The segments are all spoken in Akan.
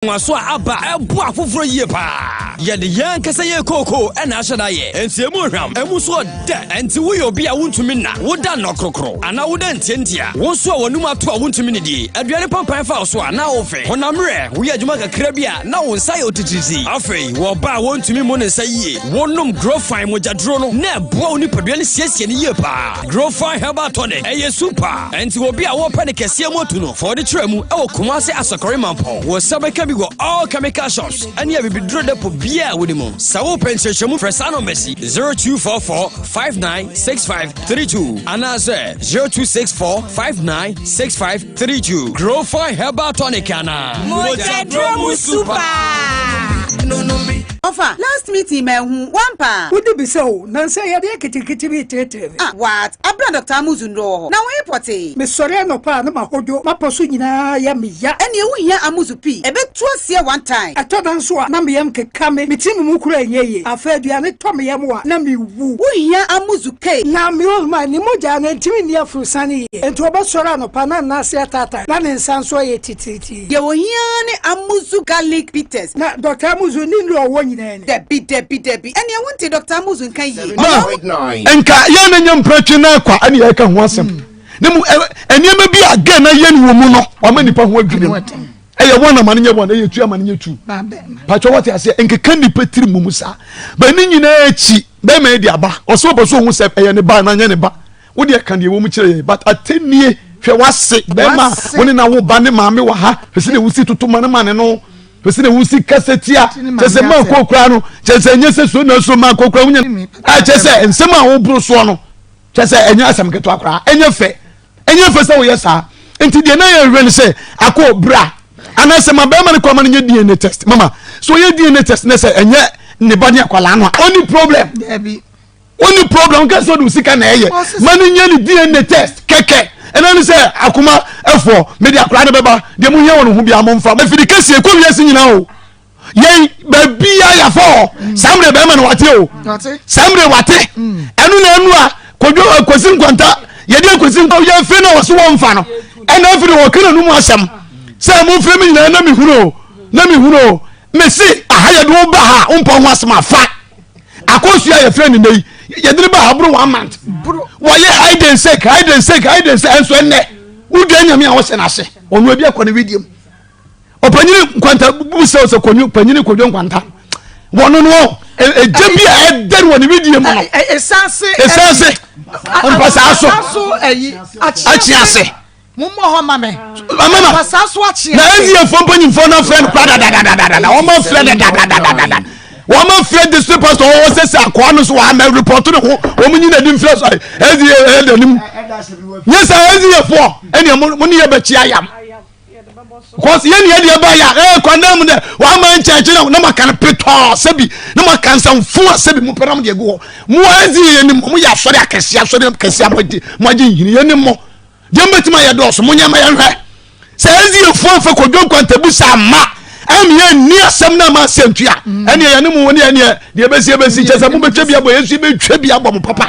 Nwanwaso a aba a ɛboa afoforɔ yie paa. Yɛde yɛn ankasa yɛn kookoo na ahyɛ da yɛ. Enti emu hwam, emu nso ɔdɛ. Enti woyɛ obi a wontumi nna, woda nnɔkorokoro, anaa woda ntiantia, wo nso a w'anum ato a wontumi nnidie, aduane pampan fa wo so a na wofe, honam mmerɛ, woyɛ adwuma kakra bi a na wo nsa yɛ otitiritii. Afei, wɔ ɔbaa a wɔntumi mmu ne nsa yie, wonom Growfine mogyaduro no na ɛboa wo nipadua no siesie no yie paa. Growfine Herbal Tonic, ɛyɛ super. Ɛnti obi a wɔpɛ ne kɛseɛ mu atu no, fa ɔde kyerɛ mu ɛwɔ Kumasi Asɔkɔre Mampɔn. Wo nsa bɛka bi wɔ all chemical shops ɛne abibiduro depot biara a wode mu. Sɛ wopɛ nkyerɛkyerɛmu frɛ saa nɔmba yi 0244 596532 anaasɛ 0264 596532. Growfine Herbal Tonic anaa? Mogyaduro mu super. Ɔfa, last meeting manhu wo ampa? Wodi bisa o, nansa yi adeɛ ketekete bi reteetee me. Ah, what? Abere a Doctor Amuzu nnuro wɔ hɔ, na wo he pɔtee? Mesɔre anɔpa a na mahodwo, m'apɔ so nyinaa yɛ me ya. Ɛneɛ wo hia Amuzu pii, ɛbɛtu aseɛ one time. Ɛtɔ da nso a na me yam keka me, me tirim mu koraa nyɛ yie. Afei aduane tɔ me yam a, na mewu. Wo hia Amuzu K. Na me old man ne mogya no ntumi nni aforosiane yie, enti ɔbɛsɔre anɔpa na ne nan ase ataatae, na ne nsa nso ayɛ titiritii. Deɛ ohia ara ne Amuzu garlic bitters. Na Doctor Amuzu ne nnuru a ɔwɔ nyinaa ni. Dabi dabi dabi ɛneɛ wo nte Doctor Amuzu nka yie. Ma nka yɛn na nya mpratwe na akwa ɛne yɛka ho asɛm na mu nneɛma bi a gɛn na yɛn wɔ mu no wama nipa ho adwiri no ɛyɛ wɔn ama no nyɛ wɔn ɛyɛ tu ama no nyɛ tu patwa wɔte aseɛ nkeka nipa tiri mu mu saa bɛn ne nyinaa akyi bɛrima yi de aba ɔsɛ ɔbɔ so ohun sɛ ɛyɛ ne ba na nyɛ ne ba wo deɛ ka deɛ wɔ mu kyerɛ yɛn but atɛnnie hwɛ wase bɛrima wo ne na wo ba ne maame wɔ ha hwɛ sɛ na wusi toto ma ne ma ne no hwɛ sɛ na wusi kasa tia kyɛ sɛ maa kɔ kura no kyɛ sɛ nyɛ sɛ so na so maa kɔ kura wonya kyɛ sɛ nsɛm a woboro soɔ no kyɛ sɛ ɛnyɛ asɛm ketewa koraa ɛnyɛ fɛ ɛnyɛ fɛ sɛ woyɛ saa nti deɛ na yɛhwɛ no sɛ akɔ bra anaasɛ ma bɛrima no kɔ ama no nyɛ dna test mama so ɔyɛ dna test na sɛ ɛnyɛ ne ba ne akwadaa no a ɔni problem woni problem nka sɛ ɔde sika na ɛyɛ ma no nyɛ ne dna test kɛkɛ ɛna ne sɛ akoma ɛfoɔ mede akora no bɛba deɛ mohia wɔ no ho bia momfa afidi kɛsie kɔ wiase nyinaa o yɛn baabia yɛafɔ hɔ mm. saa mmerɛ bɛrima no wate o saa mmerɛ wate mm. ɛno na ɛnu a kɔdwo eh, kɔsi nkwanta yɛde akɔsi nkwanta yɛmfiri no wɔ so wɔmfa no ɛna afiri wɔka no mu asɛm sɛ momfrɛ me nyinaa na mehunu o na mehunu o mese aha yɛde wo ba ha wompɔ ho asɛm afa akɔsu a yɛfrɛ ne nnɛ yi yɛde ne ba ha boro one month wɔyɛ hide and seek hide and seek hide and seek ɛnso ɛnnɛ wodua nyame a wɔhyɛ n'ase ɔno ebi akɔ ne wedeɛ mu ɔpanyini nkwanta bu sɛ sɛ kɔnyu panyini kɔdwo nkwanta wɔno no ɛgya bi a ɛdɛre wɔ ne wedeɛ mu no ɛsanse ɛsanse mpasaa so akyi ase Mommɔ hɔ ma me. Mama. Mpasaa so akye Na NDA fo mpanyinfoɔ no afrɛ no kora dadadadada. Wɔn afrɛ no dadadadada. Wɔn afrɛ district pastor wɔn sɛ sɛ akoa no so wɔn amɛ report ne ho. Wɔn nyina di nfrɛ so NDA ɛda nim. Nyɛ sɛ NDA foɔ ɛnea mo ne yɛ bɛkyi ayam. Because yɛn ni ɛdeɛ ba yɛ ɛɛ kwan mu dɛ wɔn ama nkyɛnkyɛn na na mo aka no petɔɔ sɛbi na mo aka nsɛmfo a sɛbi mo pɛ na mo de egu hɔ. Mo NDA yɛn ni mo yɛ asɔre akɛseɛ asɔre akɛseɛ mo agye mo agye nhini yɛn ni mo. Deɛ mbɛtumi ayɛ dɔɔso monyɛ ma yɛnhwɛ sɛ ɛnziɛfoɔ mfa kɔdwo nkwantabu sɛ ama ɛne ɛnni asɛm no ama asɛntua mm. ɛneɛ yɛne mu ne ɛneɛ deɛ ɛbɛsi ɛbɛsi kyɛ sɛ mobɛtwa bi abɔ yɛnso yɛbɛtwa bi abɔ mo papa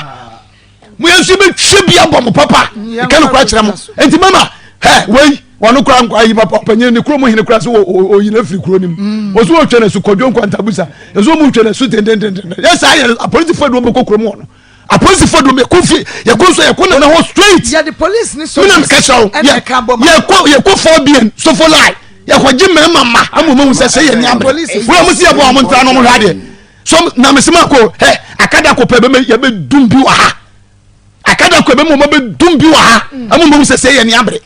mo yɛnso yɛbɛtwa bi abɔ mo papa ɛka no kora kyerɛ mo enti mama hɛ wei wɔno kora nkwa ayi papa ɔpanyin ne kurom hene kora sɛ ɔyi no afiri kuro no mu mm. ɔso wɔtwa no so kɔdwo nkwantabu sa ɛso ɔmu twa no so tentententen yɛ saa yɛ apolisifoɔ de wɔbɛkɔ kurom hɔ no apolisifoɔ dum yɛkɔ fie yɛkɔ nso yɛkɔ nana hɔ straight. yɛde police ni so mina meka kyerɛ wo yɛkɔ yɛkɔ fɔ bien sofo line yɛkɔ gye mmarima ma ama ɔmo sɛ sɛ yɛ ni abere wura mo si yɛ bɔ ɔmo ntra na ɔmo hwɛ adeɛ so na mesi ma ko hɛ akada ko pɛ bɛmɛ yɛbɛ dum bi wɔ ha akada ko bɛmɛ ɔmo bɛ dum bi wɔ ha ama ɔmo sɛ sɛ yɛ ni abere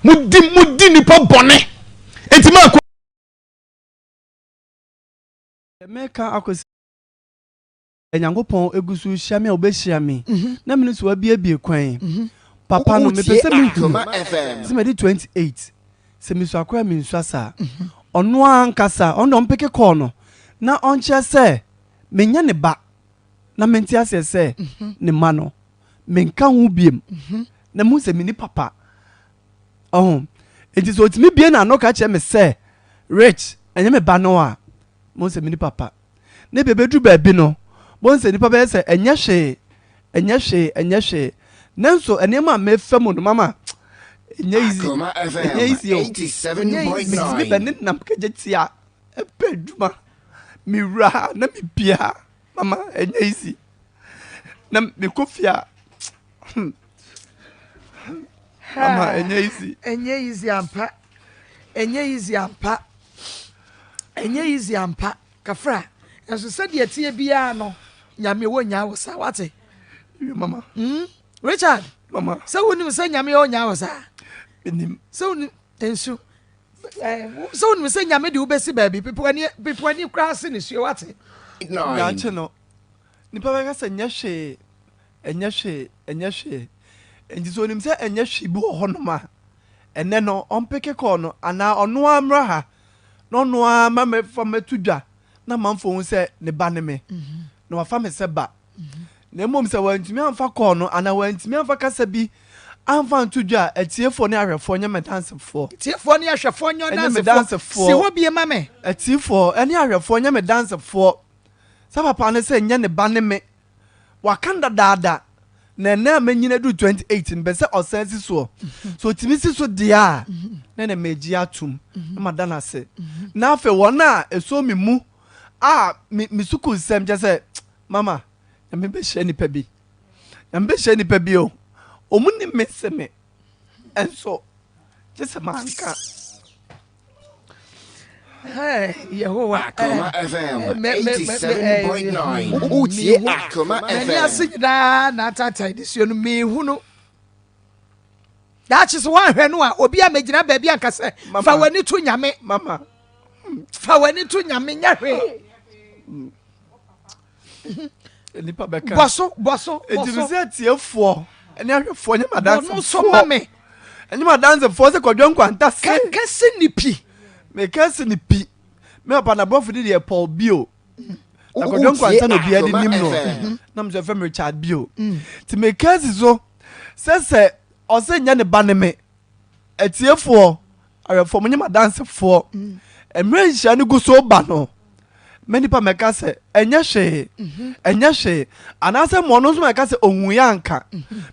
mo di mo di nipa bɔne eti ma ko. Mɛka akɔsi. Nyankopɔn egu so rehyia me a obehyia me na me no so wabiebie kwan. Papa no mepɛ sɛ mehu sɛ madi 28 sɛ mesua koraa mensua saa. Ɔno ankasa ɔno deɛ ɔmpeke kɔɔ no na ɔnkyerɛ sɛ menyɛ ne ba na mente aseɛ sɛ ne mma no menka ho biem na mehu sɛ menni papa. Ɔho nti sɛ ɔtumi bie n'ano ka kyerɛ me sɛ Rich ɛnyɛ me ba no a mehu sɛ menni papa. Na ebia ebeduru baabi no, bohu sɛ nnipa bɛyɛ sɛ, Ɛnyɛ hwee, ɛnyɛ hwee, ɛnyɛ hwee. Nanso nneɛma a mefa mu no, mama Ɛnyɛ easy. Akoma FM Ɛnyɛ easy o. Metumi 87.9. bɛ ne nam kagya tia ɛpɛ adwuma. Mewura ha na mepie ha. Mama, ɛnyɛ easy. Na mekɔ fie a, mama, ɛnyɛ easy. Ɛnyɛ easy ampa. Ɛnyɛ easy ampa. Ɛnyɛ easy ampa. Kafra, nso sɛdeɛ ɛteɛ biara no, Nyame wɔ nyaa wo saa, wate? Mama. Richard. Mama. Sɛ wonim sɛ Nyame wɔ nyaa wo saa? Menim. Sɛ wonim, nsu. Sɛ wonim sɛ Nyame de wobɛsi baabi, pepo ani koraa se ne sue, wate? Daakye no, nipa bɛka sɛ nyɛ hwee, ɛnyɛ hwee, ɛnyɛ hwee. Nti sɛ onim sɛ ɛnyɛ hwee bi wɔ hɔnom a, ɛnɛ no, ɔmpeke kɔɔ no, anaa ɔno ara mmra ha, na ɔno ara ma mɛfa mɛto dwa, na amanfoɔ hu sɛ ne ba ne me, na wafa me sɛ ba. Na mmom sɛ wantumi amfa kɔɔ no, anaa wantumi amfa kasa bi amfa anto dwa a, atiefoɔ ne ahwɛfoɔ nyɛ me dansefoɔ. Atiefoɔ ne ahwɛfoɔ nyɛ Ɛnyɛ me ɔdansefoɔ. dansefoɔ. Si hɔ bie ma me. Atiefoɔ ne ahwɛfoɔ nyɛ me dansefoɔ. Sɛ papa no sɛ nyɛ ne ba ne me. Waka no dadaada. Na ɛnɛ a manyin aduru 28 no, mepɛ sɛ ɔsan si soɔ. Sɛ ɔtumi si so deɛ a, na ɛnɛ magye atom na mada no ase. Na afei wɔn a ɛsɔ me mu a me sukuu nsɛm kyɛ sɛ, mama, Nyame bɛhyira nipa bi. Nyame bɛhyira nipa bi o. Ɔmu nim me se me. Ɛnso, gye sɛ manka. Yehowa. Akoma FM 87.9. Wotie Akoma FM. M'ani ase nyinaa na ataataa nisuo no mehunu. Daakye sɛ woanhwɛ no a obi a megyina baabi anka sɛ fa w'ani to Nyame. Mama. Fa w'ani to Nyame nyɛ hwee. Nipa bɛka. Bɔ so, bɔ so, bɔ so. Enti sɛ atiefoɔ ne ahwɛfoɔ nyɛ m'adansefoɔ. Bɔ no so ma me. Ɛnyɛ m'adansefoɔ sɛ Kwadwo Nkwanta se. Kɛse ne pi. Meka se ne pi. Me papa n'aborɔfo de deɛ Paul Bio. Na Kwadwo Nkwanta na obiara de nim no. Na mo nso ɛfɛ me Richard Bio. Nti meka si so sɛ sɛ ɔsɛ nyɛ ne ba ne me. Atiefoɔ, awɛfoɔ, mo nyɛ m'adansefoɔ. Mmerɛ nhyira no gu so ba no, mɛ nipa mɛka sɛ ɛnyɛ hwee, ɛnyɛ hwee. Anaasɛ mo ɔno nso mɛka sɛ ohun yɛ anka.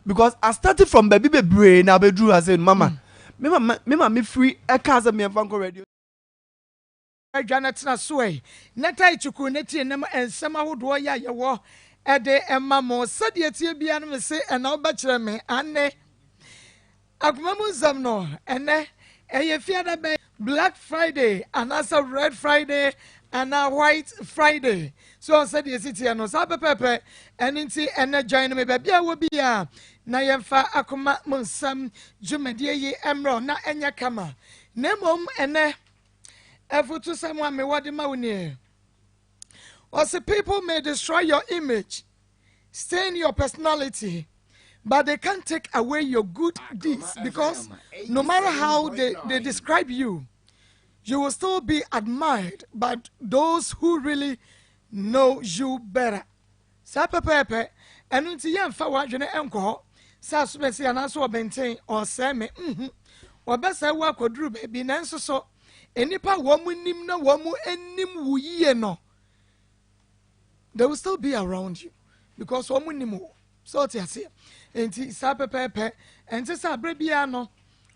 Because I started from baabi bebree na abɛduru ha sɛ mama. Me ma me ma me firi ɛka sɛ meɛmfa nkɔ radio. Adwa no tena so ɛ, na tae kyukuu ne tie nam nsɛm ahodoɔ yi a yɛwɔ de ma mo. Sɛdeɛ ɛteɛ biara no mese ɛna wobɛkyerɛ me, aane. Akoma mu nsɛm no, ɛnɛ ɛyɛ fiada bɛn? Black Friday anaasɛ Red Friday anaa White Friday. So ɔn sɛdeɛ ɛsi teɛ no, saa pɛpɛɛpɛ. Ɛno nti ɛnɛ join me baabi a wɔ biara na yɛmfa akoma mu nsɛm dwumadie yi mmerɛ na ɛnyɛ kama. Na mmom ɛnɛ afutusɛm a mewɔ de ma wo nie. Ɔse people may destroy your image, stain your personality, but they can't take away your good deeds because no matter how they describe you, you will still be admired by those who really know you better. Saa pɛpɛɛpɛ. Ɛno nti yɛmfa w'adwene nkɔ hɔ sɛ asomasi anaasɛ ɔbɛnten ɔresɛe me. Nhu. Wɔbɛsɛe wo akɔduru baabi, nanso so nnipa a wɔn nim na wɔn nim wo yie no, they will still be around you because wɔn nim wo. So ɔte aseɛ. Nti saa pɛpɛɛpɛ. Ɛnte sɛ aberɛ biara no,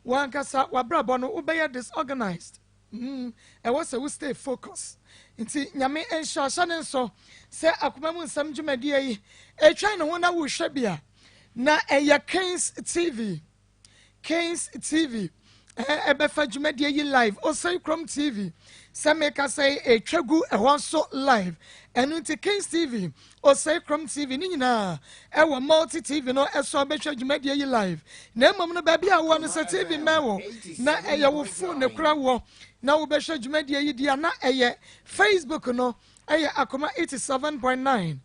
wɔn ankasa w'abrabɔ no wobɛyɛ disorganized. Mm, ɛwɔ sɛ wo stay focus. Nti Nyame nhyira hyɛ ne nso sɛ akoma mu nsɛm dwumadie yi ɛtwa ne ho na wohwɛ bi a na ɛyɛ Kings TV. Kings TV ɛbɛfa dwumadie yi live. Osei Krom TV sɛ meka sɛ ɛtwa gu ɛhɔ nso live. Ɛno nti Kings TV, Osei Krom TV ne nyinaa ɛwɔ Multi TV no ɛso abɛhwɛ dwumadie yi live. Na mmom no baabi a wɔ no sɛ TV mmɛn wo na ɛyɛ wo phone ne kora wɔ na wobɛhwɛ dwumadie yi di a na ɛyɛ Facebook no ɛyɛ Akoma 87.9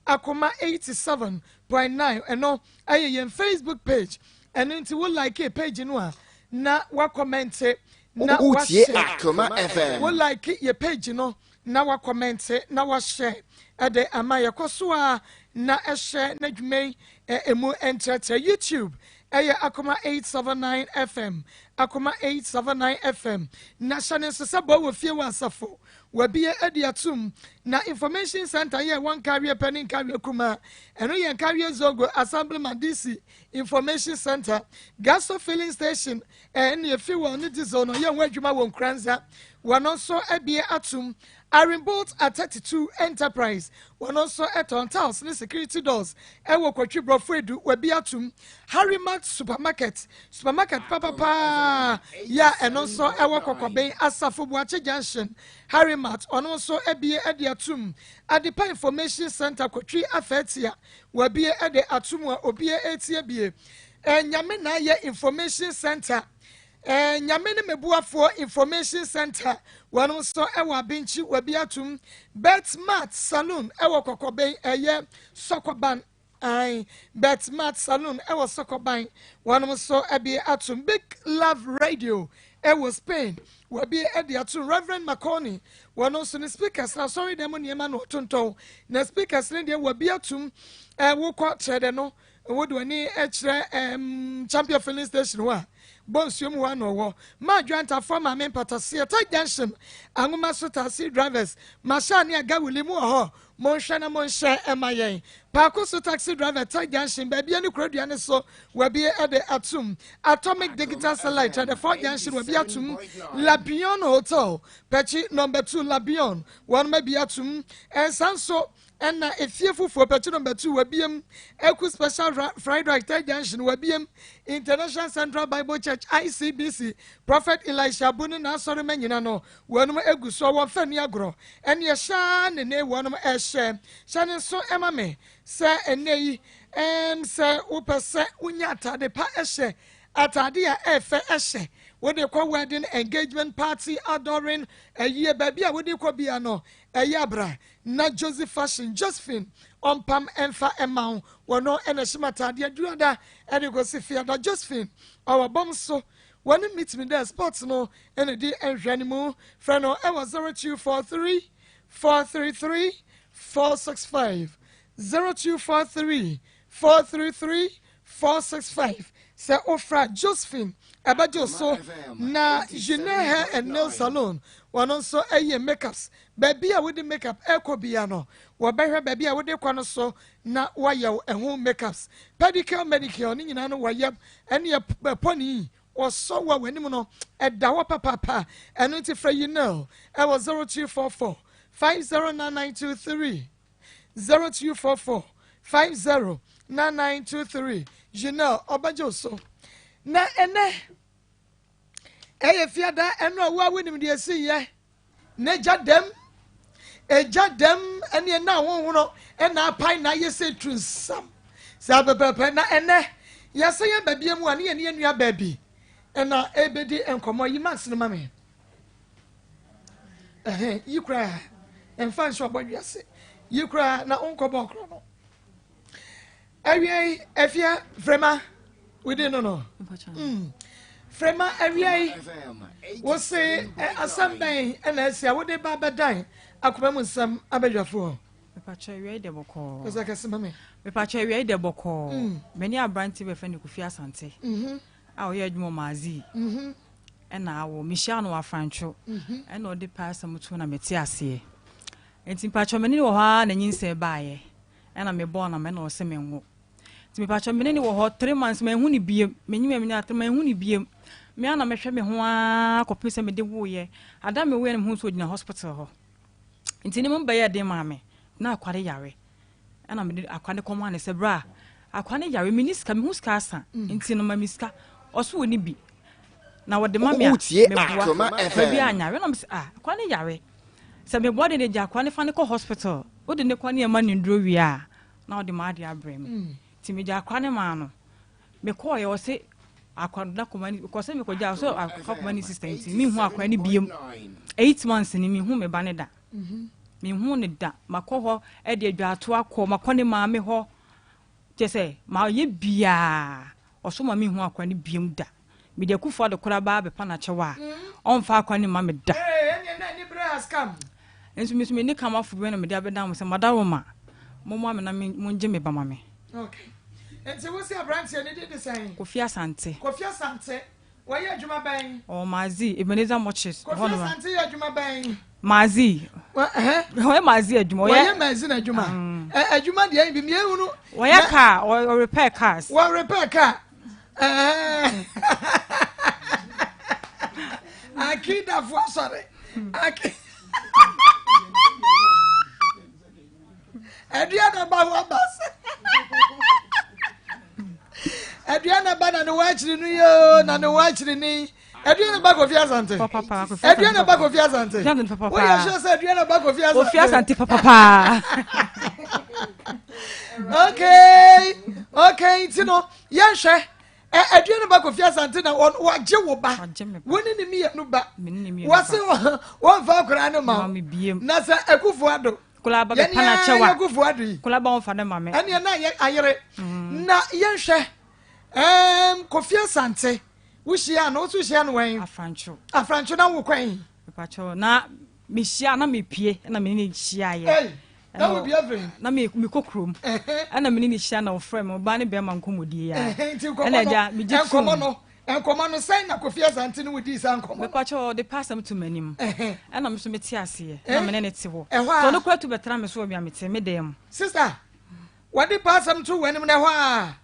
Akoma 87.9 ɛno ɛyɛ yɛn Facebook page. Ɛno nti wo like page no a na wakɔmɛnte na Wotie wahyɛ. Akoma FM. Wo like yɛ page no na wakɔmɛnte na wahyɛ ɛde ama yɛkɔ so a na ɛhyɛ n'adwuma yi emu nkyerɛkyerɛ. YouTube ɛyɛ Akoma 879 FM, Akoma 879 FM. Na hyɛ ne nso sɛ bɔ wɔ fie wɔ asafo. Wɔabue adi atom. Na Information Centre yɛ ɛwɔ Nkawie pɛ ne Nkawie Kumaa. Ɛno yɛ Nkawie Zongo Assemblyman DC Information Centre. Gaso Filling Station ɛne fuel ne diesel no yɛ ho adwuma wɔ Nkoranza. Wɔn nso abue atom. Iron Bolt at 32 Enterprise, wɔn nso tɔn tiles ne security doors wɔ Kotwi Borɔfo Edu, wɔabue atom. Harry Mart Supermarket, supermarket papapaa yɛ a ɛno nso ɛwɔ Kɔkɔben Asafo Boakye Junction. Harry Mart, ɔno nso abue de atom. Adepa Information Centre Kotwi Afaatia, wɔabue de atom a obiara retie bie. Nyame na ayɛ Information Centre, Nyame ne Mebuafoɔ Information Centre, wɔn nso ɛwɔ Abenkyi, wɔabue atom. Bet Mart Saloon ɛwɔ Kɔkɔben, ɛyɛ Sɔkɔban. Ae, Bet Mart Saloon wɔ Sɔkɔban, wɔnom nso abue atom. Big Love Radio wɔ Spain, wɔabue de atom. Rev. McConney, wɔno nso ne speakers no asɔredan mu nneɛma na ɔtontɔn. Na speakers no deɛ wɔabue atom. Eh, wokɔ kyerɛ dɛ no, wode w'ani kyerɛ um, Champion Filling Station hɔ a, bɔ nsuo mu hɔ a na ɔwɔ. Ma Adwantafoɔ Maame Mpataseɛ, Tech Junction, Anwoma so Taxi Drivers, Masha ne Agawuli mu wɔ hɔ. Monhwɛ na monhyɛ mma yɛn. Paako so taxi driver Tech Junction baabi ne Kurodua no so wabie de atum. Atomic Digital Satellite Twɛdefoɔ Junction wabie atum. Labion Hotel Pɛkyi Number 2 Labion wɔnom abie atum. Ɛnsa nso ɛna efie fufuo Pɛkyi Number 2 wabiem. Eku Special Fried Rice Tech Junction wabiem. International Central Bible Church ICBC Prophet Elisha Abu ne n'asɔremma nyina no Wɔnom gu soɔ, wɔmfa nni agorɔ. Ɛneɛ hyɛ ara ne ne wɔnom ɛhyɛ. Hyɛ no nso ma me sɛ ɛnnɛ yi, ɛɛm, sɛ wopɛ sɛ wonya ataade pa hyɛ, ataade a ɛɛfɛ hyɛ, wode kɔ wedding, engagement, party, adoring, ayie, baabi a wode kɔ bia no, ɛyɛ abra na Josie Fashion, Josephine, ɔmpam ɛmfa ɛma wo. Wɔno ɛna ɛhyem ataadeɛ duada ɛde kɔsi fiada. Josephine, ɔwɔ bɔm so. Wɔne Meet Me There Sports no na ɛdi nhwɛanimu. Frɛ no wɔ 0243 433 465, 0243 433 465. Sɛ wofrɛ a Josephine ɛbɛgye wo so. Na Gine Hair and Nail Salon, wɔn nso yɛ makeups. Baabi a wode makeup ɛrekɔ biara no, wɔbɛhwɛ baabi a wode kɔ no so na wɔayɛ wo ɛho makeups. Pedicure, manicure ne nyinaa no wɔyɛ. Ɛne pɔni Wɔsɔ wo a w'anim no da hɔ papaapa. Ɛno nti frɛ Yinel wɔ 0244 509923, 0244 509923. Yinel, ɔbɛgye wo so. Na ɛnɛ ɛyɛ fiada ɛno a wo a wonim deɛ ɛsi yɛ. N'agya dɛm, agya dɛm ɛne ɛna ahohono ɛna apae na ayɛ sɛ turu nsam saa pɛpɛpɛ. Na ɛnɛ yɛsɛ yɛn baabi mu a ne yɛne yɛn nua baabi ɛna ɛbɛdi nkɔmmɔ. Yi max no ma me ɛhɛn yi koraa ɛmfa nhyɛ ɔbɔ wiase yi koraa na wonkɔbɔ ɔkorɔ no. Awiei afia frema wodi no no mm. Frema awiei wose asɛm bɛn ɛna asi a wode ba bɛdan akoma mu nsɛm abadwafoɔ? Mepakyɛ awiei dɛ bɔkɔɔ. Kasa kɛse ma me. Mepakyɛ awiei dɛ bɔkɔɔ. Mani aberante bɛfɛ ne Kofi Asante. A ɔyɛ adwuma wɔ Maazii. Ɛna awo mehyia no wɔ Afrantwo. Ɛna ɔde pɛ asɛm to na mete aseɛ. Nti mepakyɛ m'ani wɔ hɔ ara na nyinsɛn baeɛ. Ɛna me bɔɔ no ama ɛna ɔse me nwo. Nti mepakyɛ me ne no wɔ hɔ 3 months, manhu no biem. Menyim a menya 3, manhu no biem. Me ara na mehwɛ me ho ara kɔpem sɛ mede woeɛ. Ada me woeɛ no mehu sɛ ɔgyina hospital hɔ. Nti ne mu bɛyɛɛ den maa me. Na akwa no yare. Ɛna mede akwa no kɔmaa no sɛ bra, akwa no yare, menni sika, mehu sika asa. Nti no ma me sika. Ɔse ɔnni bi. Na wɔde ma me a, meboa. Akwa bi anyare. Ɛna mese ah, akwa no yare. Sɛ meboa de de gya akwa no fa no kɔ hospital. Wode ne kɔ ne ɛma no nnuro wie a, na ɔde m'adeɛ abrɛ me. Nti megya akora no maa no. Mekɔɔeɛ ɔse akora no da kɔma ne kɔ sɛ mekɔgya ɔsɛ akora kɔma ne sister nti menhu akora no biem. 8 months ni menhu me ba ne da. Menhu ne da. Makɔ hɔ ɛde adwato akɔ, makɔ ne maame hɔ. Kyɛ sɛ mayɛ biaa ɔso ma menhu akora no biem da. Mede Akufo Addo koraa baa bɛpa n'akyɛw a ɔmfa akora no mma me da. Nso me nso menni kamafo bi na mede abɛdan mo sɛ madaroma mommoa me na mongye me ba ma me. Okay. Nti wo si aberanteɛ ne din de sɛn? Kofi Asante. Kofi Asante. Wɔyɛ adwuma bɛn? Ɔwɔ Mazi, Ebenezer Moches. Kofi Asante yɛ adwuma bɛn? Mazi. Wɔyɛ mazi adwuma. Wɔyɛ mazi na adwuma. Adwuma deɛ bi mmienu no. Wɔyɛ car, wɔ repair cars. Wɔ repair car. Akidafo asɔre. Aki. Aduana ba ho aba sɛ. Aduana ba na ne wɔ akyiri no yoo na ne wɔ akyiri ni. Aduana ba Kofi Asante. Aduana ba Kofi Asante. Woyɛ sure sɛ Aduana ba Kofi Asante. Kofi Asante papapaa. Okay, okay, nti no yɛnhwɛ Aduana ba Kofi Asante na wagye wo ba. Wo ne ne mmienu ba. Wɔse wɔmfa akwaraa no ma wo. Na sɛ Akufo Addo. Yɛne yɛ Akufo Addo yi. Ɛneɛ na ayere. Na yɛnhwɛ Kofi Asante. Wohyia no, woso hyia no wɛn? Afrancho. Afrancho na wo kwan? Mepacho na mehyia na mepie na me ne hyia yɛ. Hey, na wo bia firi? Na me mekɔ kurom. Ɛna me ne ne hyia na ɔfrɛ me ɔbaa ne bɛrima nkɔmmɔdie ya. Nti nkɔmmɔ no, nkɔmmɔ no, nkɔmmɔ no sɛn na Kofi Asante ne wo dii saa nkɔmmɔ no? Mepacho ɔde pa asɛm to m'anim. Ɛna me so mete aseɛ na me ne ne te hɔ. Ɛhɔ a. Ɔno kora tu bɛtena me so wɔ bia mete me dan mu. Sister, wɔde pa asɛm to w'anim na ɛhɔ a.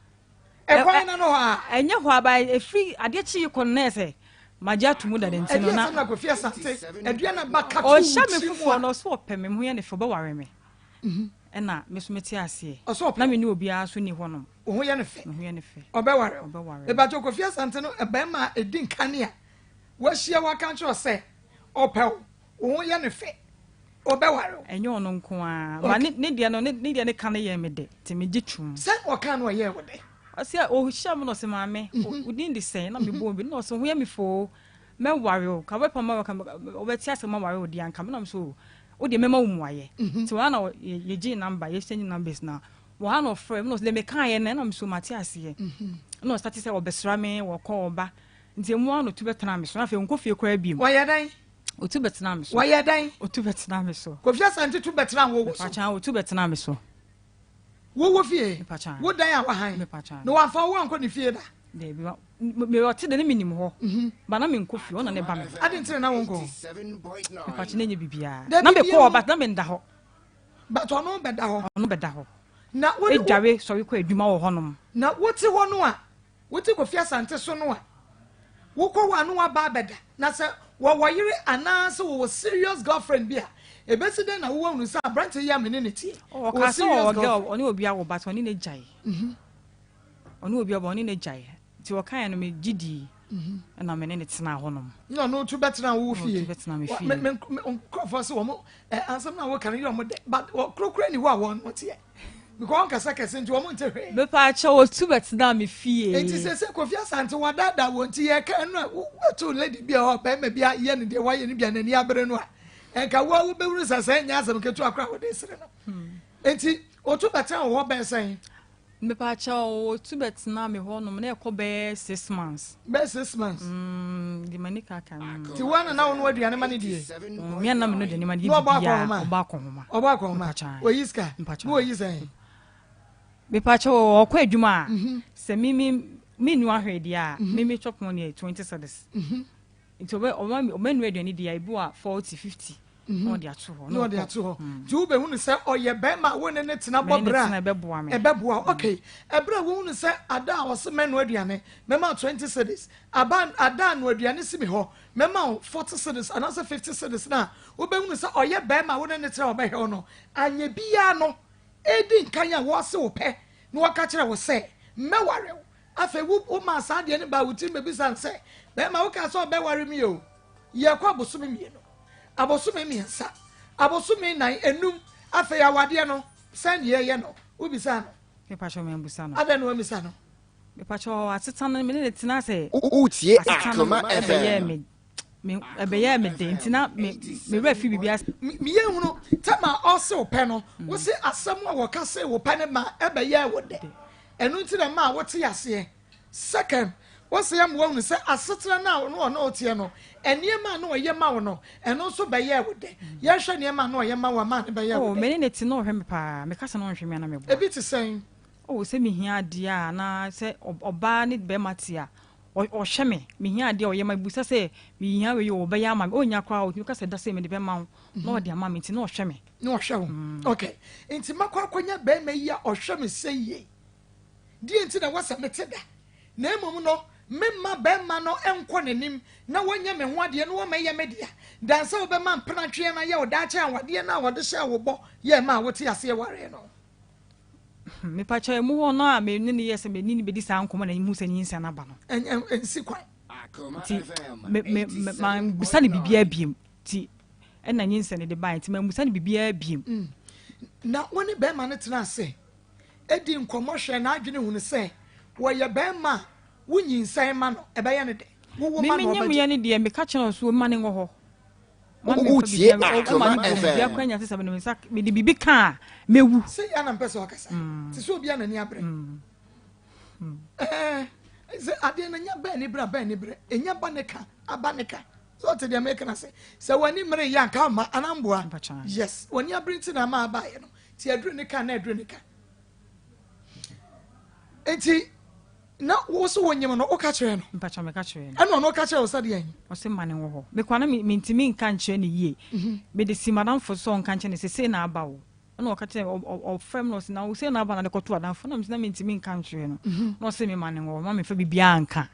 Ɛkwan no ano hɔ a. Ɛnyɛ hɔ a, ba ɛfiri adeɛ kye yi kɔ no na yɛ sɛ magye ato mu dada nti no na. Ɛdeɛ asɛm na Kofi Asante Aduana ba ka to wo Ɔhyɛ me tiri mu foforɔ a. no ɔsɛ ɔpɛ me, me ho yɛ ne fɛ ɔbɛware me. Ɛna me nso mete aseɛ. Ɔsɛ ɔpɛ Na wo. me ne obiara nso nni hɔnom. Wo ho yɛ no fɛ. Me ho yɛ no fɛ. Ɔbɛware wo. Ɔbɛware me. Mepakyɛw Kofi Asante no barima a ɛdi nkan a wahyia wo aka akyerɛ wo sɛ ɔpɛ wo, wo ho yɛ no fɛ. Ɔbɛware wo. Ɛnyɛ ɔno nko ara. Ba ne ne deɛ no ne ne deɛ ne ka no yɛɛ me dɛ nti megye toom. Sɛn na ɔkaa no ɔyɛɛ wo dɛ? Ɔse ɔhyia me na ɔse maame wo din de sɛn na mebɔɔ bi na ɔse wo ho yɛ me fɛ oo mɛware wo ka wobɛpam ma wobɛte asɛm aware wo deɛ anka me na me so wo deɛ mɛma wo mmuayɛ nti wɔn na yɛgyee number yɛ exchange numbers na wɔn ha na ɔfrɛ me na ɔse deɛ mekaeɛ no ɛna me so mate aseɛ na ɔsate sɛ ɔbɛsra me wɔkɔ ɔba nti emu ara na ɔtu bɛtena me so na afei ɔnkɔ fie koraa biom. Ɔyɛ dɛn? Otu bɛtena me so. Wɔyɛ dɛn? Otu bɛtena me so. Kofi Asante tu bɛtena wo wo so. Mepakya otu bɛtena me so. Wo wo fie? Mepakya. Wo dan a wahan? Mepakya. Na wamfa wo ankɔ ne fie da? Dabi wa me ɔte de ne menim hɔ. Mhm. Ba na menkɔ fie ɔna ne ba me hɔ. Adi nti na wo nkɔ hɔ? Mepakya na enye bibiara. Na mekɔ hɔ but na menda hɔ. But ɔno bɛda hɔ. Ɔno bɛda hɔ. Na wo edware sɔre kɔ adwuma wɔ hɔnom. Na wote hɔ no a Wote Kofi Asante so no a, wokɔ hɔ a na woaba abɛda. Na sɛ wɔwɔ yere anaa sɛ wɔwɔ serious girlfriend bi a, ebesi dɛn na woahunu sɛ aberante yi a me ne no te yi, Ɔka ɔwɔ sɛ serious ɔwɔ girl, girlfriend? ɔne obi awo but ɔne no agyae. Ɔne obi awo but ɔne no agyae. Nti ɔkaeɛ no megye dii ɛna me ne no tenaa hɔnom. Na ɔno nso bɛtena wo Ɔno fie. nso bɛtena me Wɔ- fie. Me, me, me, nkurɔfoɔ sɛ wɔn ɛ, asɛm no a woka no yɛ wɔn dɛ but wɔ korokoro ni hɔ a wɔn teɛ. Because ɔnkasa kɛse nti wɔn nte hwee. Mepaakyɛw otu bɛtenaa me fie. Enti sese Kofi Asante wadaadaa wɔn nti yɛka ɛno a wobɛto lady bi a ɔbarima bi ayɛ no deɛ wayɛ no bi a n'ani abere no a nka wo a wobɛhunu sɛ sɛ ɛnyɛ asɛm ketewa koraa wɔde sere no. Enti otu bɛtena wɔ hɔ bɛn sɛn? Mepaakyɛw otu bɛtenaa me hɔ nom na ɛkɔ bɛyɛ 6 months. Bɛyɛ 6 months. De m'ani kaka. Ti wo ana na wo no aduane ma ne die? Me ana me no aduane ma ne die Na ɔbɔ biribiara. akɔnhoma? Ɔbɔ akɔnhoma. Ɔbɔ akɔnhoma. Mpakyɛw. Oyi sika. Mpakyɛw. Na oyi sɛn? Mepaakyɛw ɔkɔ adwuma a sɛ me me me nua hwɛ deɛ a me me chop money yɛ 20 cedis. Nti ɔbɛ ɔma ɔbɛ nua aduane deɛ a ebi wɔ 40 50 na ɔde ato hɔ. Na ɔde ato hɔ. Nti wobɛhunu sɛ ɔyɛ bɛrima a wo ne ne tena bɔ Me ne berɛ tena a ɛbɛboa me. ɛbɛboa wo. Okay. Ɛberɛ a wohunu sɛ ada a ɔse mɛnoa aduane mɛma wo 20 cedis, aba ada a noa aduane si me hɔ mɛma wo 40 cedis anaasɛ 50 cedis no a wobɛhunu sɛ ɔyɛ bɛrima a wo ne ne tena a ɔbɛhwɛ wo no anyɛ biara no ɛdi nkan a wɔse wo pɛ na wɔka kyerɛ wo sɛ mɛware wo. Afei wo womaa saa adeɛ no baa wo tirim bɛbisa no sɛ bɛrima wokaa sɛ ɔbɛware me o yɛkɔ abosome 2 abosome 3 abosome 4 5 afei awadeɛ no sɛn ne yɛyɛ no wobisa no? Mepakyɛw mambusa no. Adɛn na wamisa no? Mepakyɛw asesa no me ne ne tena sɛ Wotie asesa no Akoma ɛbɛyɛɛ FM. me me ɛbɛyɛɛ me den nti na me me werɛ fi biribi ase. Meyɛ hunu tɛma ɔse wo pɛ no wose asɛm a wɔka se wo pɛ no ma ɛbɛyɛɛ wo dɛ ɛno nti na ɛmaa wote aseɛ. Second, wose ama woahunu sɛ asetena no a na ɔne wo teɛ no nneɛma a na ɔyɛ ma wo no ɛno nso bɛyɛɛ wo dɛ. Yɛnhwɛ nneɛma a na ɔyɛ ma wo a maa no bɛyɛɛ wo Oh, dɛ. me ne no te na ɔhwɛ me paa. Meka sɛ na ɔnhwɛ me a na meboa. Ebi te sɛn? Oh, sɛ mehia adeɛ a anaa sɛ ɔbaa ne barima te a. Ɔhwɛ me, mehia adeɛ a ɔyɛ ma me, bisa sɛ mehia wei o, ɔbɛyɛ ama me. Ɔnnya koraa a, ɔtumi ka sɛ da sei mede bɛma wo, na ɔde ama me, nti na ɔhwɛ me. Na ɔhwɛ wo. Ok, nti mɛkɔ akɔnya barima yi a ɔhwɛ me sɛ yie. Deɛ nti na ɛwɔ sɛ mete da, na mmom no memma barima no nkɔ n'anim na wɔnyɛ me ho adeɛ na wɔmmɛyɛ me dea, dan sɛ wobɛma mpenatweɛ no ayɛ wo daakye anwadeɛ no a wɔde hyɛɛ wo bɔ yɛɛ maa wote aseɛ waree no. Mepakyɛw, emu hɔ no a me ne no yɛɛ sɛ me ne no bedi saa nkɔmmɔ na mihu sɛ nyinsɛn no aba no. Ɛnsi kwan. Nti me me mammisa no biribiara bio. Nti ɛna nyinsɛn no de bae nti mammisa no biribiara bio. Mm. Na wo ne bɛrima no tena ase di nkɔmmɔ hwɛ n'adwene hunu sɛ wɔyɛ bɛrima a wonyinsɛn ma no ɛbɛyɛ no dɛ. Wowo ma no ɔbɛgye. Me menyem yɛ no deɛ meka kyerɛ no so mma no nwɔ hɔ. Wotie Akoma FM. Mede biribi ka a mɛwu. Sɛ yɛ na mpɛ sɛ ɔkasa mm. te sɛ obi a n'ani abrɛ mm. Mm. Sɛ adeɛ no nya bɛn ne berɛ a bɛn ne berɛ ɛnya ba ne ka aba ne ka sɛ ɔte deɛ meka no ase sɛ w'ani mmere yɛ anka ama anamboa yes w'ani abere nti na ama abaeɛ no nti aduru ne ka na aduru ne ka nti Na wo so wonyim no, woka kyerɛɛ no? Mpakyɛw, meka kyerɛɛ no. Ɛna ɔno ɔka kyerɛɛ wo sɛ deɛn? Ɔse ma no nwɔ hɔ. Me koraa na mentumi nka nkyerɛ no yie. Mede sii m'adamfo so sɛ ɔnka nkyerɛ no sɛ sei na aba o. Ɛna ɔka kyerɛɛ me, ɔfrɛɛ me na ɔse na wo sei na aba na de kɔtoo adamfo. Na mese na mentumi nka nkyerɛ no. Na ɔse me ma no nwɔ hɔ, mma memfa biribiara nka.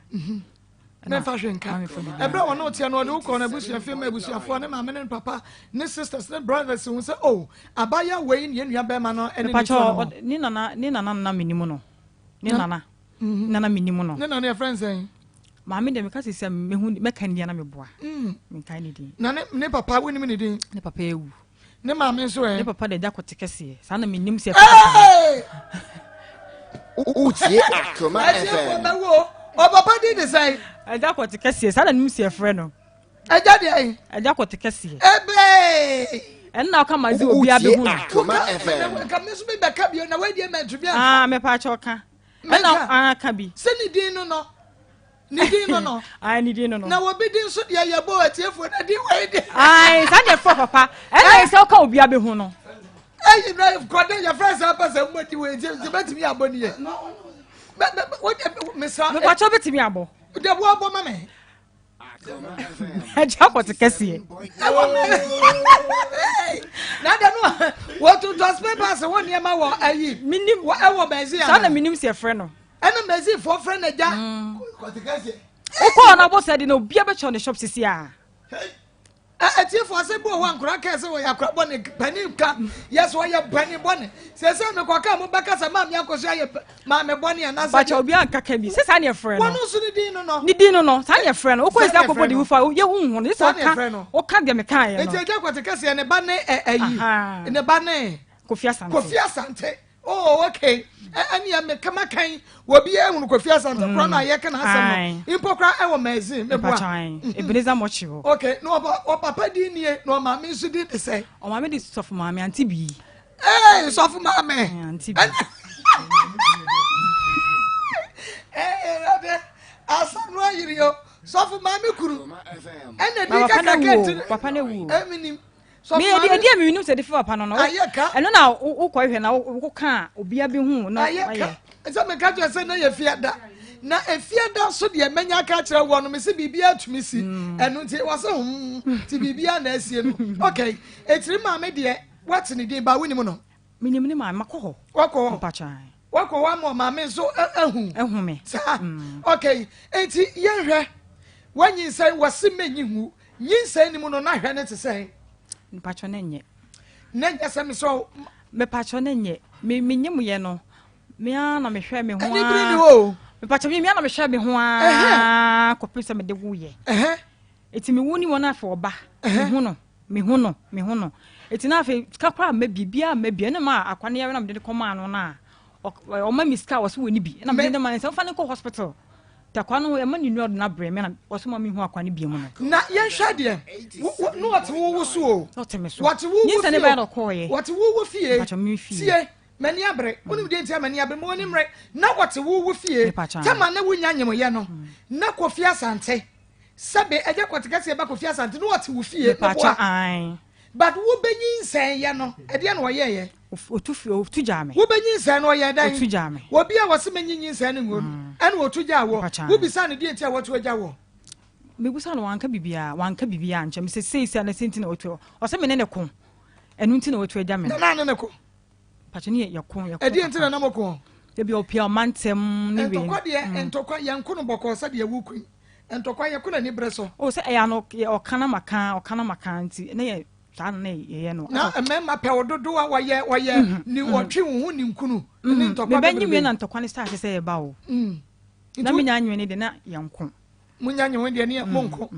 Memfa hwee nka. Ɛberɛ a ɔne wo teɛ no, ɔde wo kɔɔ n'abusuafie ma abusuafoɔ, ne maame ne ne papa, ne sisters ne brothers hu sɛ oh, abaayewa wei ne yɛn nua barima no ne ne tua no ho. Ne nana, ne nana na menim no. Ne nana. Mhm. Nana menim no. Ne nana yɛfrɛ no sɛn? Maame deɛ meka sisi a mehu mɛka ne din na meboa. Mm. Menkae ne din. Na ne ne papa wonim ne din? Ne papa ewu. Ne maame nso ɛ? Ne papa de agya kɔte kɛseɛ. Saa na menim sɛ papa. Wotie Akoma FM. Ɔpapa din de sɛn? Agya kɔte kɛseɛ saa na menim sɛ yɛfrɛ no. Agya deɛ yi. Agya kɔte kɛseɛ. Ebee. Ɛnna ɔka ma dze obi abɛhu no. Akoma FM. Nka mi nso mi bɛka bio na wei deɛ mɛntumi anka. Ah mɛpa akyɛ ɔka. Ɛnna aka bi. Sɛ ne din no no. Ne din no no. Ayi ne din no no. Na obi din nso deɛ yɛ bɔ atiefoɔ na din wei deɛ. Ayi saa deɛ fɔ papa. Ɛnna sɛ ɔka obi abɛhu no. Ɛyi na kɔde yɛ fɛ sɛ apɛ sɛ mbɔ di wei nti bɛtumi abɔ ne yɛ. Bɛ bɛ wo deɛ mesra. Mepatwa bɛtumi abɔ. Deɛ wo abɔ ma me. Agya kɔte kɛseɛ. Na da no wɔtontɔn spare parts wɔ nneɛma wɔ ayi. Minim wɔ ɛwɔ bɛnzi ana. Saa na minim sɛ ɛfrɛ no. Ɛna bɛnzi foɔ frɛ na gya. Kɔte kɛseɛ. Wokɔ na abɔ sɛ de na obia bɛkyɛ ne shop sisi a. Atiefo asɛm bi wɔ hɔ a nkwadaa kae sɛ wɔyɛ akwadaa bɔne, panin ka yɛ sɛ ɔyɛ panin bɔne. Seesei mekɔka a mobɛka sɛ maame akɔso ayɛ maame bɔne anaasɛ. Bakyɛ obi anka ka bi sɛ saa ne ɛfrɛ no. Wɔn nso ne din no no. Ne din no no saa ne ɛfrɛ no. Wokɔ esi akɔbɔ de wufa yɛ hu no. Sɛ ɔka ɔka deɛ meka yɛ no. Eti agya kwate kɛseɛ ne ba ne ɛyi ne ba ne. Kofi Asante. Kofi Asante. Oh, okay. Ɛnea meka makan wɔ bi ehunu Kofi Asante mm. kora na yɛka n'asɛm no. Mpo kora ɛwɔ magazine meboa. Mhm. Ebenezer Mɔkye hɔ. Okay, na ɔba ɔpapa din nie na ɔmaame nso din de sɛ. Ɔmaame de sɔfo maame ante bii. Ee, sɔfo maame. Ante bii. Ee, ɛwurade asɛm no ayiri o. Sɔfo maame kuru. Ɛna di kakaka nti. Papa na wu. Ɛmi Me edi edi a menim sɛ de fa papa no no. Ɛno na wokɔ hwɛ na wokɔ a obia bi hu na ayɛ. Sɛ meka kyerɛ sɛ na yɛ fiada. Na efiada nso deɛ mɛnya aka kyerɛ wɔ no mese biribiara tumi si. Mm. Ɛno nti wɔ sɛ hmm nti biribiara na asie no. Okay. Etiri maame deɛ wate ne din ba wonim no. Menim ne maame makɔ hɔ. Wakɔ hɔ. Mpatwan. Wakɔ hɔ ama maame nso ahu. Ahu me. Saa. Mm. Okay. Enti yɛnhwɛ wanyinsɛn wɔse menyi ngu Nyinsɛn no mu no na hwɛ no te sɛn? Mepakyɛ no nyɛ. Na nyɛ sɛ mesɛ wo. Mepakyɛ no nyɛ. Me me nyim yɛ no. Me ara na mehwɛ me ho ara. Ɛni bere ni hɔ o. Mepakyɛ me me ara na mehwɛ me ho ara kɔpem sɛ mede wo yɛ. Eti me wo ni wɔn afei ɔba. Me hu no. Me hu no. Me hu no. Eti na afei sika koraa mma bi biara mma bi ɛna ma akwa ne yɛrɛ na mede kɔ maa no na ɔma mi sika wɔ so wɔ ni bi ɛna mede ma ne sɛ ɔfa ne kɔ hospital. Takwa no ɛma ne nua ɔde no abrɛ me na ɔsoma me hu akwa no biom no. Na yɛnhwɛ deɛ wo wo na ɔte wo wo so o. Na ɔte me so. Wɔte wo wo Nyinsɛn fie ne o. baeɛ na ɔkɔɔeɛ. Wɔte wo wo fie. Mpakyɛ me fie. Tie, m'ani abere. Wonim deɛ nti a m'ani abere? M'ani mmere. Na wɔte wo wo fie. Mepakyɛ. Tama na wonya nyemyɛ no. Na Kofi Asante, sɛbe ɛgya kɔte kɛseɛ ba Kofi Asante na ɔte wo fie. Mepakyɛ Meboa. ae. But wobɛnyinsɛn yɛ no, ɛdeɛ na ɔyɛɛyɛ? Otu fi otu gyaa me. Wobɛnyinsɛn no ɔyɛɛ dɛn? Otu gyaa me. Obi a wɔse menyi nyinsɛn no nguo no, mm. ɛna otu gyaa wɔ. Wobisaa no deɛ nti a watu agya wɔ? Mebusa no wanka biribiara, wanka biribiara nkyɛn. Mesɛ sei sei anasɛ nti na watu. Ɔsɛ me ne ne ko. Ɛno nti na watu agya me. Na na ne ne ko. Mpakyɛ ne yɛ ko yɛ ko. Ɛdeɛ nti na na mo ko? Ebi ɔpia ɔma ntɛm ne wei. Ntɔkwa deɛ mm. ntɔkwa yɛn ko no bɔkɔɔ sɛ deɛ wuku yi. Ntɔkwa yɛ ko na ni brɛ so. O sɛ ɛyɛ ano ɔka na ma ka ɔka na ma ka nti ne yɛ saa na yɛyɛ no. Na mmarima pɛ wo dodoɔ a wɔyɛ wɔyɛ mhm, ni mhm. wɔtwe wo ho ninkunu ne mhm. ntɔkwa bebrebe. Mebɛnye wie na ntɔkwa no start sɛ yɛba o. Mm. Na menya anwene de na yɛnko. Munya nye ho deɛ ne monko.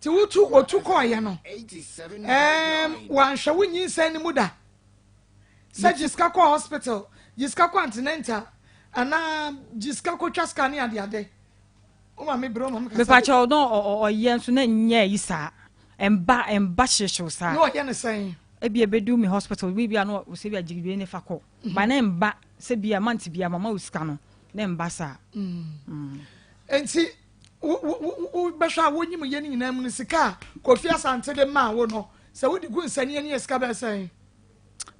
Nti wotu otu kɔɔyɛ no. Ɛɛm wanhwɛ wo nyinsɛn no mu da. Sɛ gye sika kɔ hospital, gye sika kɔ antenatal, anaa gye sika kɔtwa sika ne adeade. Wo maame brɛ wo maame kasa. Mepakyɛw na ɔyɛ nso na nyɛ ayi saa. Ɛmba ɛmba hyehyew saa. Na ɔyɛ ne sɛn? Ebi ebedu me hospital bi bi a na ɔsɛ bi a gye wei ne fa kɔ. Mhm. Ba na ɛmba sɛ bi a month bi a mama wo sika no na ɛmba saa. Mm. mm. Nti wobɛhwɛ a wonyim yɛ no nyinaa mu no sika a Kofi Asante de maa wo no sɛ wode gu nsania no yɛ sika bɛyɛ sɛn?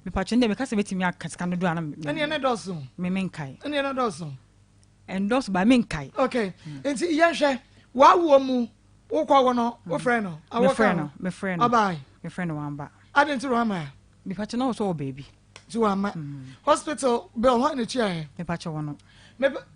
Mepatwa ndɛ meka sɛ mɛtumi aka sika no do a na ɛneɛ ne dɔso me menkae ɛneɛ ne dɔso ɛndɔso ba menkae. Okay nti yɛnhwɛ w'awoɔ mu wokɔ wo no wofrɛ no awɔ ka no mefrɛ no ɔbae mefrɛ no wamba ade nti na wama mepatwa na wɔ sɛ wɔ baabi nti wama hospital bill hɔ na tua yɛ mepatwa wɔ no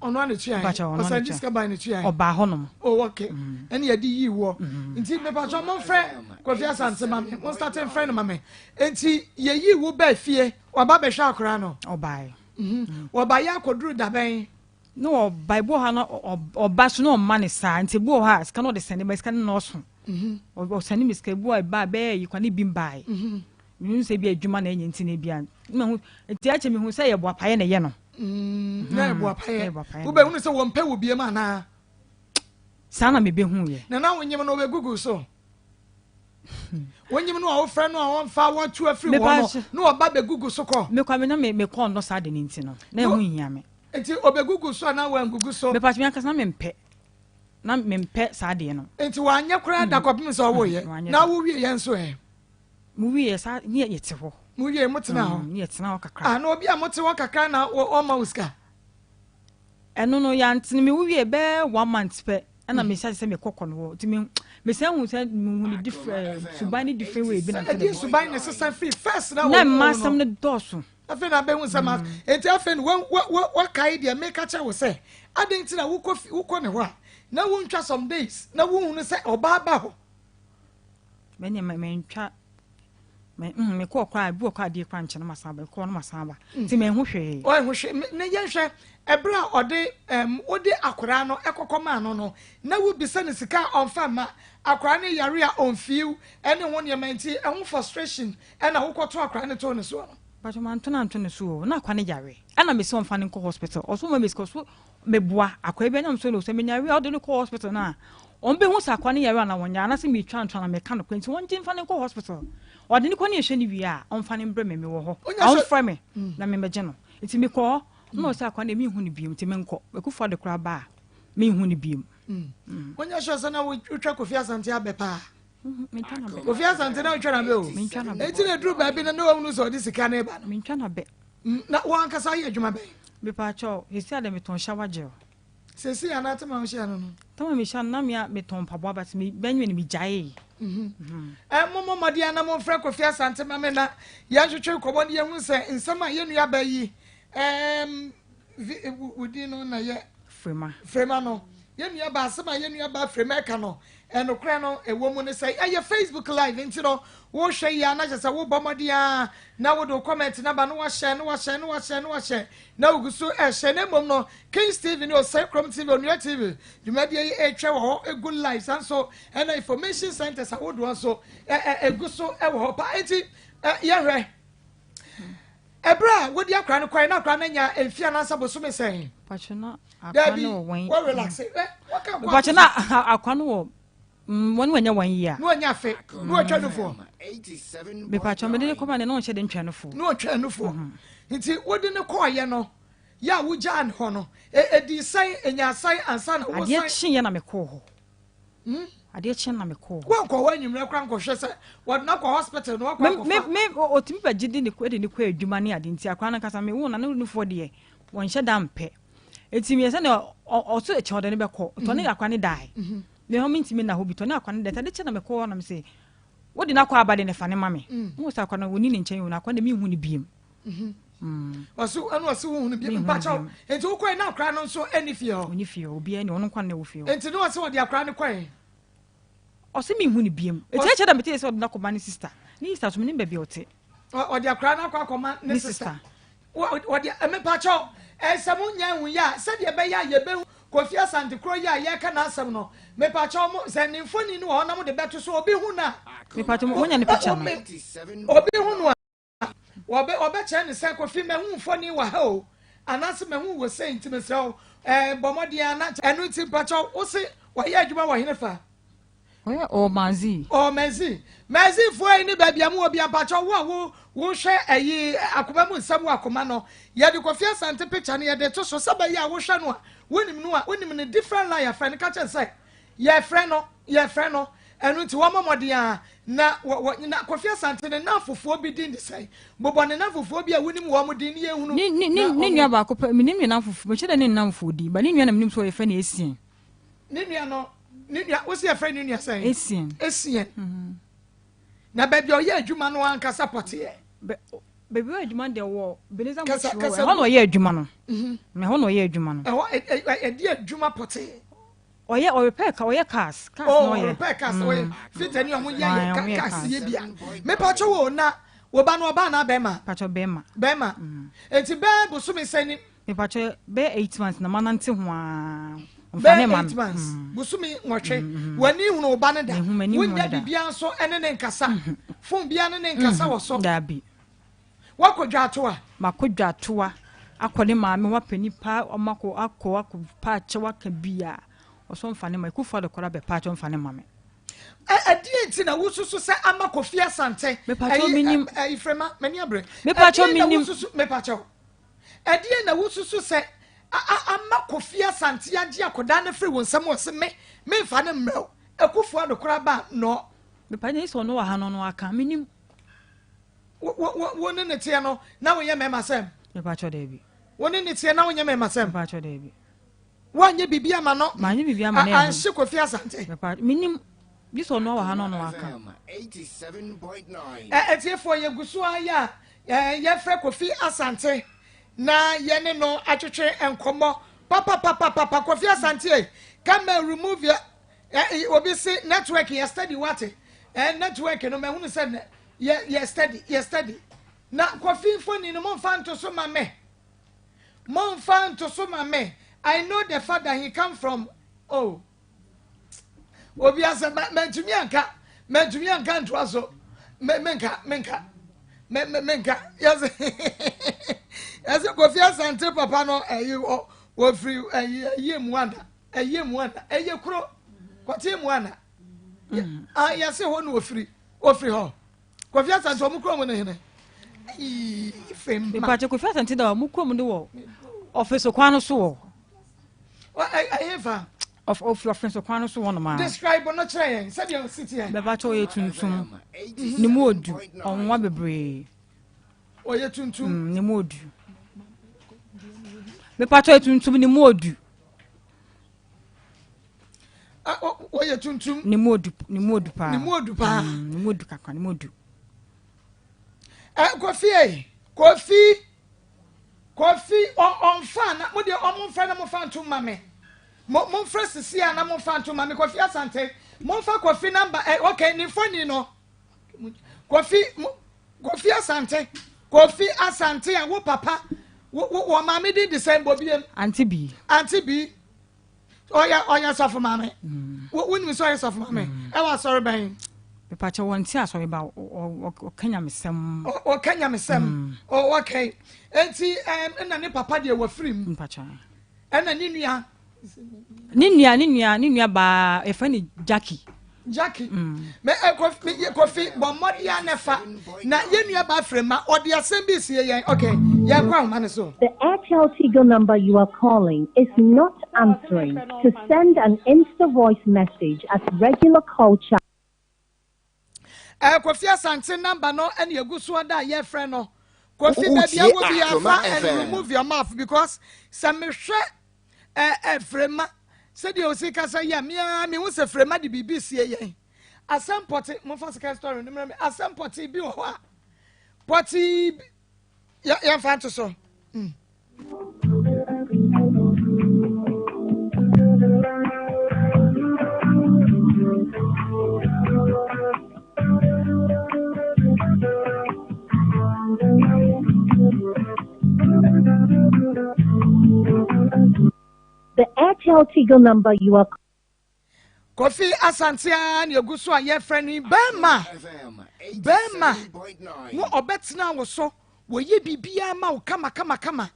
ɔno ana tua yɛ ɔsan di sika ban na tua yɛ ɔbaa hɔ nom oh okay ɛne yɛde yii wɔ nti mepatwa mo mfrɛ Kofi Asante ma me mo start mfrɛ no ma me nti yɛyii wo baa fie waba bɛhwɛ akora no ɔbae Wɔbaeɛ akɔduru dabɛn? Na ɔba ebi wɔ hɔ a na ɔba so na ɔma ne saa nti ebi wɔ hɔ a sika na ɔde sɛne ba sika no nɔɔso mhm. ɔsɛne mi sika ebi wɔ ɛba bɛyɛ yi kwa ne bi mbae mhm. mehu sɛ ebi adwuma na ɛnyɛ nti na ebi a mehu nti akyɛ mehu sɛ yɛ boapayɛ na ɛyɛ no. Mm, na yɛ boapayɛ wobɛhunu sɛ wɔmpɛ wɔ biem anaa. Saa na mebehu yɛ. Na na wonyim no ɔbɛgugu so. Wonyim no a wofrɛ no a ɔmfa wɔtu afiri hɔ no na ɔba bɛgugu so kɔ. Mekɔ me na me mekɔ ɔnnɔ saa de no nti no na ɛho nhia me. Nti ɔbɛgugu so anaa wangugu so? Mepatwe me ankasa na mempɛ na mempɛ saa deɛ no. Nti wanyɛ koraa da kɔpem sɛ ɔwoyɛ na wowie yɛ nso ɛ? Mowie saa ne yɛte hɔ. Mowie motena hɔ? Ne yɛtena hɔ kakra. Ah na obi a mote hɔ kakra na ɔma wo sika? Ɛno no yɛantene me wowie bɛɛ one month pɛ ɛna mm. mehyɛ sɛ mekɔ kɔ no hɔ nti me mesan hu sɛ mehu ne different eh, suban ne different way bi na ɛdeɛ suban ne sesa firi first na na mma asɛm no dɔɔso afei na abɛhu sɛ ma mm. nti afei no wakae deɛ meka kyerɛ wo sɛ adɛn nti na wokɔ wokɔ ne hɔ a na wontwa some days na wohunu sɛ ɔbaa ba hɔ mɛne mentwa Me mm, mekɔɔ koraa, ebi wɔ kɔ adeɛ koraa nkyɛn na masan aba, mekɔɔ na masan aba. Mm. Nti menho hwee. Ɔnho hwee. Ne yɛnhwɛ, ɛberɛ a ɔde um, wode akwaraa no ɛkɔkɔ maa no no, na wobisa no sika a ɔmfa mma, akwaraa no yare a ɔmfiw, ɛne ho nneɛma nti, ɛho frustration ɛna wokɔto akwaraa no too ne soɔ no. Mpakyɛ manto no anto ne so o, na akwa no yare. Ɛna mese ɔmfa no nkɔ hospital, ɔso ɔmma me sika, ɔso meboa akwaa bi anam so no sɛ menya yare a ɔde no kɔ hospital no a wɔn bɛhu sɛ akwaa no yare anaa wɔnyare anaasɛ metwa nto anaa meka nokorɛ nti wɔngye mfa no nkɔ hospital ɔde no kɔ ne yɛhwɛ no wie a ɔmfa no mbrɛ me mewɔ hɔ ɔmfrɛ me mm. na memmɛgye no nti mekɔ hɔ na ɔsɛ akwaa no menhu no biom nti menkɔ akufo ade koraa ba a menhu no biom mm. mm. wonyɛ sure sɛ na wotwa Kofi Asante abɛ paa Kofi Asante na wotwa nabɛ o enti na ɛduru baabi no na wahunu sɛ ɔde sika no ba no mentwa nabɛ Na wo ankasa yɛ adwuma bɛn? Mepaakyɛw, sɛsi a deɛ metɔn shower gel. Sɛsi anaa tama a wohyia no no? Tama mehyia no na mea metɔn mpaboa but me bɛnwene no megyaee. Mm -hmm. Eh, mommɔ mmɔden na momfrɛ Kofi Asante ma me na yɛntwetwe nkɔmmɔ na yɛhu sɛ nsɛm a yɛn nuabaa yi um, wo din no na yɛ Frema. Frema no. Yɛn nuabaa asɛm a yɛn nuabaa Frema ɛka no Nokorɛ no ɛwɔ mu ne sɛ ɛyɛ Facebook live nti no wohwɛ yi a na kyerɛ sɛ wobɔ mmɔden ara na wode wo comment no aba na wahyɛ na wahyɛ na wahyɛ na wahyɛ na wogu so ɛhyɛ na mmom no Kings TV ne Osei Krom TV Onua TV dwumadie yi ɛretwa wɔ hɔ ɛgu live saa nso ɛna information centers ahodoɔ nso ɛgu so ɛwɔ hɔ paa nti yɛhwɛ Ɛberɛ a wode akwadaa no kɔe na akwadaa no anya mfeɛ anaasɛ bosome sɛn? Mpakyɛ na akwadaa Dabi, no wɔ wɔn. wɔ relax. Ɛ, wɔka nkɔ Mpakyɛ na akwadaa no wɔ wɔn wɔnyɛ wɔn yie a. Na wɔnya afe, na wɔtwa nufoɔ. Mepakyɛ mede ne kɔma ne na ɔnhyɛ de ntwa nufoɔ. Na ɔtwa nufoɔ. Mhm. Nti wode ne kɔɔyɛ no, yɛ a wogyaa ne hɔ no, ɛdii sɛn, ɛnyaa sɛn ansa na wosan. Adeɛ kyeeɛ na mekɔɔ hɔ. Hmm? Adeɛ kye na mekɔɔ hɔ. Woankɔ hɔ anwummerɛ koraa nkɔhwɛ sɛ wɔde no akɔ hospital na wakɔ akɔfa. Me me ɔtumi bɛgye de ne de ne kɔ adwuma ne ade nti akwadaa no ankasa me wo na ne nufoɔ deɛ wɔnhyɛ da mpɛ. Eti meyɛ sɛ na ɔso kyɛ ɔde ne bɛkɔ nti ɔne akwadaa no dae. Me hɔ mentumi nna hɔ bi tɔ ne akwadaa no dae nti ade kye na mekɔɔ hɔ na mese wode no akɔ aba de ne fa ne ma me. Mo sɛ akwadaa no wɔni ne nkyɛn o na akwadaa no menhu no biem. Ɔse ɛna ɔse wohu no biem mpakyɛw nti wokɔe na akwadaa no nso ɛni fie hɔ. Ɔni fie hɔ obiara ni ɔno nko na ɛwɔ fie hɔ. Nti ne ɔse ɔde akwadaa no kɔe. Ɔse menhu no biem nti ɛkyɛ dɛ mete sɛ ɔde no akɔma ne sister ne sister so menim baabi a ɔte. Ɔde akwadaa no akɔ akɔma ne sister. Ɔde mepakyɛw ɛsɛ mo nya ehu yɛ a sɛdeɛ ɛbɛyɛ a yɛbɛhu Kofi Asante koro yi a yɛreka n'asɛm no mepakyɛw mo sɛ ne mfoni no wɔ hɔ na mo de bɛto so obi hu no a. Mepakyɛw mo nya ne picture no. Obi hu no a. Wɔbɛ wɔbɛkyerɛ no sɛ, Kofi, mahu wo mfoni wɔ ha o, anaase mahu wo wɔ sei, nti mesrɛ wo, eh, bɔ mmɔden ara na. Ɛno nti, mpakyɛw, wo se wɔyɛ adwuma wɔ henefa? Wɔyɛ ɔwɔ Manzi. Ɔwɔ Manzi. Manzifoɔ yi ne baabi a mowɔ bia, mpakyɛw, wo a wo wohwɛ ayi akoma mu nsɛm wɔ akoma no, yɛde Kofi Asante picture no yɛde to so sɛ bɛyɛ a wohwɛ no a, wonim no a, wonim no different line afrɛ no ka kyerɛ no sɛ Yɛfrɛ no, yɛfrɛ no, ɛno nti wɔmmɔ mmɔden ara na wɔ, wɔ, na Kofi Asante ne nnamfofoɔ bi din de sɛn? Bobɔ ne nnamfofoɔ bi a wonim wɔn din ne yɛnhunu. Ne, ne, ne, ne nua baako pɛ, menim ne nnamfofoɔ, mekyɛ dɛ ne nnamfoɔ din, ba ne nua na menim sɛ wɔyɛfrɛ no Essien. Ne nua no, ne nua, wo se yɛfrɛ ne nua sɛn? Essien. Essien. Mm -hmm. Na baabi a ɔyɛ adwuma no ankasa pɔteɛ. Baabi ɔyɛ adwuma deɛ wɔ Beneza Mɔtiri hɔ, ɛhɔ na ɔyɛ adwuma no. Mhm. Ɛhɔ na ɔyɛ adwuma no. Ɛhɔ ɛdi adwuma pɔtee. Ɔyɛ ɔ repair car ɔyɛ cars cars na ɔyɛ. Oh repair cars ɔyɛ fita ni ɔmo yɛ yɛ cars yɛ bia. Mepa kyɛw o na wo ba no ɔbaa anaa bɛɛma? Pakyɛw bɛɛma. Bɛɛma eti bɛɛ bosome sɛn ni? Mepa kyɛw bɛɛ 8 months na manante ho aa. Bɛɛ 8 months bosome nwɔtwe w'ani hunu wo ba no da wonya biribiara nso ɛne ne nkasa phone biara ne ne nkasa wɔ so. Daabi. Woakɔ dwatoa? Makɔ dwatoa akɔ ne maame hɔ apɛ nipa ɔmo akɔ akɔ akɔ pa akyɛw aka bi a ɔsɛ ɔmfa ne ma Ekufu Addo koraa bɛ pa akyɛw ɔmfa ne ma me. Ɛ ɛdeɛn nti na wosusu sɛ ama Kofi Asante Mepakyɛw ɛyi menim. ɛ Ifrema m'ani abere Mepakyɛw ɛdeɛn na menim. wosusu mepakyɛw ɛdeɛn na wosusu sɛ a a ama Kofi Asante agye akwadaa no afiri wo nsam ɔse me memfa no mmrɛ wo Ekufu Addo koraa ba a nɔɔ. Mepakyɛw sɛ ɔno wɔ ha no ɔno aka menim. Wo wo wo wo ne ne teɛ no na wonyɛ mmarima sɛm. Mepakyɛw daabi. Wo ne ne teɛ na wonyɛ mmarima sɛm. Mepakyɛw daabi. Woanyɛ biribi ama no. Manyɛ biribi ama no. Anhye Kofi Asante. Mepa menim. Gye sɛ ɔno wɔ ha na ɔno aka. Ɛ atiefoɔ yɛgu so ara yɛ a yɛfrɛ Kofi Asante na yɛne no atwetwe nkɔmmɔ papapapapa Kofi Asante ei come and remove your ɛ obi se network yɛ steady wate ɛ network no mahunu sɛ Yɛ yɛ steady yɛ steady. Na Kofi mfoni no momfa nto so ma me momfa nto so ma me I know the father he come from oh obi asɛ mantumi anka mantumi anka ntoa so me menka menka me me menka yɛsɛ yɛsɛ Kofi Asante papa no ɛyi ɔ wɔfiri ɛyi ɛyi mu ana ɛyi mu ana ɛyɛ kuro kɔte mu ana yɛsɛ hɔ na wɔfiri. Ofiri hɔ. Kofi Asante ɔmo kurom ne hene. Ayii fem ma. Mepakyɛ Kofi Asante da ɔmo kurom ne wɔ ɔfeso kwan no so wɔ. Ɛyɛ fa. Ofiri ɔfeso kwan no so wɔ nom a. Describe no kyerɛ yɛn sɛdeɛ ɔsi teɛ. Mepakyɛ ɔyɛ tuntum. Ne mu odu ɔnwa bebree. Ɔyɛ tuntum. Ne mu odu. Mepakyɛ ɔyɛ tuntum ne mu odu. Wɔyɛ tuntum. Ne mu odu ne mu odu paa. Ne mu odu paa. Ne mu odu kakra ne mu odu. Ɛ Kofi ei Kofi Kofi ɔnfa na mo deɛ ɔmo nfrɛ na mo fa nto ma me mo mo nfrɛ sisi a na mo nfa nto ma me Kofi Asante mo nfa Kofi namba ɛ okay ne mfoni no Kofi Kofi Asante Kofi Asante a wo papa wo wo maame din de sɛn bɔ biem. Auntie bi. Auntie bi. Ɔyɛ ɔyɛ sɔfo maame. Wonim sɛ ɔyɛ sɔfo maame. Ɛwɔ asɔre bɛn? Mepakyɛ wɔn ti asɔre ba ɔka nyamesɛm. Ɔka nyamesɛm. Ɔka eti ɛna ne papa deɛ wafiri mu. Mepakyɛ. Ɛna ne nua. Ne nua ne nua ne nua baa yɛfrɛ no Jackie. Jackie, me eh, Kofi, me, Kofi, bɔ mmɔden a na fa. Na yɛn nua ba Frema, ɔde asɛm bi sie yɛn. Okay, yɛn kɔ ahoma no so. The Airtel Tigo number you are calling is not answering. To send an Insta voice message at regular call charge. Eh, Kofi Asante number no ɛna egu so ada a yɛfrɛ no. Kofi baabi a wɔ bi afa and remove your mouth because sɛ mehwɛ eh, eh, Frema sɛdeɛ osi kasa yi a mea mehu sɛ Frema de biribi sie yɛn. Asɛm pɔte momfa sika story no mmerɛ me asɛm pɔte bi wɔ hɔ a pɔte yɛmfa nto so. Mm. The Airtel Tigo number you are Kofi Asante ara na egu so a yɛfrɛ no yi bɛrima bɛrima wo ɔbɛtena wo so wɔyɛ biribiara ma wo kama kama kama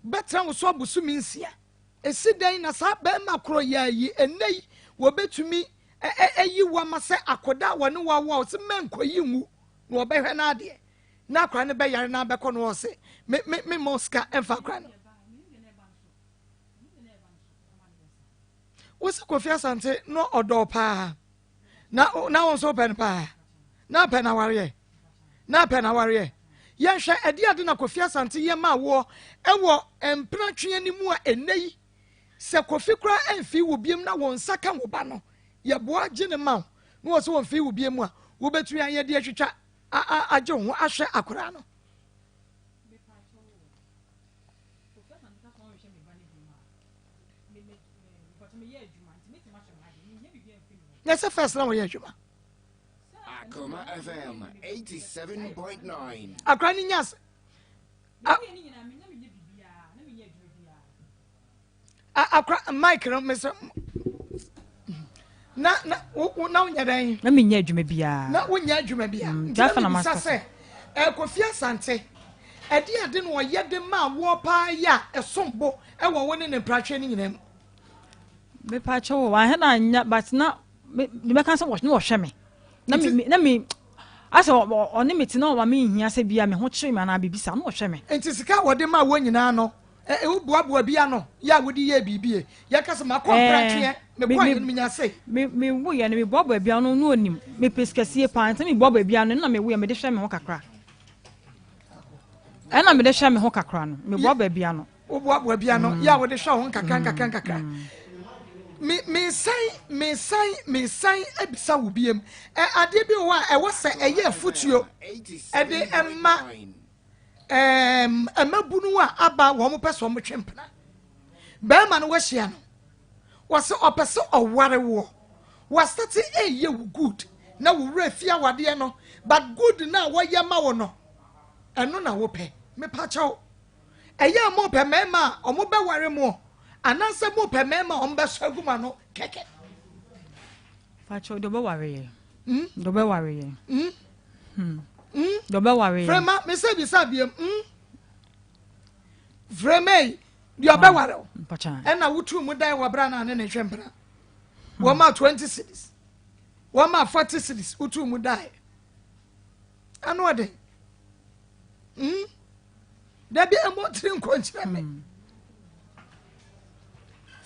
bɛtena wo so abosome nsia esi dɛn na saa bɛrima korɔ yɛ ayi ɛnɛ yi wɔbɛtumi ayi wo ama sɛ akoda a wɔne wo awo a ɔsɛ mɛnkɔyi nwu na wɔbɛhwɛ n'adeɛ na akora no bɛyare na abɛkɔ no ɔsɛ me me me mɔ sika ɛmfa akora no. Wo se Kofi Asante no ɔdɔ paa na na wo nso wopɛ no paa na apɛ na awareɛ na apɛ na awareɛ yɛnhwɛ ɛde ade na Kofi Asante yɛ maa woɔ ɛwɔ mpena tweɛ no mu a ɛnɛ yi sɛ Kofi koraa ɛmfii wo biem na wo nsa ka wo ba no yɛboa gye ne ma wo na wɔ sɛ wɔmfii wo biem a wobɛtumi ayɛ de atwitwa agye wo ho ahwɛ akoraa no. Na sɛ first na wɔyɛ adwuma. Akoma FM 87.9. Akora ni nya akora mic no mesɛ na na wo na wonyɛ dɛn. Na menyɛ adwuma biara. Na wonyɛ adwuma biara. Mm, nti na mebisa sɛ Kofi Asante ɛde ade na ɔyɛ de ma woɔ paa yɛ a ɛsom bo ɛwɔ wo ne ne mpratwe no nyinaa mu. Mepa kyɛw wɔ ahɛ na nya but na me mebɛka sɛ wɔ wɔhwɛ me na me na me asɛ ɔne me te na ɔma me nhia sɛ bia me ho kyere me anaa biribi saa na ɔhwɛ me. Nti sika a wɔde ma woɔ nyinaa no woboaboa bi ano yɛ a wode yɛɛ biribi e yɛka sɛ makɔ mpratweɛ mekɔ ayɛ no menya sei. Me me woyɛ no meboaboa bi ano no onim mepɛ sikasie paa nti meboaboa bi ano na me woyɛ mede hwɛ me ho kakra ɛna mede hwɛ me ho kakra no meboaboa bi ano. Woboaboa bi ano yɛ a wode hwɛ ho nkakra nkakra nkakra. Me mesan mesan mesan abisa wo biem. Ɛ adeɛ bi wɔ hɔ a ɛwɔ sɛ ɛyɛ afutuo ɛde ɛma ɛɛm mmabunu a aba wɔn pɛ sɛ wɔn twe mpena. Bɛrima no wahyia no wɔsɛ ɔpɛ sɛ ɔware woɔ wasate ɛyɛ wo good na wo werɛ fi awadeɛ no but good no a wɔyɛ ma wo no ɛno na wopɛ mepa kyɛw. Ɛyɛ a mopɛ mmarima a wɔbɛware mo anaasɛ mopɛ mmarima a wɔbɛsɔ agu mo ano kɛkɛ? Fakyɛ deɛ ɔbɛware yɛ. Hmm? Deɛ ɔbɛware yɛ. Hmm? Hmm. hmm? Deɛ ɔbɛware yɛ. Frema, mesɛ bisa biem. Hmm? Frema yi, deɛ ɔbɛware o. Ɛna wotu mu dan wɔ bra na ne ne hwɛ mpena. Hmm. Wɔn ma 20 cities. Wɔn ma 40 cities wotu mu dan. Ano ɔden. Hmm? Dabi ɛmmɔ tiri nkɔ nkyerɛ me. Hmm.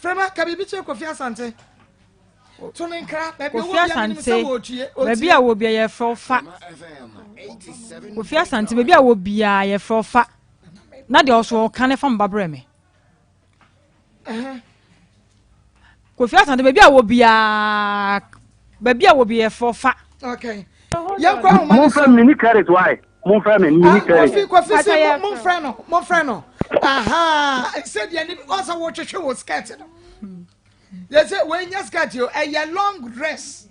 Frɛma ka biribi kyerɛ Kofi Asante. To ne nkra baabi a wɔ bia menim sɛ wɔtie. Baabi a wɔ bia yɛfrɛ wo fa. Kofi Asante baabi a wɔ bia yɛfrɛ wo fa. Na deɛ ɔso ɔka ne fa mba brɛ me. Kofi Asante baabi a wɔ biara baabi a wɔ bi yɛfrɛ fa. Okay. Yɛn kɔ ahoma ne so. Momfrɛ me ni credit why? Momfrɛ me ni credit. Kofi Kofi si momfrɛ no momfrɛ no. Aha sɛdeɛ ne ɔsɛ wɔtwetwe wɔ skirt no. Yɛsɛ wɔanya skirt o ɛyɛ long dress.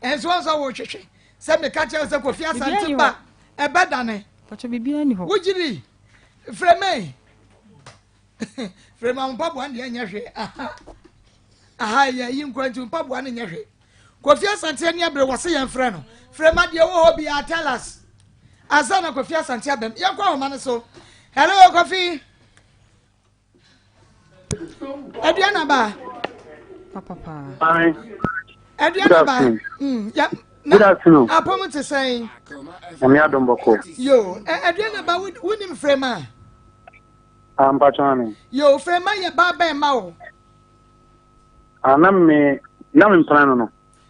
Ɛnso ɔsɛ wɔtwetwe sɛ meka kyerɛ sɛ Kofi Asante ba ɛbɛdane. Wogyiri frɛ me. Frɛ ma mpaboa no deɛ nyɛ hwee aha aha yɛ yi nkwa nti mpaboa no nyɛ hwee Kofi Asante ani abere wɔ se yɛn frɛ no frɛ ma deɛ wɔ hɔ biara tell us ansa na Kofi Asante abɛm yɛn kɔ ahoma no so hello Kofi aduana ba. Papa. Aduane ba. Ya na Good afternoon. Apɔm te sɛn? Nyame adom bɔkɔ. Yo, aduane ba wonim Frema? Ah, mpatwa ame. Yo, Frema yɛ ba bɛn ma wo? Ah, na me na me mpra no no.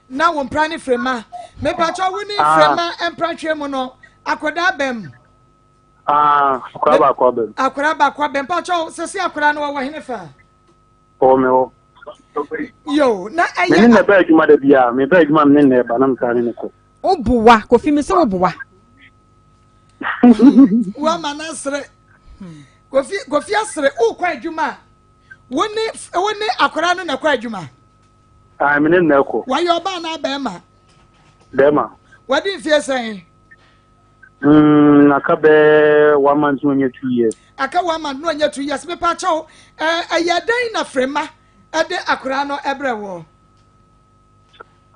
Na wo mpra ne Frema. Mepatwa wo ne ah. Frema mpratwe mu no akwadaa bɛm. Ah, akwadaa baako abɛm. Akwadaa baako abɛm. Mpatwa sɛsi akwadaa no wɔwɔ hene fa? Ɔwɔ me hɔ. Yo, na ɛyɛ. Me ne na ɛbɛ adwuma da biara, me bɛ adwuma me ne na ɛba na me saa ne ne kɔ. Wo boa, Kofi me se wo boa. Wa ma na sere. Kofi Kofi asere wo kɔ adwuma. Wo ne wo ne akwadaa no na kɔ adwuma. Ah, me ne na ɛkɔ. Wayɛ ɔbaa na bɛrima. Bɛrima. Wadi mfie sɛn? Mm, aka bɛɛ one month no ɔnyɛ 2 years. Aka one month no ɔnyɛ 2 years. Mepa kyɛw, ɛyɛ dɛn na Frema ɛde akwadaa no ɛbrɛ wɔ?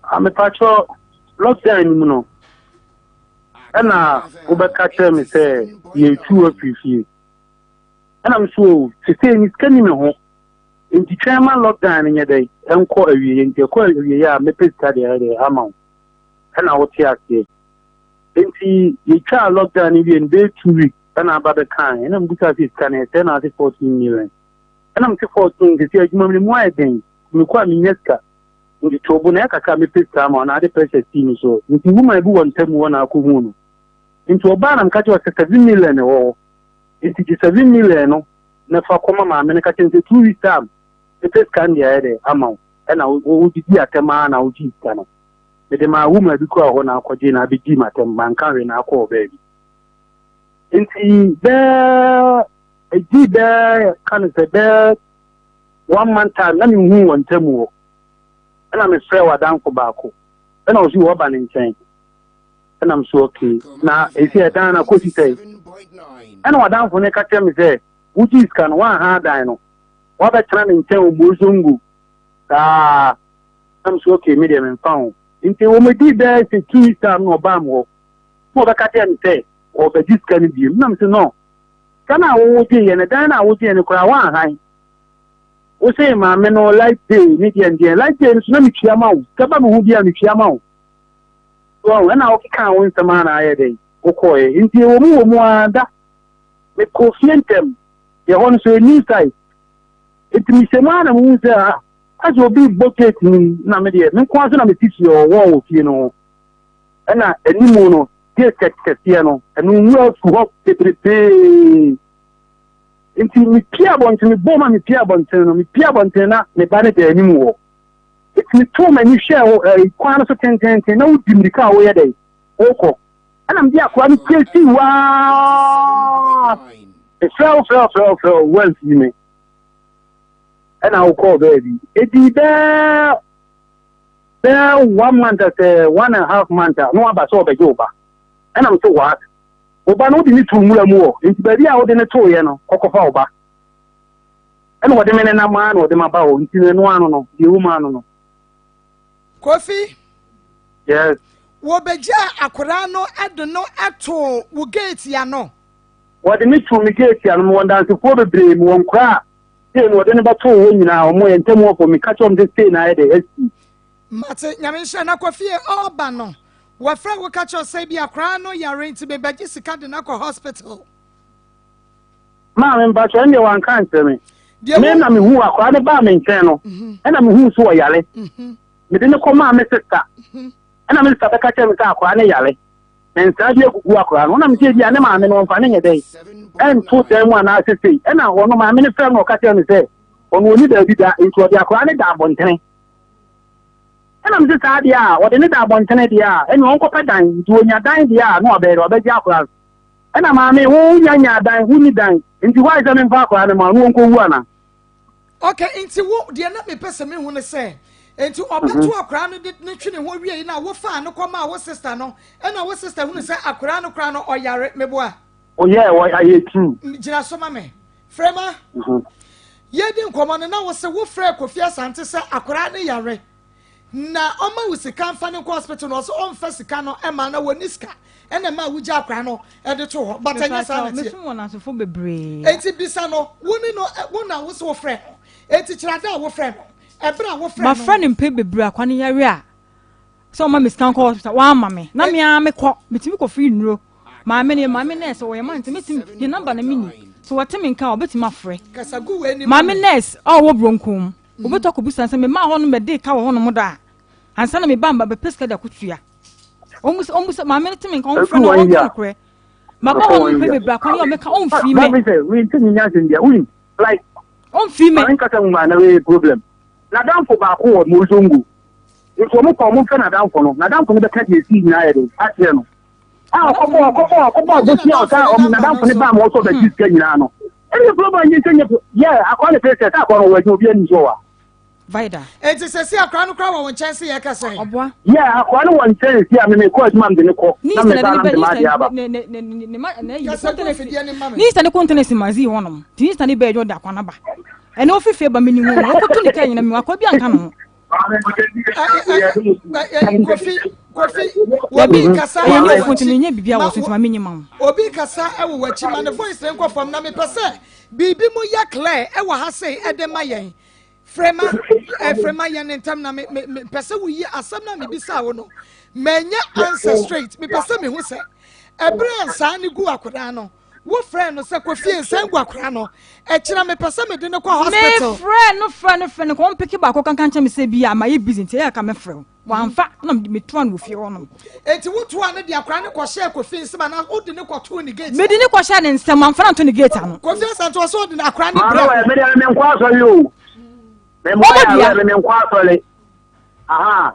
Ah, mepa kyɛw, lockdown ni mu no, ɛna wobɛka kyerɛ me sɛ yɛtu afiri fie. Ɛna me so o, sesei ni sika ni me ho. Nti twɛn ma lockdown no nyɛ dɛn, ɛnkɔ awieɛ. Nti ɛkɔ awieɛ a mɛpɛ sika deɛ ɛdɛ ama wo. Ɛna wote aseɛ. Nti yɛtwaa lockdown no wie no bɛyɛ 2 weeks ɛna aba bɛkae ɛna mebusaa sɛ sika no ɛsɛ na ase 14 million. Ɛna mese 14 sɛsɛ adwuma mu no mu ayɛ den, mekɔ a menya sika nti to bo na ɛkakra mepɛ sika ama na ade pressure sii me so. Nti woman bi wɔ ntam hɔ na akɔhu no, nti ɔbaa na meka kyerɛ sɛ 7 million wɔ hɔ, nti gye 7 million no na fa kɔma maame no, ka kyerɛ sɛ 2 weeks time mepɛ sika no deɛ ayɛ dɛ ama wo. Ɛna wodidi atɛm ara na wogyee sika no mede maa woman bi kɔɔ hɔ na akɔgye na abɛdi m'atɛm, manka hwee na akɔɔ baabi. Nti bɛɛ ɛdi bɛɛ ka no sɛ bɛɛ one month time na mehu wɔ ntam hɔ, ɛna mefrɛ w'adamfo baako ɛna ɔsi wɔba ne nkyɛn, ɛna m so okay na ɛsi ɛdan na kɔsi sɛ, ɛna w'adamfo no ka kyerɛ me sɛ wogye sika no woanha adan no woabɛtena ne nkyɛn wɔ Mozongo saa. Na m so okay, me deɛ memfa ho. Nti wɔmɛdii bɛɛ sɛ 2 weeks time na ɔbaa m hɔ na ɔbɛka kyerɛ me sɛ ɔbɛgye sika no biem, na m sɛ no, sika no a wowogyeeɛ no, dan no a wogyeeɛ no koraa woanhan, wo se maame no light day ne deɛ ndeɛ light day no so na metua ma wo, sika ba me ho bi a metua ma wo so, ɛna wokeka wo nsɛm a na ayɛ dɛn wokɔɔɛ. Nti ɛwɔ mu wɔ mu ara da mekɔɔ fie ntɛm yɛ hɔ no so ɛni site, nti mehyɛ mu ara na mehu sɛ ah, asɛ obi bɔ gate no mu, na me deɛ me nko ara so na mete fie hɔ wɔ wɔ fie no ho, ɛna animu no gate kɛseɛ no ɛno nwura fu hɔ bebrebee, nti mepie abɔnten, mebɔ ma mepie abɔnten no, mepie abɔnten na me ba no da anim hɔ, nti metoo m'ani hwɛ ɛɛ kwan no so tententen na wodi mirika a woyɛ dɛ wokɔ, ɛna mede akora no pie sii waa mefrɛ wo frɛ wo frɛ wo frɛ wo woamfii me, ɛna wokɔɔ baabi. Ɛdii bɛɛ one month sɛ one and a half month a na waba sɛ ɔbɛgye wo ba, ɛna m sɛ what, wo ba no wode ne too nwura mu hɔ, nti baabi a wode ne tooyɛ no kɔkɔfa wo ba, ɛna wɔde me nenam a na wɔde ma ba hɔ, nti no ɛno ano no deɛ ɛwɔ mu ano no. Kofi. Yes. Wɔbɛgyaa akwadaa no de no too wo gate ano. Wɔde me too me gate ano, mewɔ ndansefoɔ bebree, mewɔ nkora a sei na wɔde no bɛtoo hɔ nyinaa, wɔn yɛ ntam hɔfoɔ, meka kyerɛ wɔn sɛ sei na ayɛ dɛ asi. Mate, Nyame nhyira na kɔ fie. Ɔɔba no, wɔfrɛ wo ka kyerɛ sɛ bi akwaraa no yare nti mebɛgye sika de no akɔ hospital. Maame mpakyɛ, ɛndeɛ wanka ankyerɛ me. Me na mehu akwaraa no baa me nkyɛn no, ɛna mehu so ɔyare. Mede no kɔmaa me sista, ɛna me sista bɛka kyerɛ me sɛ akwaraa no yare. Na nsaa bi agugu akwaraa no. Ɛna me sɛ ebi a ne maame no ɔmfa ne nyɛ dɛn ɛnto dan mu anaasɛ sei. Ɛna ɔno maame no frɛ no ɔka kyerɛ me sɛ ɔno ɔni baabi da nti ɔde akwaraa no da abɔntene. Ɛna me sɛ saa deɛ a ɔde ne da abɔntene deɛ a ɛne ɔnkɔpɛ dan, nti ɔnya dan deɛ a na wabɛyɛ dɛ ɔbɛgye akwaraa no. Ɛna maame wo nya nya dan, wonni dan nti hɔ ayɛ sɛ memfa akwaraa no ma no ɔnkɔwu ana? Okay, nti wo deɛ na mepɛ sɛ mehu ne sɛ nti ɔbɛto akwaraa no de ne twe ne ho wie na wofaa no kɔmaa wo sister no, ɛna wo sister hunu sɛ akwaraa no koraa no ɔyare, meboa? Oyɛ wɔ ayɛ true. Gyina so ma me. Frɛma. Yɛdi nkɔmmɔ no na wo sɛ wofrɛ Kofi Asante sɛ akwaraa no yare na ɔma wo sika mfa no nkɔ hospital, na ɔsɛ ɔmfa sika no ɛma na wɔni sika, ɛna ɛma wogya akwaraa no ɛde to hɔ, but ɛnyɛ saa na teɛ. Mesom wɔn asofo bebree. Enti bisa no, wo ne no, wo na wo sɛ wofrɛ no, enti kyerɛ ada a wofrɛ no, ɛberɛ a wofrɛ no. Mafrɛ no mpɛn bebree akwa no yare a. Sɛ ɔma me sika nkɔ hospital, wamma me. Na me ara mekɔ, metumi kɔfiri nnuro. Maame no, maame nurse, ɔyɛ ma nti metumi, ne number na menni. Sɛ wɔte me nka a, ɔbɛtumi afrɛ. Maame nurse a ɔwɔ Bronkom, ɔbɛtɔ akɔbisa sɛ memaa hɔ no mɛde ka wɔ hɔnom da a, ansa na meba mba bɛpɛ sika de akɔtua. Ɔmmu sɛ maame no te me nka, ɔmfrɛ no, ɔnka nokorɛ. Maba hɔ no mpɛ bebree akwan yɛ ɔmɛka ɔmfiri me. Maame sɛ, wei nti nyɛ asɛm bia, wonim, like, ɔmfiri me. Maame nkasa mu maa na wei problem. N'adamfo baako wɔ Mozongo. Nti wɔn kɔ wɔn fɛ n'adamfo no, n'adamfo no bɛka deɛ esii nyinaa yɛ den akyerɛ no. A ɔkɔbɔ ɔkɔbɔ ɔkɔbɔ abosia ɔsa ɔmo n'adamfo no baa ma ɔsɔ bɛgye sika nyinaa no. Ɛne problem nyɛ sɛ nyɛ yɛ akɔa ne pɛ sɛ sɛ akɔa no wɔ adwuma obi anim so wɔ wa. Vida. Enti sɛsi akora no koraa wɔ wo nkyɛn se yɛka sɛn? Ɔboa. Yɛ akɔa no wɔ nkyɛn si a meme kɔ adwuma mede ne kɔ na me ba na mede m'adeɛ aba. Kasa gu afidie no ma me. Ne sista ne kɔntɛnɛsi magazine hɔnom. Nti ne sista ne bɛɛ adwuma de akɔa no aba. Ɛnɛ ofi fie ba meni hu no. Ɔkɔto ne kaa nyina mi akɔa bi anka ne ho. Kofi Kofi obi kasa ɛyɛ ne ofo nti menyɛ biribi a wɔ so nti ma menye ma wo. Obi kasa ɛwɔ w'akyi ma ne voice ne nkɔ fam na mepɛ sɛ biribi mu yɛ clear ɛwɔ ha sei ɛde ma yɛn. Frema frema yɛn ne ntam na me me mepɛ sɛ woyi asɛm na mebisa wo no manya answer straight mepɛ sɛ mehu sɛ ɛberɛ a nsaa ne gu akwadaa no Wo frɛ no sɛ kɔ fie nsan gu akora no. Ɛkyena mepɛ sɛ mede no kɔ hospital. Me frɛ no frɛ no frɛ no kɔ ɔmpeke baako kankan kyɛ me sɛ bi a mayɛ busy nti ɛyɛ ka mɛfrɛ wo. Wamfa na me toa no wɔ fie hɔ nom. Enti wo toa no de akora no kɔhyɛɛ Kofi nsam anaa wode no kɔtoo ne gate? Mede no kɔhyɛɛ ne nsam mamfa no anto ne gate ano. Kofi Asante ɔsɛ ɔde akora no brɛ wo. Maame wɔ me deɛ me nkɔ asɔre o. Me mmoa yɛ awɛ me me nkɔ asɔre. Aha.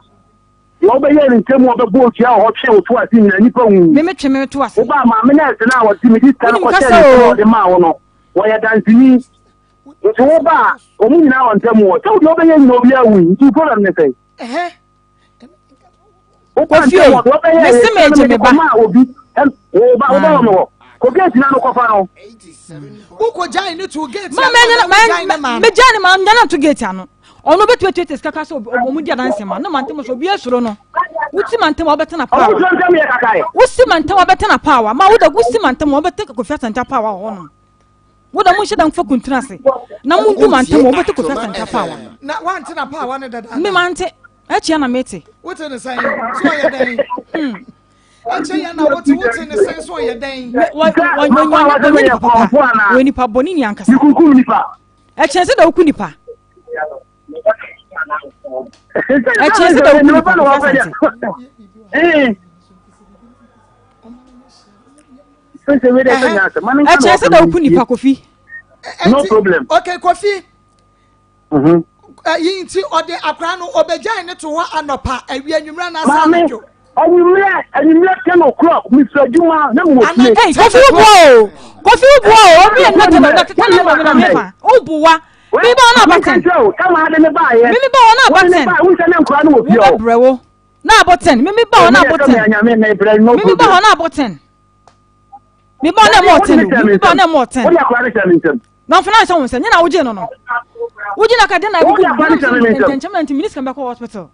Deɛ ɔbɛyɛɛ ne ntam a ɔbɛbɔ otua wɔ hɔ twee wo to ase nyinaa, nnipa hu. Me metwe me to ase. Wobaa maame nɛɛse no a ɔde mede sika no Wonim kɔhyɛɛ kasa ne nsam a oo. ɔde maa wo no, wɔyɛ danseni. Nti woba a, wɔn nyinaa wɔ ntam wɔ. Sɛ wo deɛ wobɛyɛ nyinaa obiara hui, nti wo problem ne sɛn? Ɛhɛ. Woba Kofi ntam wɔ, deɛ ɔbɛyɛɛ mese sika no megye mede me ba. kɔmaa obi, ɛn, wo ba, woba wɔ me hɔ. Kɔ gate no ano kɔfa no. Wokɔ gyae ne to gate Ma ano ma anaa wogyae ne maa no? megyae ne ma nyana nto gate ano. Ɔno obetumi atuatua sika koraa sɛ ɔmo di adanse ma no mantam so obiara suro no. Wosi mantam a wobɛtena paawa. Wosi mantam a wobɛtena paawa. Ma woda wosi mantam a wobɛte Kofi Asante apaawa wɔ hɔnom. Woda mo nhyɛ da mfa kuntun ase na mo ndu mantam a wobɛte Kofi Asante apaawa. Na wante na paawa no dada. Me mante. Akyia na mete. Wote ne sɛn? So ɔyɛ dɛn? Hmm. Akyia yɛ na wote wote ne sɛn so ɔyɛ dɛn? Wɔnyɛ nipa papa. Wɔyɛ nipa bɔne ni ankasa. Ɛkyɛn sɛ da woku nipa. Ɛkyɛn sɛ da woku nipa Kofi Asante. Ɛkyɛn sɛ da woku nipa Kofi. No problem. Okay Kofi. Yi nti ɔde akwaraa no ɔbɛgyae ne to hɔ anɔpa awia anwummerɛ anaasɛ anadwo. Anwummerɛ anwummerɛ 10 o'clock mesua adwuma na mewɔ fie. Hey, Kofi wo boa o Kofi wo boa o obi yɛ nnɛ tɛnɛ na tɛnɛ na na mefa wo boa mi ba ɔna abɔ ten mi mi ba ɔna abɔ ten wo bɛ brɛ wo na abɔ ten mi mi ba ɔna abɔ ten mi mi ba ɔna abɔ ten mi ba ɔna ɛmɔ ten mi mi ba ɔna ɛmɔ ten na nfana nhyɛ wɔn nsɛm nyɛ na wogye no no wogye na ka den na egugu ntɛnkyɛm na nti minisika bɛkɔ hospital.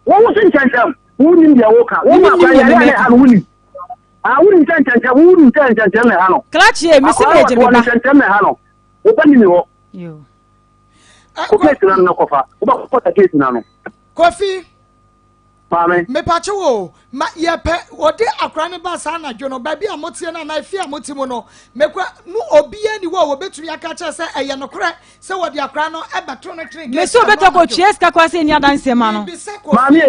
Wɔn wo se nkyɛnkyɛm wonim deɛ woka wɔn ma akora yare a na ɛha no wonim ah wonim sɛ nkyɛnkyɛm wonim sɛ nkyɛnkyɛm na ɛha no klakye mesi akora mi egye no me ba nkyɛnkyɛm na ɛha no wo ba ni mi hɔ yo kɔ gate na no kɔfa wo ba kɔ gate na no Kofi Maame. Mepakye wo o, ma yɛpɛ wɔde akora no ba saa anadwo no, baabi a moteɛ no anaa efie a mote mu no, mekura no obiara ni hɔ a wɔbɛtumi aka kyerɛ sɛ ɛyɛ nokorɛ sɛ wɔde akora no ɛbɛto no twene gate Mesi ano obetɔ kɔ anadwo. tua sika koraa sɛ ɛni adanseɛ ma no. Mebisa Kofi. Maame e,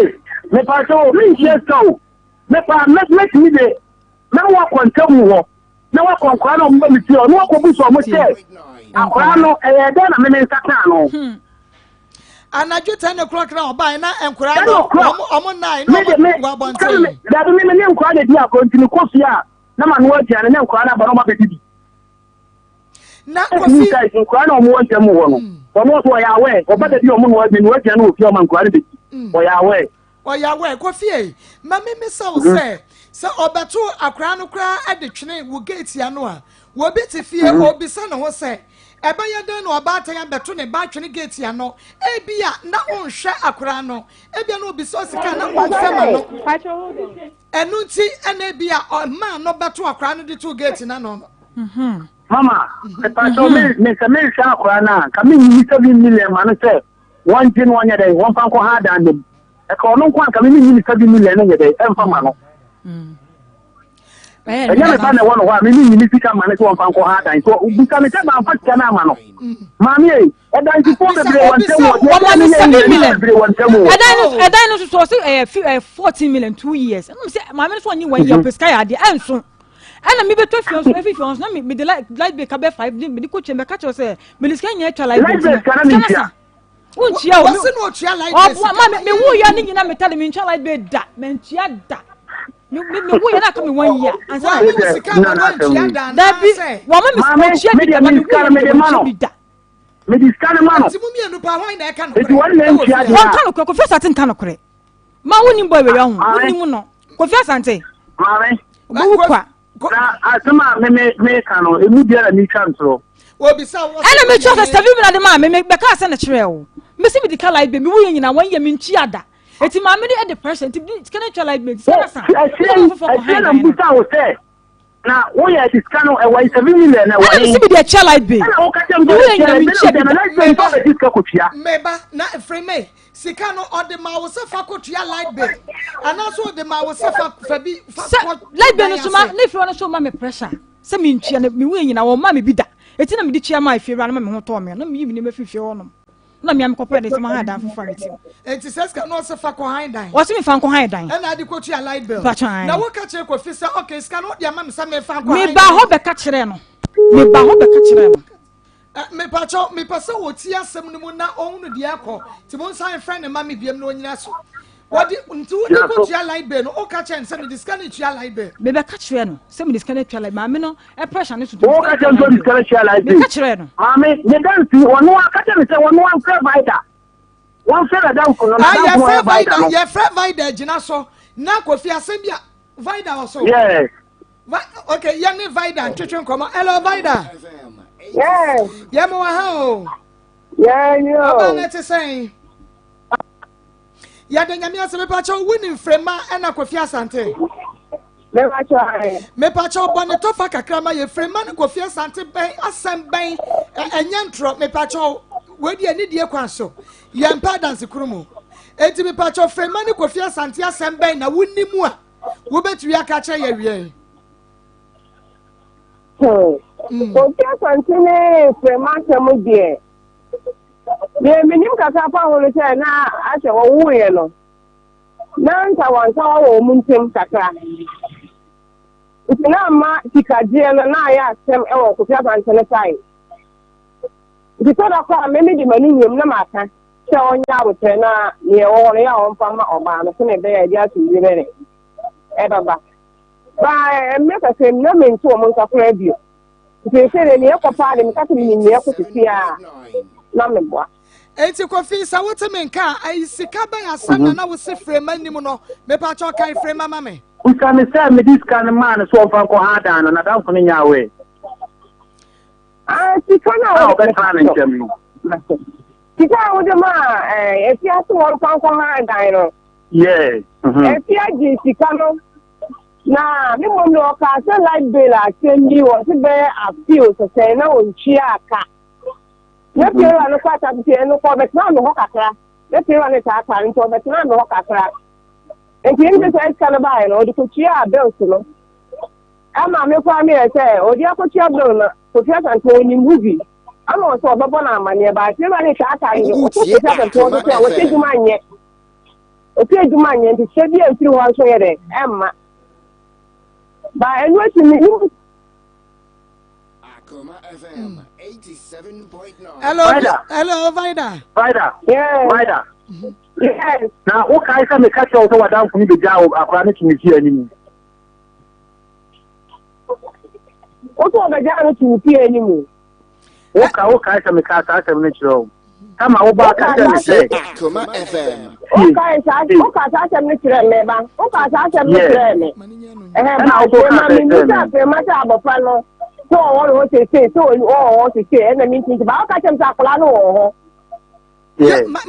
mepakye wo, mentua sika o, mepa mɛtumi de mɛma wakɔ ntamu hɔ na wakɔ nkora no a wɔba me fie hɔ na wakɔbu sɛ ɔmo sɛ akora no ɛyɛ dɛn na me me nsa kaa no. Hmm. Anadwo 10 o'clock na ɔbae na nkwadaa 10 no o'clock. ɔmo ɔmo nnae na Me de ɔmo me wɔ sɛbi abɔnten. me dabi me me ne nkwadaa na di agorɔ nti mekɔ fie a na ma noa aduane na nkwadaa no aba na ɔmo abɛdidi. Na Ɛtumi Kofi sɛ nkwadaa na ɔmo wɔ nkyɛn mu hɔ no ɔno nso ɔyɛ awɛ ɔba da bi a ɔmo noa me noa aduane wɔ fie a ɔma nkwadaa no bɛdi ɔyɛ awɛ. ɔyɛ awɛ Kofi ei ma me misa wo sɛ sɛ ɔbɛto akwadaa no koraa de twene wo gate ano a Obi te fie, ɔrebisa ne ho sɛ, 'Ɛbɛyɛ dɛn na ɔbaatan abɛto ne ba atwene geeti ano? Ebia na ɔnhwɛ akwadaa no. Ebia na ɔbisa sika na ɔmfa ma no. Ɛno nti na ebia ɔmaa no bɛto akwadaa no de too geeti no ano no. Mama, mepakyɛw me me sɛ menhwɛ akwadaa no a, nka menyiyi 7 million ma no sɛ wɔngye no ɔnyɛ dɛn wɔmfa nkɔ ha adan no mu. Ɛka ɔno nko anka me menyi ne 7 million no nyɛ dɛ ɛmfa ma no. Ɛnyɛ me ba na ɛwɔ no hɔ a me menyi ne sika ma no sɛ wɔmfa nkɔ ha dan. So bisa me sɛ mamfa sika no ama no. Maame ei, ɛdansifoɔ bebree wɔ ntam o. Deɛ ɛyɛ ne yɛ nyɛ bebree wɔ ntam o. Ɛdan no ɛdan no soso ɔsɛ ɛyɛ 14 million 2 years. Ɛna sɛ maame no so ɔnye 1 year pɛ sika yɛ adeɛ ɛnso. Ɛna mi bɛtɔ fie nso efi fie nso na mi de light bill ka bɛ 5 mi de kɔ twɛm bɛka kyerɛ sɛ mi de sika nyɛ atwa light bill. Light bill sika na mi ntua. Wontua o. Wɔsi na otua light bill sika. Ɔboa ma me wu yɛ ne nyina me tale me ntua light bill da. Me ntua da. Me me me wu yɛ na aka me one year. Ansa na. Wɔn sika ma wɔn ntua da. Dabi wɔn ma me sika otua bi da me wu yɛ ne wɔn bi da. Me di sika ne ma no. Nti mu mienu pa hwan na ɛka no korɛ. Eti wɔn na ntua deɛ. Wɔn ka no korɛ Kofi Asante nka no korɛ. Ma wo nim bɔ ewia ho. Wo nim no. Kofi Asante. Maame. Obewu kwa. Na asɛm a me me meka no, emu biara metwa ntorɔ. Ɛna metua sɛ seven million de maa me me bɛka sɛ ne kyerɛ o. Mesi me di ka light bill me wuye nyina wɔn yɛ me ntua da. Eti maame no ɛde pressure nti sika no tua light bill sika no sa. Ɛkyerɛ ɛkyerɛ na mbusa wo sɛ na woyɛ de sika no ɛwɔ yi 7 million na ɛwɔ yi. Ɛna mesi me de atua light bill. Ɛna woka kyerɛ me sɛ wuye nyina me ntua bi da. Light bill nfa bɛ di sika kɔtua. Meba na frɛ me Sika no ɔde maa wo sɛ fa kɔtua light bill anaasɛ ɔde maa wo sɛ fa fa bi fa kɔ light bill no so ma ne fie no so ma me pressure sɛ mentua no mewu nyina wɔn ma me bi da eti na mede tua maa efie wura no ma me ho tɔɔ me na meyi me nneɛma firi fie hɔ nom na mmea mekɔpɛ de sɛ ma han dan foforɔ a mete mu. Eti sɛ sika no ɔsɛ fa kɔ han dan. Ɔsɛ me fa nkɔ han dan. Ɛna ade kɔtua light bill. Mpatwa Na woka kyerɛ Kofi sɛ okay sika no wode ama me sɛ mefa nkɔ han dan. Meba hɔ bɛka kyerɛ no. Meba hɔ bɛka kyerɛ no. Mepakyɛw, mepɛ sɛ ɔtie asɛm no mu na ɔhunu deɛ ɛkɔ, nti monsan mfrɛ no mma me biam na ɔnyina so. Wɔde, nti wode kɔtua light bill no, woka kyerɛ no sɛ mede sika no retua light bill. Mebɛka kyerɛ no sɛ mede sika no atua light, maame no pressure no so. Woka kyerɛ no sɛ ɔde sika no atua light bill? Meka kyerɛ no. Maame, ne dansi, ɔno ara ka kyerɛ me sɛ ɔno ara mfrɛ Vida. Wɔmfrɛ n'adamfo no, n'adamfo no yɛ Vida no. Yɛfrɛ Vida agyina so, na Kofi asɛm bi a, Vida wɔ so. Yes. Va okay, yɛ ne Vida ntwetwe nkɔmɔ. Hello Vida. Yes. Yɛ mo wɔ ha o. Yeah, yo. Ɔbaa no te sɛn? Yɛde nyame ase mepakyɛw wo ni mfrema ɛna Kofi Asante. Mepakyɛw. Mepakyɛw bɔ ne tɔfa kakra ma yɛ frema ne Kofi Asante bɛn asɛm bɛn ɛnyɛ ntorɔ mepakyɛw wei deɛ ne die kwan so yɛn mpa adanse koro mu. Eti mepakyɛw frema ne Kofi Asante asɛm bɛn na wonni mu a Wobɛtumi aka akyerɛ yɛ wiɛ? Hmm. Kofi Asante ne Frema asɛm deɛ, deɛ menim kakra fa ho no sɛ na asɛ wɔwoeɛ no, na ntawantawa wɔ wɔn ntam kakra. Nti na ama sikagyeɛ no na ayɛ asɛm wɔ Kofi Asante no sae. Nti sɛ da koraa me mede m'ani wuram na maka. sɛ ɔnyɛ aboterɛ na deɛ ɛwɔ hɔ no yɛ a ɔmfa mma ɔbaa no sɛdeɛ ɛbɛyɛ a ɛde asomdwoeɛ bɛyɛ dɛ ɛbɛba. Baa mmerɛ kakra mu na mente wɔn nka koraa bio. Nti seesei deɛ neɛ ɛkɔ paa deɛ meka sɛ menim neɛ ɛkɔ seesei a na meboa. Enti Kofi sɛ wote me nka a, ayi sika bɛn asɛm na na wose Frema nnim no? Mepakyɛw kan Frema ma me. Bisa me sɛ mede sika no maa no sɛ ɔmfa nkɔ ha dan no, n'adamfo no nyɛ aware. Ah, sika no a wɔbɛtena ne nkyɛn no. Sika a wode maa eh, afiase wɔn nkwankɔ ha dan no. Yeah. Mm-hmm. Afia gye sika no. Na ne mmom no ɔkaa sɛ light bill asɛm bi wɔ se bɛyɛ appeal sɛsɛn na ɔntua aka. Na mm-hmm. fiewura no kɔ asase fie no kɔ ɔbɛtena me hɔ kakra. Na fiewura no taataa no nti ɔbɛtena me hɔ kakra. Nti ɛmu sɛ sika no baeɛ no ɔde kɔtuaa bills no. Ɛma me koraa meyɛ sɛ ɔde akɔtua bill no Kofi Asante ɔnim ho bi ama ɔsɛ ɔbɛbɔ no amaneɛ baa fiewura no taataa no ɔsɛ Kofi Asante ɔno sɛ ɔsɛ adwuma nyɛ ɔsɛ adwuma nyɛ nti sɛ bi amfiri hɔ nso yɛ dɛ ɛmma ba ɛno akyi me nim. Hello, hello, Vida. Vida. Yes. Vida. Yes. Na wokae sɛ meka kyerɛ wo sɛ w'adamfo no bɛgyaa wo akwadaa no to me fie anim. Wosɛ ɔbɛgyaa no to wo fie anim. Woka wokae sɛ mekaa saa asɛm no kyerɛ wo. Kama wo ba ka kyerɛ me sɛ. Wokae saa woka saa asɛm no kyerɛ me ba. Woka saa asɛm no kyerɛ me. Ɛhɛn ba afei ma mebisa afei ma sɛ abɔfra no sɛ ɔwɔ ne hɔ seesei sɛ ɔwɔ hɔ seesei ɛna mentumi nti ba woka kyerɛ me sɛ akwadaa no wɔ hɔ.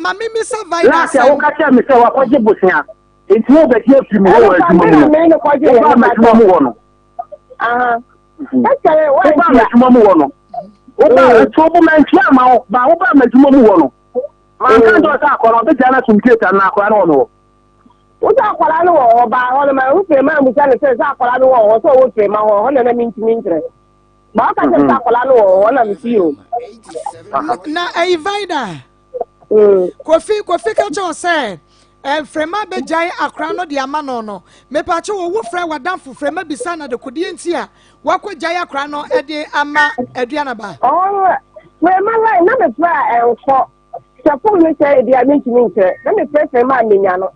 Ma memisa Vida Last a woka kyerɛ me sɛ wakɔgye bosea nti wobɛgye afiri me hɔ wɔ adwuma mu no wobaa m'adwuma mu hɔ no wobaa m'adwuma mu hɔ no wobaa nti wobo mantua ama wo ba wobaa m'adwuma mu hɔ no manka nkyerɛ sɛ akɔra ɔbɛgya no atom theatre no akɔra no wɔ me hɔ. Wo sɛ akwadaa no wɔ hɔ baa hɔ no ma ho firi ma amusa no sɛ sɛ akwadaa no wɔ hɔ sɛ ɔwɔ firi ma hɔ hɔ na na mentumi nkyerɛ. Ba ɔka kyerɛ sɛ akwadaa no wɔ hɔ na mesi o. Na ɛyi Vida. Kofi Kofi ka kyerɛ sɛ mframa bɛgyae akora no de ama no no mepaakyɛ wɔ wo frɛ w'adamfo frɛma bisa na dekodeɛ nti a wakɔgyae akora no de ama aduanaba. Ɔwɔ frɛma line na mefrɛ a ɛnkɔ sɛ fom no sɛ ebi a mentumi nkyerɛ na mefrɛ frɛma a menya no.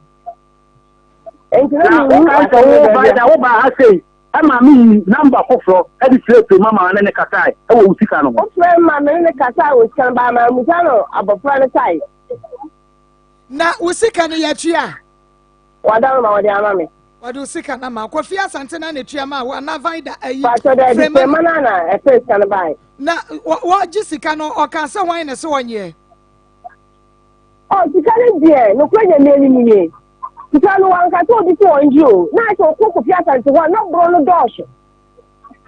Nti na mewu asɛm no baabi a. Woba ha sei ɛma me yi namba foforɔ ɛde frɛ frɛma ma ne ne kasae ɛwɔ wo sika no ho. Wofrɛ ma me ne ne kasae wɔ sika no baa ma musa no abɔfra no sae. Na wo sika no yɛtua? Wada no ma wɔde ama me. Wɔde wo sika no ama. Kofi Asante na na etua ma wo anaa Vida ayi? Pàtó dɛ ɛde Frema no na ɛfɛ sika no bae. Na wɔgye sika no ɔka sɛ wɔn na ɛsɛ wɔnyɛ. Ɔ sika no deɛ nokorɛ nyame anim nie. Sika no wanka sɛ obi sɛ wɔn gye o. Na akyɛ ɔkɔ Kofi Asante hɔ a na borɔ no dɔɔso.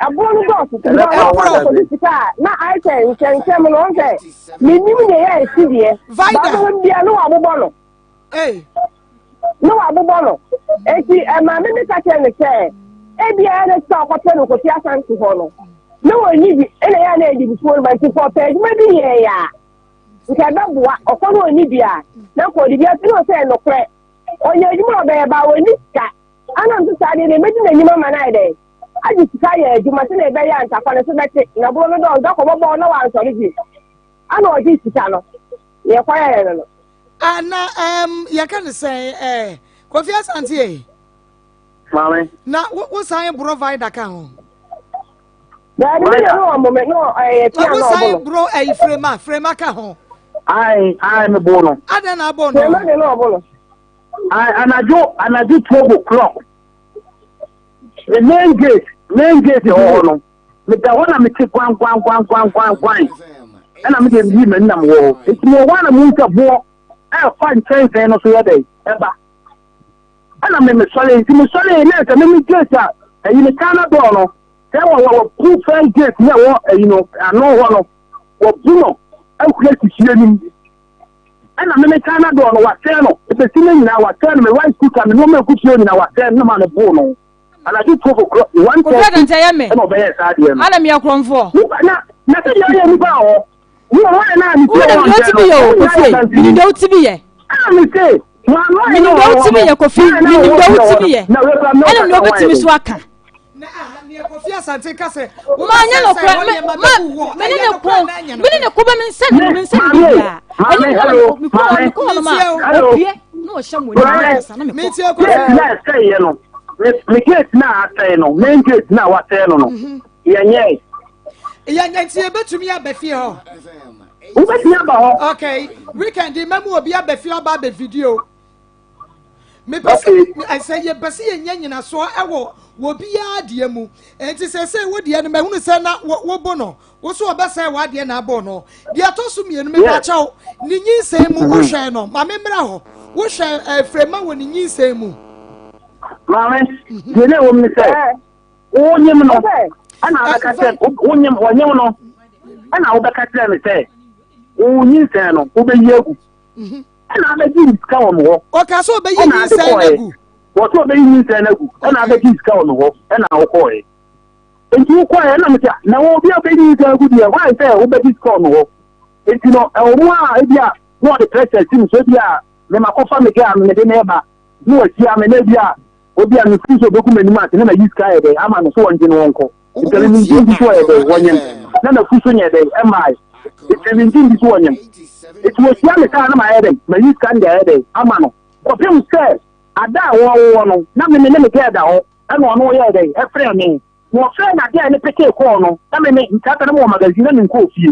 Ɛborɔ no dɔɔso. Ɛborɔ kɔdi sika a na ayɛ sɛ nkyɛnkyɛn no ɔn sɛ menim deɛ yɛ ɛsi deɛ. Baako bia ne wabobɔ no. Ne wabobɔ no. Eti ɛma me meka kyerɛ no sɛ ebi a ɛna sika ɔkɔpɛ no Kofi Asante hɔ no. Ne wɔnni bi ɛna yɛ na ɛdi bufuo no ba nti kɔpɛ adwuma bi yɛ yɛ a nka ɛbɛboa ɔkɔ no ɔnni bi a na nka ɔde bi ato no sɛ nokorɛ ɔnyɛ adwuma ɔbɛyɛ ba ɔnni sika ana nso saa deɛ deɛ mɛdi n'anim ama no ayɛ dɛn agye sika yɛ adwuma sɛdeɛ ɛbɛyɛ a ntakwa no so bɛte na boro no dɔn dɔkɔ bɔbɔ na wansɔre bi ana ɔgye sika no yɛ kɔ yɛ no no. Ah, na um, yɛka ne sɛn eh, Kofi Asante eh. Maame. Na wo san borɔ vida ka ho. Daabi mi na no ɔmo mi no ɛyɛ tia na ɔmo no. Wosan boro ɛyi frema frema ka ho. Ayi ayi mi bo no. Adan na abɔ no. Frema de na ɔbo no. Ayi anadwo anadwo 12 o'clock. The main gate main gate wɔ hɔ no. Me da hɔ na me te gwan gwan gwan gwan gwan gwan. Ɛna me de mi yi m'ani na me wɔ hɔ. Eti me wɔ hɔ na mo nsa boɔ ɛfa nkyɛnsɛn no so yɛ dɛ ɛba. Ɛna me me sɔre nti me sɔre na ɛsɛ me me gate a ɛyi me kan na dɔɔ no. Sɛ wɔ wɔ wɔbu first gate na ɛwɔ ɛyi no ano hɔ no wɔbu no ahuri asi fie no mu ɛna meme kan na dɔɔ no wasɛe no ebesi ne nyinaa wasɛe no me rice cooker me nneɛma egu fie nyinaa wasɛe no na maa me boo no anadwo 12 o'clock 1:30 ɛna ɔbɛyɛ saa adeɛ no ana meyɛ korɔmfoɔ nipa na na sɛ deɛ ɔyɛ nipa wɔ hɔ wo wɔn na ne fie wɔn nkyɛn no wɔn nyinaa yɛ dansini menim deɛ wotumi yɛ ɛna me se menim deɛ wotumi yɛ kofi menim deɛ wotumi yɛ ɛna nea wobɛtumi so aka Manyɛ nokorɛ, me, ma, me ne ne ko, me ne ne ko bɛ me nsa ne me nsa ne biribiara. Ɛne me hɔ me kɔ hɔ me kɔ hɔ nom a, opie na ɔhyɛ mo anim na ɔkasa na me kɔ. Gate na ɛsɛeɛ no, me gate na asɛe no, main gate na wasɛe no no, yɛnyɛe. Yɛnyɛ nti yɛbɛtumi aba fie hɔ. Wobɛtumi aba hɔ. Okay, weekend mɛmu obi aba fie ɔba abɛ video. mepɛ sɛ sɛ yɛpɛ sɛ yɛnya nyinasoɔ ɛwɔ wɔ biara deɛ mu nti sɛ sɛ wo deɛ no mahunu sɛ na wobo no wo so ɔbɛsɛ w'adeɛ na abɔ no deɛ ɛtɔ so mmienu mepa kyɛw ne nyinsɛn mu mm-hmm. wohwɛ no ma me mmra hɔ wohwɛ ɛfrɛma wɔ ne nyinsɛn mu maame deɛ na ɛwɔ mu ne sɛ wonyim no ɛna wobɛka kyerɛ wonyim wɔnyim no ɛna wobɛka kyerɛ me sɛ wo nyinsɛn no wobɛyi agu mhm. ɛna abɛgye ne sika wɔ me hɔ. Ɔka sɛ ɔbɛyi nyinsɛn no agu. Wɔ sɛ ɔbɛyi nyinsɛn no agu ɛna abɛgye sika wɔ me hɔ ɛna wokɔɔɛ. Nti wokɔɔɛ ɛna mete na wɔ obi a ɔbɛyi nyinsɛn agu deɛ hwan sɛ wobɛgye sika wɔ me hɔ. Nti no ɛwɔ mu a ebi a na ɔde pressure si me so ebi a mema kɔfa me gɛ a mede ne ba na wahyia me na ebi a obi a mefiri sɛ ɔbɛgu m'anim ase na mayi sika yɛ dɛ ama no so wɔngye no wɔnkɔ. Nti me ngye ndi so ɔyɛ dɛn wɔnyem na nafu so nyɛ dɛn ɛmaae nti me ngye ndi so wɔnyem nti wɔhyia me saa na mayɛ dɛn mayi sika no de ayɛ dɛn ama no kɔpem sɛ ada a wɔwowɔ no na me me ne me gɛɛ da hɔ ɛna ɔno yɛɛ dɛn ɛfrɛ me na ɔfrɛ na gɛɛ no petee kɔɔ no na me me nti ata na mewɔ magazine na menkɔɔ fie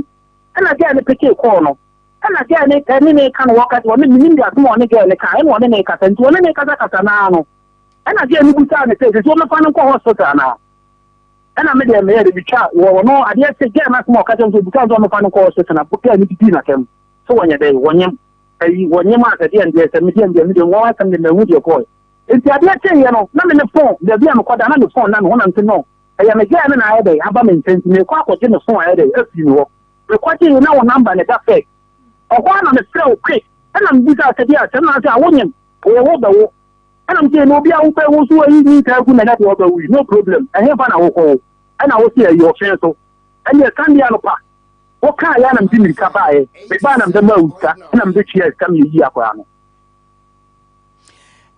ɛna gɛɛ no petee kɔɔ no ɛna gɛɛ no ɛne ne ka no wɔka sɛ ɔne menim de asɛm a ɔne gɛɛ no ka ɛna ɔne ne kasa nti ɔne ne kasa kasa naa no ɛna gɛɛ no busaa ne sɛ sɛ sɛ ɔmɛfa no nkɔ hospital anaa Ɛna me deɛ meyɛ de metwa wɔ ɔno adeɛ sɛ gɛɛ no asɛm a ɔka kyerɛ me sɛ ɔbusa sɛ ɔmɛfa no nkɔ hospital na gɛɛ no didii n'atɛm sɛ wɔnyɛ dɛn wɔnyem ayi wɔnyem a sɛ deɛ ndeɛ sɛ medeɛ ndeɛ medeɛ wɔn asɛm de mahu deɛ kɔɛ nti adeɛ kyeeɛ no na me ne phone baabi a mekɔda na me phone na me ho na mete no ɛyɛ me gɛɛ no na ayɛ dɛn aba me nkyɛn nti mekɔ akɔgye me phone ayɛ dɛn afiri me hɔ mekɔgye na wo number ne da fɛ ɔhɔ a na mefrɛ wo quick ɛna mebisa sɛ deɛ asɛm na sɛ a wonyem wɔwɔ bɛwo. Ɛna mese na obi a wopɛ wo so ayi nyinsɛn agu na ɛnɛ deɛ ɔbɛwo yi, no problem, ɛhefa na wokɔ wo? Ɛna wo se ɛyɛ ɔfɛn so. Ɛneɛ Sunday anɔpa, wokaa yɛ a na mede mirika baeɛ, mebaa na mebɛmaa wo sika, ɛna mebɛtuaa sika meyɛyii akwadaa no.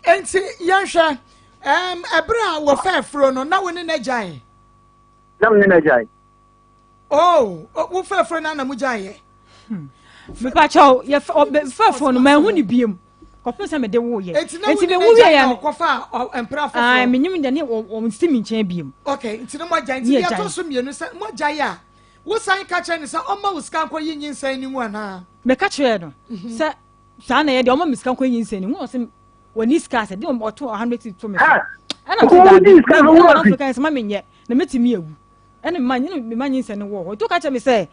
Enti yɛnhwɛ, ɛm, ɛberɛ a wɔfa afuro no, na wo ne no agyae? Na me ne no agyae. Oh, wofa afuro no na mo gyaeɛ? Hmm. Mepakyɛw, yɛfa afuro no, manhu ne biem. Kɔpem sɛ mede wo yɛ. Enti na wo ne no agyae na ɔkɔfa mpra foforɔ? Ah, menyim deɛ ne wɔn si me nkyɛn biem. Okay, nti na mo agyae. Nti deɛ ɛtɔ so mmienu sɛ mo agyae a, wosan ka kyerɛ no sɛ ɔmma wo sika nkɔyi nyinsɛn no mu anaa? Meka kyerɛɛ no mhm. sɛ saa na ɛyɛ deɛ ɔma me sika nkɔ nyinsɛn no mu ɔsɛ wɔni sika sɛ de ɔto 100 cedis to me so ɛna mese daabi ɛna wɔn kan sɛ ma menyɛ na mɛtumi awu ɛna mema mema nyinsɛn no wɔ hɔ nti ɔka kyerɛ me sɛ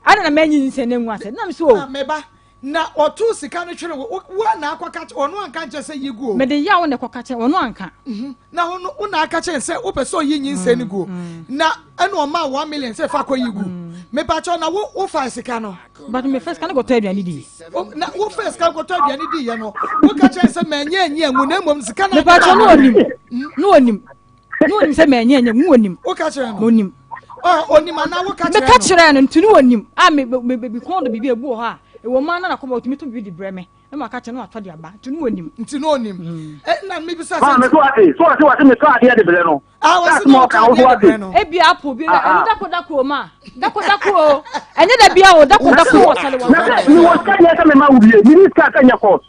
ɛna na mɛnyi nyinsɛn no angu asɛ na mese o ah, meba na ɔto sika no twere wo wo na akɔka ɔno anka nkyɛ sɛ yi gu o mede yaw na ɛkɔka kyɛ ɔno anka mhm. na wo wo na aka kyerɛ sɛ wopɛ sɛ ɔyi nyinsɛn no gu mm, mm. na ɛna ɔma 1 million sɛ fa kɔ yi gu mm. mepakyɛw na wo wofa sika no But me first kan kɔtɔ aduane di. Na wo first kan kɔtɔ aduane di yɛ no. Wo ka kyerɛ sɛ mɛnyɛ anyi angu na mmom sika na. Mepa kyɛ no onim. No onim. No onim sɛ mɛnyɛ anyi angu onim. Wo ka kyerɛ no. Onim. Oh, onim ana wo ka kyerɛ no. Meka kyerɛ no nti no onim. A me me me kɔn do biribi ebu wɔ hɔ a. Ewɔ mu ana na kɔma otumi to biribi de brɛ me. Na maka kyerɛ no watɔ de aba. Nti no onim. Nti no onim. Eh na mebisa sɛ. Maame so ate. So ate wate me tɔ adeɛ de brɛ no. Ah, wɔsi na ɔtɔ adeɛ de brɛ no. Ebi apo bi na ɛno dako dako o ma dako dako o ɛnyɛ da bia o dako dako wɔ sale wɔ. Na sɛ mi wɔ sika deɛ sɛ mi ma wo bie mi ni sika sɛ nyɛ kɔs.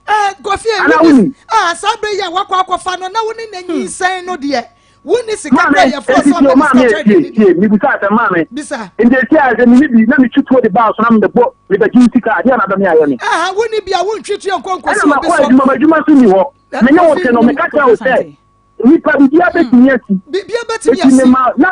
Ɛɛ Kofi eyi ah saa bɛ yi a wakɔ akɔfa no na wo ne na nyinsɛn no deɛ wo ni sika kura yɛ fɔ sɛ ɔbɛ sika kyerɛ deɛ ni deɛ. Mibisa asɛm maame. Bisa. Nti esi a sɛ mi ni bi na mi twi tuo de ba so na mi bɛ bɔ mi bɛ gye sika adeɛ na bɛ mi ayɛ mi. Ɛha wo ni bi a wo ntwi tuo nkɔ nkɔsi obi so. Ɛna ma kɔ adwuma ma adwuma so ni hɔ. Me ne wo te no meka kyerɛ wo sɛ nipa biribiara bɛtumi asi. Biribiara bɛtumi asi. Eti mema na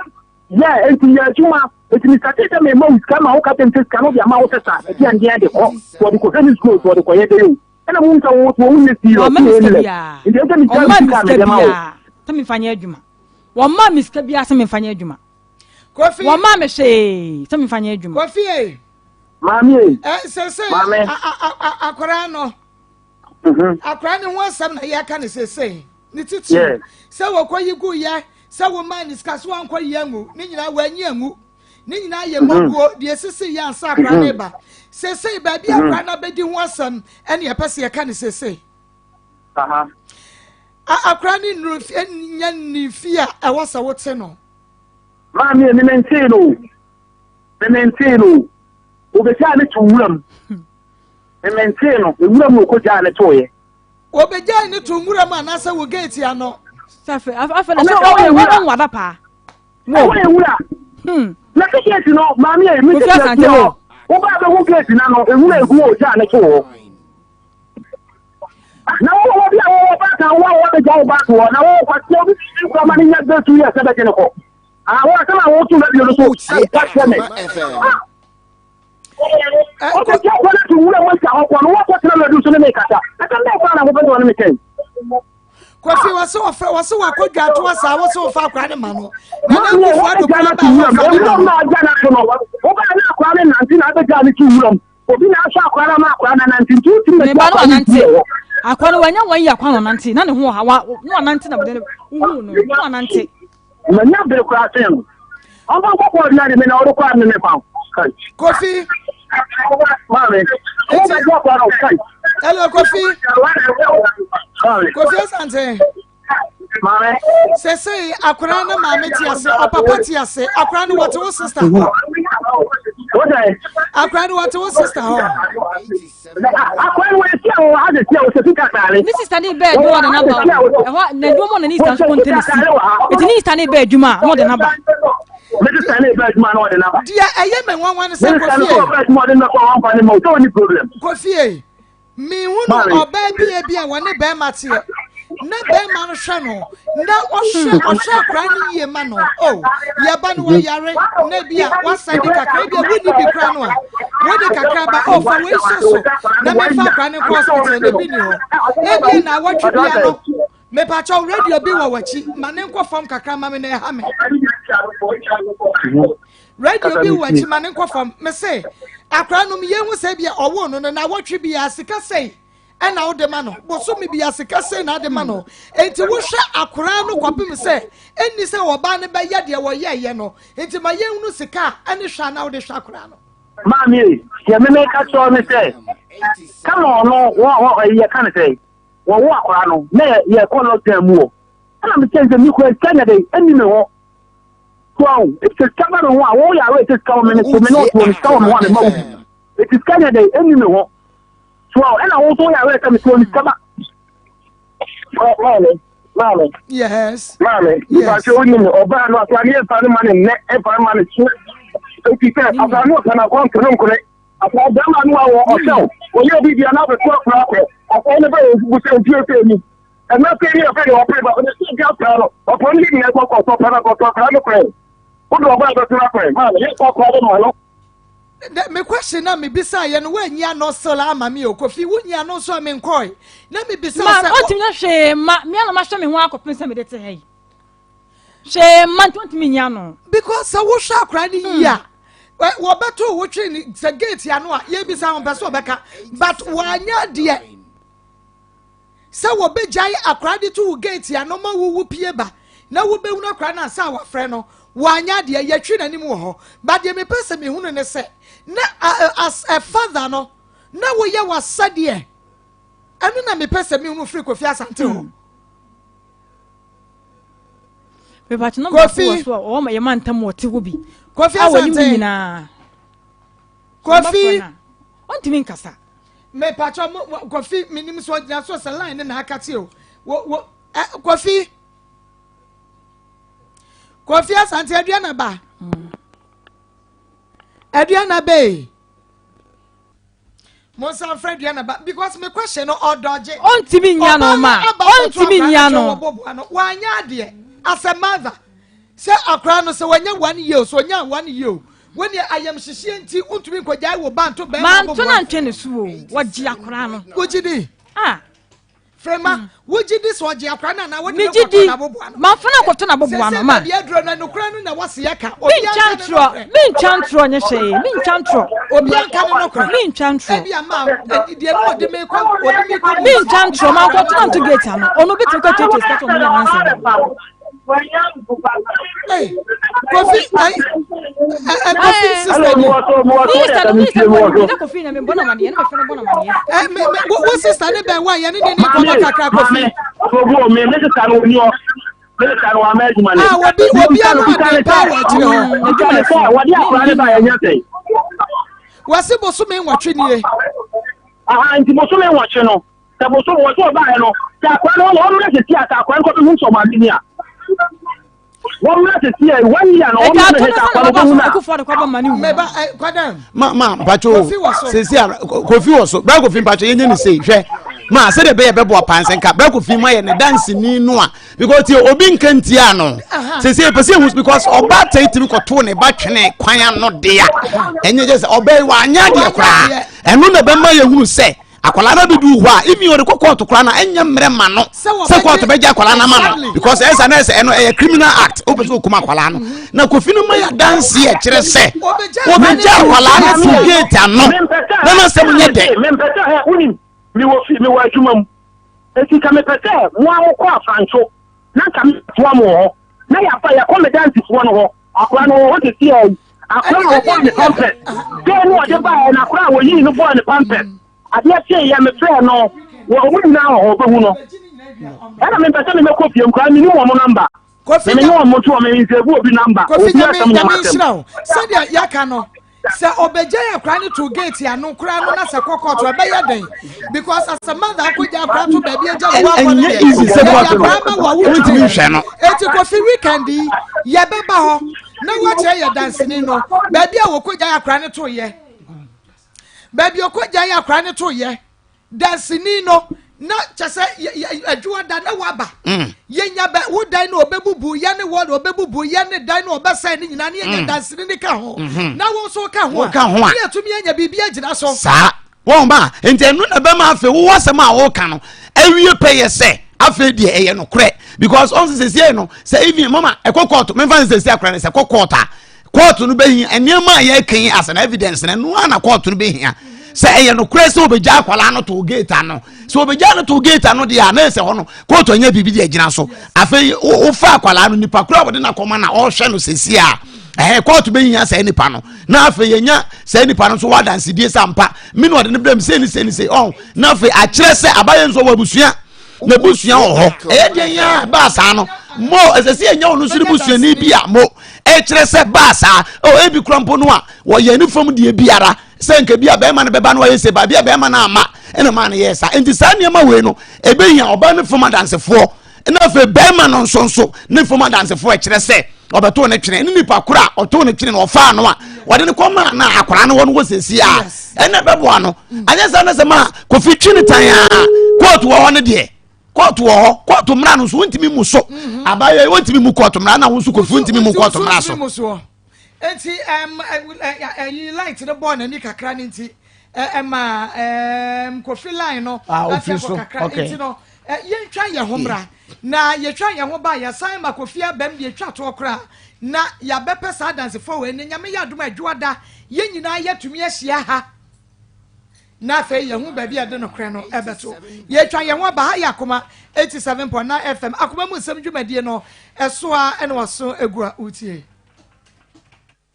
yɛ eti yɛ adwuma eti mi sate sɛ mema wo sika ma wo ka kyerɛ me sɛ sika no de ama wo sɛ sa eti andeɛ de kɔ wɔde kɔhwɛ ne sukuu wɔde kɔyɛ dɛ o ɛna mu nsa wo wo nyɛ serious wɔma mi sika biara nti ɛsɛ mi gya mi sika mede ma wo sɛ memfa nyɛ adwuma wɔma mi sika biara sɛ memfa nyɛ adwuma Kofi wɔma mi hwee sɛ memfa nyɛ adwuma Kofi e maame e ɛ sɛ sɛ akwaraa no Mhm. Akwadaa no ho asɛm na yɛka no seesei, ne titiriw sɛ wɔkɔyi guiɛ, sɛ womaa ne sika so wankɔyi angu, ne nyinaa wanyi angu. Ne nyinaa yɛ mhm. mmɔguo deɛ esisi yɛ ansa akwadaa no mhm. ba. Seesei baabi a akwadaa no abɛdi ho asɛm ɛne yɛpɛ sɛ yɛka no seesei. Akwadaa no nnuru nya ne fie a ɛwɔ sɛ wote no. Maame emi mentee no o, mentee no o, obegyaa ne to wuram. Mementee no, nwura mu na ɔkɔgyaa no tooeɛ. Wɔbɛgyae no too nwura mu anaasɛ wɔ geeti ano? Sɛ afei na sɛ ɔwɔ ɔwɔ wada paa. Ɛwɔ yɛ nwura. Hmm. Na sɛ geeti no, maame yɛ mi sɛ geeti hɔ. Wobaa bɛhu geeti na no, nwura egu hɔ ɔgyaa no too hɔ. Na wowɔ hɔ bi a wɔwɔ baaka wo a wɔbɛgya wo baako hɔ na wɔwɔ kwasia obi fi nkura ma no nya bɛ tu yɛ sɛ bɛgye no kɔ. Ah, wɔn asɛm a wɔto radio no so, ɛnka kyerɛ me. Ah. Ɔkɔtua kɔ no to nwura mu atwa hɔ kɔ no wɔkɔtena no adu so ne me kasa. Asɛm bɛn koraa na mopɛ sɛ wɔne me kɛn? Kofi wɔse wɔfrɛ wɔse wakɔ dwa to asa wɔse wɔfa akora ne ma no. Na na akufo ado kora ba wɔfa ne ma no. Ɔgya no ato no. Wobaa na akora ne nante na abɛgya ne to nwura mu. Obi na asɔ akora no ama akora no anante nti wotumi na ba no anante. Akora no wanya wɔn yi akora no anante na ne ho ɔha wa no anante na bɛde no no no anante. Manya bere koraa sen no. Ɔmfa nkɔ kɔɔ na de me na ɔde kɔ a me me fa. Kofi. Maame. Eti. Hello Kofi. Kofi Asante. Maame. Sese akwaraa no maame te ase, ɔpapa te ase, akwaraa no wɔte wo sista hɔ. Akwaraa no wɔte wo sista hɔ. Akwan wɔ esi a wɔwɔ ha sisi a wɔhyɛ sika ataare. Ne sista ne bɛɛ adwuma ɔde n'aba ɛhɔ na adwuma mu na ne sista nso kɔntɛn si eti ne sista ne bɛɛ adwuma a na ɔde n'aba. Ne sista ne bɛɛ adwuma na ɔde n'aba. Deɛ ɛyɛ mɛ nwanwa ne sɛ kofie. Ne sista ne bɛɛ adwuma ɔde n'aba wɔn fa ne ma o sɛ ɔni problem. Kofie mehunu ɔbaa bi ebi a wɔne bɛrima teɛ na bɛrima no hwɛ no na ɔhwɛ hmm. ɔhwɛ akora no yie ma no o oh, yɛba no wɔyare na bi a wasan de kakra bi a wonni bi kora no a wode kakra ba o oh, fa wei so so na mefa akora no nkɔ hospital na ebi ni hɔ ebi na awɔtwe bia no mepakyɛw radio bi wɔ w'akyi ma ne nkɔ fam kakra ma me na ɛha me radio bi wɔ w'akyi ma ne nkɔ fam me se akora no yɛn ho sɛ bi a ɔwɔ no no na awɔtwe bi a sika sɛyi. ɛna wode ma no bosome bia sika sei na ade ma no enti wohwɛ akoraa no kɔpem sɛ ɛnni sɛ ɔbaa no bɛyɛ deɛ wɔyɛɛyɛ no nti ma yɛnhunu sika a ɛne hwɛ a na wode hwɛ akoraa no. Maame ei, deɛ me meka kyerɛ wo ne sɛ, kama ɔno wɔ wɔ ɛyi yɛka ne sɛ wɔwo akwaraa no na yɛ yɛkɔ lockdown mu wɔ ɛna me kyɛn sɛ me kura sika nyɛ dɛ ɛnni me hɔ so ahu sɛ sika ba me ho a wɔyɛ awɛ sɛ sika wɔ me ne so me ne ɔtoɔ no sika wɔ me ho a me ma wo bi eti sika nyɛ dɛ ɛnni me hɔ so ahu ɛna wo nso woyɛ awɛ sɛ me toɔ no sika ba maame maame yes maame nipa sɛ wonim no ɔbaa no akora ne yɛmfa no ma ne nnɛ ɛmfa no ma ne kyena ɛti sɛ akora no ɔpɛ no akɔ nkone nkone akora bɛrima no a wɔ ɔhyɛw wɔyɛ obi bia na abɛto akora akɔ akora no bɛyɛ bu sɛ mpie sɛ ni ɛna sɛ ni ɔfɛ ne ɔpere ba ɔde sɛ nka akora no ɔpɛ no yɛ nyina kɔkɔ sɛ ɔpɛ no akɔtɔ akora no korɛ wode ɔbaa bɛto akora maame yɛmfa akora no ma no Me question na me bisa yɛ no woanyi ano still ama me o Kofi wonyi ano nso a menkɔe na me bisa ma sɛ ɔntumi nyɛ hwee ma me ana mahwɛ me ho akɔpem sɛ mede te ha yi hwee ma nti ɔntumi nyi ano because sɛ wohwɛ akora no yie a wɔbɛto wo twe ne sɛ gate ano a yɛbisa wɔn pɛ sɛ ɔbɛka but wɔanyɛ deɛ Sɛ wɔbɛgyae akwadaa de to wo gate ano ma wo wo pie ba na wobɛhunu akwadaa no ansa a wafrɛ no, wanyɛ adeɛ, yɛtwe n'anim wɔ hɔ. But deɛ mepɛ sɛ mehunu ne sɛ, na as a father no, na woyɛ w'asɛdeɛ. Ɛno na mepɛ sɛ mehunu firi Kofi Asante hɔ. Kofi Kofi Asante. Kofi. Ɔntumi nkasa. Mepatwa mo Kofi menim sɛ ɔgyina so sɛ line ne na akate o. Wo wo eh, Kofi. Kofi Asante aduana ba. Aduana bee. Monsan frɛ aduana ba because me question no ɔdɔgye. Ɔntumi nya no ma. Ɔntumi nya no. Wanyɛ adeɛ as a mother. Sɛ akwadaa no sɛ wanya one year o sɛ ɔnya one year o wo deɛ ayamhyehyeɛ nti wontumi nkɔgyae wo ba nto bɛrima Manto no antwe ne so o wɔgye akwadaa no. Wogye di? Ah. Frema, hmm. wogye di sɛ ɔgye akwadaa no anaa wode no Megye kɔtɔ di. n'aboboa no? Manfa no akɔtɔ n'aboboa no Sɛ sɛ ma. baabi aduro no nokorɛ no na wɔse yɛka. Obiara Mentwa nka ne ntorɔ, nokorɛ. mentwa ntorɔ nyɛ hwee, mentwa ntorɔ. Obiara nka ne nokorɛ. Mentwa ntorɔ. Ebi ama deɛ no ɔde me kɔ ɔde me kɔ. Mentwa ntorɔ, mankɔtɔ no anto gate ano. Ɔno obetumi kɔ tuatua sika sɛ ɔmo nyɛ n'ansɛm. Hey, Kofi, I, I, Kofi sister ni. Eh, me, me, wo sister ni bɛn wa yɛ ne ne ne nkɔmɔ kakra Kofi. Kofi o, me me sister no ni hɔ. Me sister no wa mɛ adwuma ne. Ah, obi obi ano ɔden paa wɔ akyire hɔ. Adwuma ne sɛ wɔde akora ne ba yɛ nyɛ sɛ. Wɔsi bosome nwɔtwe nie. Aha, nti bosome nwɔtwe no. Sɛ bosom wɔ so ɔbaeɛ no, sɛ akora no wɔn mmerɛ sisi a, sɛ akora no kɔbɛhu sɛ ɔmaame ni a, wɔn mmerɛ sisi a, wɔn yi a na wɔn mmerɛ sisi akora no kɔhu na. Mɛba ɛ kwadam. Ma ma mpacho sisi a kofi wɔ so bɛrɛ kofi mpacho yɛn nye ne sei hwɛ ma sɛdeɛ bɛyɛ bɛboa pansi nka bɛrɛ kofi ma yɛ ne dansini no a because tie obi nka ntia no sisi pɛ sɛ ehu because ɔbaa tɛn timi kɔto ne ba twene kwan ano dea ɛnyɛ gyɛ sɛ ɔbaa yi wanyɛ adeɛ koraa ɛno na bɛma yɛ hunu sɛ. Akwadaa no abɛduru hɔ a even ɔde kɔ kɔɔto koraa na ɛnyɛ mmerɛ ma no sɛ kɔɔto bɛgye akwadaa no ama no because ɛsɛ na ɛsɛ ɛno ɛyɛ criminal act wopɛ sɛ okum akwadaa no na kofi no ma yɛ adanse ɛkyerɛ sɛ wɔbɛgye akwadaa no to gate ano na n'asɛm nyɛ dɛ. Mempɛ sɛ hɛ wonim mewɔ fi mewɔ adwuma mu eti ka mepɛ sɛ mo a mokɔ afranto na nka metoa mo wɔ hɔ na yɛafa yɛkɔ me dansifoɔ no hɔ akwadaa no wɔ hɔ sisi ayi akwadaa a wɔbɔɔ ne pampers dɛn ne ɔde baeɛ na akwadaa a wɔyii no bɔɔ ne pampers Adeɛ kyeeɛ mefrɛɛ no wɔ ɔmo nyinaa wɔ hɔ ɔbɛhu no ɛna mempɛ sɛ memɛkɔ fie nkoraa menim ɔmo namba Kofi me ne ɔmo nso ɔmo nsevu obi namba Kofi obi nyame asɛm nyɛ nyame m'asɛm nhyira wo sɛdeɛ yɛaka no sɛ ɔbɛgya yɛ akora no to gate ano koraa no na sɛ kɔ kɔɔto ɛbɛyɛ den because as a mother akɔgya akora to baabi agya no wakɔ no ɛnyɛ easy sɛ deɛ yɛde kɔɔto no akora ma wɔ wontumi nhwɛ no eti Kofi weekend yi yɛbɛba hɔ na woakyerɛ yɛ danseni no baabi a wɔkɔgya akora no to yɛ Baabi ɔkɔgyae akwadaa no toeɛ, danseni no na kyɛ sɛ adwuma da na waba. Mm. Yɛnya bɛ wo dan no ɔbɛbubu yɛ ne wɔ ɔbɛbubu yɛ ne dan no ɔbɛsɛe ne nyinaa ne yɛnya mm. danseni ne ka ho. Mm-hmm. Na wo nso ka ho a. Ka ho a. Ne yɛtumi anya biribi agyina so. Saa wɔn ba nti ɛno na bɛma afei wowɔ asɛm a wɔka no awie pɛ yɛ sɛ afei deɛ ɛyɛ nokorɛ because ɔn sɛ sɛsie no sɛ even mama ɛkɔ kɔɔto memfa ne sɛsie akora no sɛ kɔ kɔɔto a kóòtù no bɛhia nneɛma a yɛka yi as an evidence na ɛno ara na kóòtù no bɛhia Sɛ ɛyɛ nokorɛ sɛ wɔbɛgya akwadaa no too gate ano, sɛ wɔbɛgya no too gate ano deɛ a, na ɛsɛ hɔ no kóòtù anya biribi de agyina so. Afei wofa akwadaa no, nipa koro a wɔde no akɔma na ɔrehwɛ no sɛsi a, ɛhɛ kóòtù bɛhia saa nipa no, na afei yɛnya saa nipa no nso wɔ adansedie sɛ ampa me na ɔde no brɛ me sei ne sei ne sei ɔn, na afei akyerɛ sɛ abayɛ nso wɔ abusua na busua wɔ hɔ. Ɛyɛ deɛ yɛn a baa saa no mo ɛsɛ sɛ yɛnya ɔno nso ne busuani bi a mo ɛkyerɛ sɛ baa saa ɔ ebi kura mpo no a wɔyɛ ne fam deɛ biara sɛ nka bi a bɛrima no bɛba no wɔyɛ sɛ baabi a bɛrima no ama ɛna maa no yɛ saa. Nti saa nneɛma wei no ɛbɛhia ɔbaa ne fam adansefoɔ, na afei bɛrima no nso nso ne fam adansefoɔ ɛkyerɛ sɛ ɔbɛtoo ne twene ne nipa koro a ɔtoo ne twene no ɔfaa no a wɔde ne kɔmaa na akwaraa no wɔ no wɔ sɛsi a ɛna ɛbɛboa no. Anyɛ saa na sɛ ma Kofi twi ne tan a, kóòtù wɔ hɔ no deɛ, kóòtù wɔ hɔ, kóòtù mmara no nso wontumi mu so. Abayɛ yi wontumi mu kóòtù mmara na wo nso Kofi wontumi mu kóòtù mmara so. Nti ɛyi light no bɔɔ n'ani kakra ne nti ɛma Kofi line no ate akɔ kakra nti no yɛntwa yɛn ho mmra na yɛtwa yɛn ho ba yɛsan ma Kofi abam deɛ ɛtwa toɔ koraa na yɛabɛpɛ saa adansefoɔ wɔ ɛne Nyame yɛ adom a adwoada yɛn nyinaa yɛatumi ahyia ha na afei yɛho baabi a yɛde nokorɛ no ɛbɛto. Yɛtwa yɛn ho aba ha yɛ Akoma 87.9 FM Akoma mu nsɛm dwumadie no ɛso a ɛna waso egu a wotie.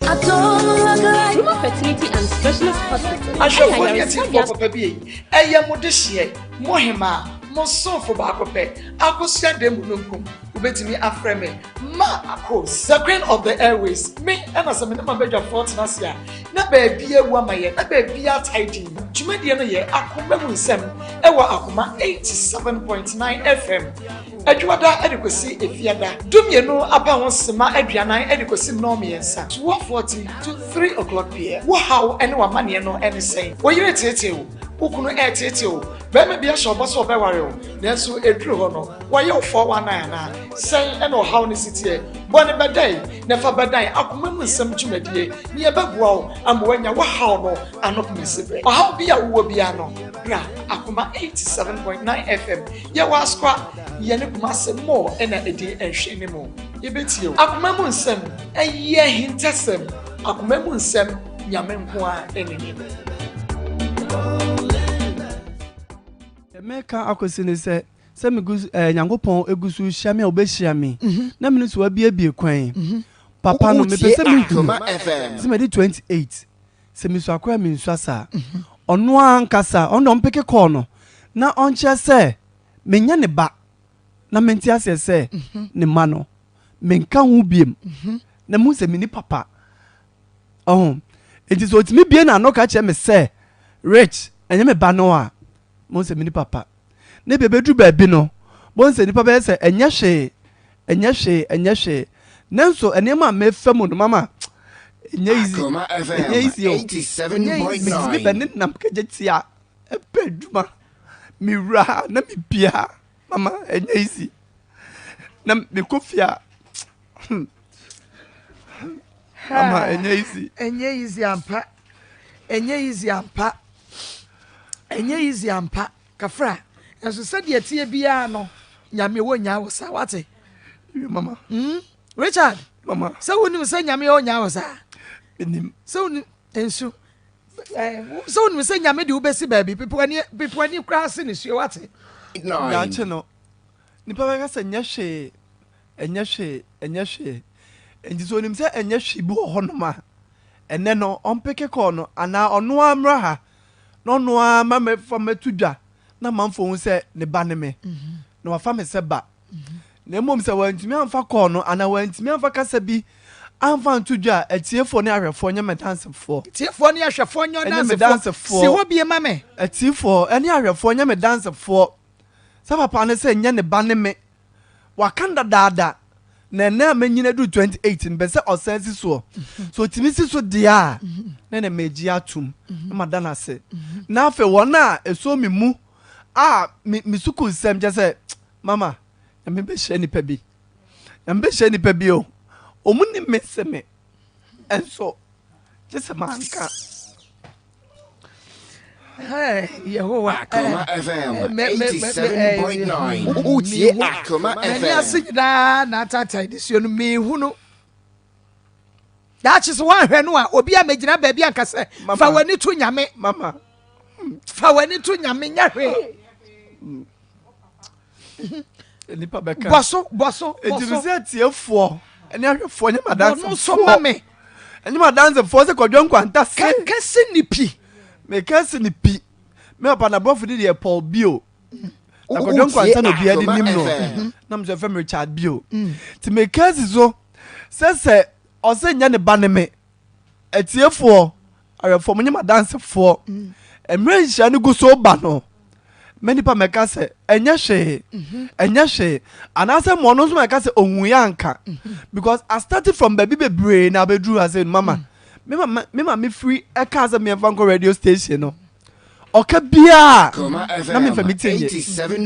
Ruma Fertility and Specialist Hospital. Ahwɛfoɔ ne atiefoɔ papa bi yi, ɛyɛ mo dehyeɛ, mo hemaa, mo somfo baako pɛ, Akosua Damununkum. Wobɛtumi afrɛ me Ma Akos, the queen of the airways. Me ɛna sɛ me ne m'abadwafoɔ tena ase a, na baabi awu ama yɛ, na baabi atae din. Dwumadie no yɛ Akoma mu nsɛm ɛwɔ Akoma 87.9 FM. Adwuada de kɔsi Efiada, 12 aba ho sema 40 de kɔsi nnɔnmiɛnsa, 12:40 to 3 o'clock pm. Wo haw ne w'amanneɛ no ne sɛn? Wo yere reteetee wo? Wo kunu reteetee wo? Barima bi ahyɛ wo bɔ sɛ ɔbɛware wo, nanso ɛduru hɔ no, wayɛ wo 419 anaa? Sɛn na ɔhaw no si teɛ? Bɔ no bɛdɛe na fa bɛdan akoma mu nsɛm dwumadie na yɛbɛboa wo ama woanya wo haw no ano pomasiberɛ. Ɔhaw bi a wowɔ biara no, bra Akoma 87.9 FM. Yɛwɔ Asokwa, yɛne Kumase Mall na ɛdi nhwɛanimu. Yɛbɛtie wo. Akoma mu nsɛm, ɛyɛ ahintasɛm. Akoma mu nsɛm, Nyame nko ara na nim. Deɛ meka akɔsi ne sɛ, sɛ megu so ɛɛ Nyankopɔn egu so rehyia me a ɔbɛhyia me, na me nso wabiebie kwan. Papa no, mepɛ sɛ mehunu sɛ madi 28. Sɛ misua koraa a mensua saa. Ɔno ara ankasa, ɔno deɛ ɔmpeke kɔɔ no na ɔnkyerɛ sɛ menyɛ ne ba na mente aseɛ sɛ ne mma no menka ho biem na mehu sɛ menni papa. Ɔho nti sɛ ɔtumi bie n'ano ka kyerɛ me sɛ Rich ɛnyɛ me ba no a, mehu sɛ menni papa. Na ebia ɛbɛduru baabi no, bohu sɛ nnipa bɛyɛ sɛ ɛnyɛ hwee, ɛnyɛ hwee, ɛnyɛ hwee. Nanso nneɛma a mefa mu no, mama, ɛnyɛ easy, ɛnyɛ easy o. Metumi bɛ ne nam kagya tia, ɛpɛ adwuma, mewura ha na mepie ha, mama, ɛnyɛ easy. Na mekɔ fie a, mama, ɛnyɛ easy. Ɛnyɛ easy ampa, ɛnyɛ easy ampa. Ɛnyɛ easy ampa kafra nanso sɛdeɛ ɛteɛ biara no Nyame wɔ nyaa wo saa wate. Mama. Mm? Richard. Mama. Sɛ wonim sɛ Nyame wɔ nyaa wo saa. Menim. Sɛ wonim nsu. Eh, sɛ wonim sɛ Nyame de wobɛsi baabi pipoani pipoani koraa se ne sue wate. Daakye no nipa bɛka sɛ nyɛ hwee ɛnyɛ hwee ɛnyɛ hwee nti sɛ onim sɛ ɛnyɛ hwee bi wɔ hɔnom a ɛnnɛ no ɔmpeke kɔɔ no anaa ɔno ara mmra ha na ɔno ara ma mɛfa mɛto dwa na amanfoɔ hu sɛ ne ba ne me na wafa me sɛ ba. Na mmom sɛ wantumi amfa kɔɔ no anaa wantumi amfa kasa bi amfa anto dwa a, atiefoɔ ne ahwɛfoɔ nyɛ me dansefoɔ. Atiefoɔ ne ahwɛfoɔ nyɛ Ɛnyɛ me ɔdansefoɔ. dansefoɔ. Si hɔ bie ma me. Atiefoɔ ne ahwɛfoɔ nyɛ me dansefoɔ sɛ papa no sɛ nyɛ ne ba ne me. Waka no dadaada na ɛnɛ a manyin aduru 28 no mepɛ sɛ ɔsan si soɔ. Sɛ ɔtumi si so deɛ a, na ɛnɛ magye atom na mada no ase. Na afei wɔn a ɛsɔ me mu a me me sukuu nsɛm kyɛ sɛ mama Nyame bɛhyira nipa bi. Nyame bɛhyira nipa bi o. Wɔn nim me se me nso gye sɛ manka. Yehowa Akoma FM 87.9 Wotie Akoma FM. M'ani ase nyinaa na ataataa nisuo no mehunu. Daakye sɛ woanhwɛ no a obi a mɛgyina baabi anka sɛ fa w'ani to Nyame. Mama. Fa w'ani to Nyame nyɛ hwee. Nipa bɛka. Bɔ so, bɔ so, bɔ so. Enti mesɛ atiefoɔ ne ahwɛfoɔ nyɛ Bɔ no so ma me. Ɛnyɛ m'adansefoɔ sɛ Kwadwo Nkwanta se. Ka si ne pi. Meka si ne pi. Me papa n'aborɔfo din deɛ Paul Bio. Na Kwadwo Nkwanta na obiara de nim no. Na me nso yɛfrɛ me Richard Bio. Nti meka si so sɛ sɛ ɔse nyɛ ne ba ne me. Atiefoɔ, awɛfoɔ, monyɛ m'adansefoɔ. Mmerɛ nhyira no gu so ba no, mɛ nipa mɛka sɛ ɛnyɛ hwee, ɛnyɛ hwee. Anaasɛ mɔ no nso mɛka sɛ ɔnwuiɛ anka. Because I started from baabi bebree na abɛduru ha sɛ mama. Me mama me maame firi ɛkaa sɛ meɛmfa nkɔ radio station no. Ɔka biara na memfa me ti nye.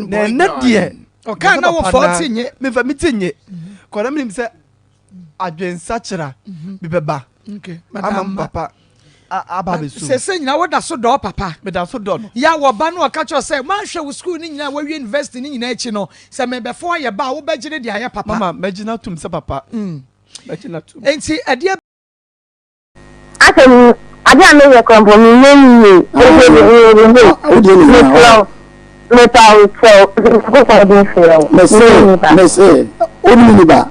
Na ɛnɛ deɛ ɔka na wɔfa ti nye. Memfa me ti nye. Kɔda menim sɛ adwensakyera bi bɛba ama me papa aba abɛsu. Sese nyina woda so dɔ papa. Meda so dɔ no. Ya wɔ ba no ɔka kyerɛ sɛ manhwɛ wo sukuu no nyinaa wawie university no nyinaa akyi no sɛ mebɛfo ayɛ ba a wobɛgye no de ayɛ papa. Mama mɛgye no atom sɛ papa. Mɛgye no atom. Enti ɛdeɛ. Asɛ me ade a meyɛ koraa mpo menyɛ no yie nti mesrɛ wo mepa wo kyɛw Nyankopɔn din frɛ wo Mese mese wonim ne ba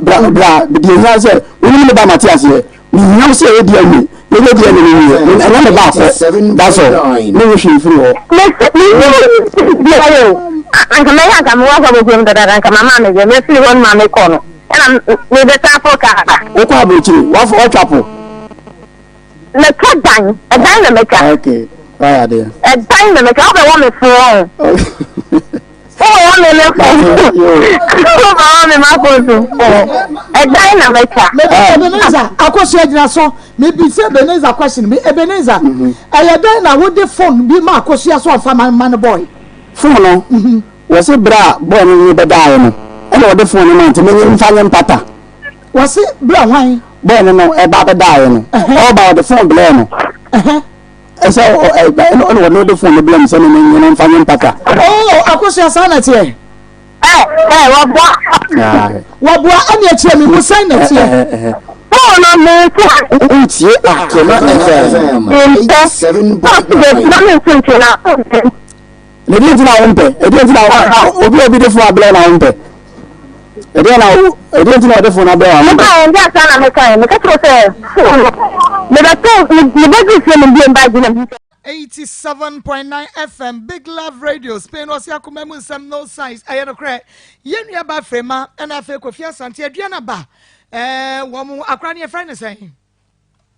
bra bra deɛ hia sɛ wonim ne ba mate aseɛ mehia wo sɛ ɛyɛ DNA yɛnyɛ DNA no wie ɛnyɛ me ba akɔ that's all ne wo hwee firi hɔ. Mese menim biara o anka mɛyɛ anka mewɔ asɔ bɔkurom dadaada anka mama me deɛ mefiri hɔ no ma mekɔ no. Ɛna mebɛsan aforo kaa aba. Wokɔ aburokyire, wafo watwa po. Mɛtwa dan, ɛdan na mɛtwa. Okay, wayɛ adeɛ. Ɛdan na mɛtwa, wobɛwɔ me fo wɔn. Wobɛwɔ me me fo. Wobɛwɔ me ma fo so. Ɛdan na mɛtwa. Ebenezer, akosua gyina so. Mebisa Ebenezer question bi. Ebenezer, ɛyɛ dɛn na wode phone bi ma akosua so ɔmfa ma ne boy? Phone no? Wɔse berɛ a boy no nye bɛdaeɛ no ɛna ɔde phone no maa nti menye mfa nye mpata. Wɔse berɛ a hwan? Boy no no ɛba bɛdaeɛ no ɔba ɔde phone blɛɛ no ɛsɛ ɛna ɔde ɔde phone no blɛɛ me sɛ me menye no mfa nye mpata. Oh Akosua saa na ɛteɛ? Ɛ ɛ wɔboa. Wɔboa ɛne ɛkyerɛ me mu sɛn na ɛteɛ? Phone no me nso. Wotie Akema FM 87.9. Na me nso nti na. Na ɛdeɛn nti na wompɛ? Ɛdeɛn nti na obi a obi de fon abrɛ na wompɛ? Ɛdeɛn na ɛdeɛn nti na ɔde fon abrɛ na wompɛ? Meka yɛn deɛ asa na meka yɛn meka kyerɛ sɛ fon no mebɛto mebɛduru fie no mbie mba gyina mu. 87.9 FM Big Love Radio Spain ɔse akoma mu nsɛm no size ɛyɛ nokorɛ yɛn nua ba Frema ɛna afei Kofi Asante aduana ba ɛɛ wɔn akora ne yɛfrɛ ne sɛn.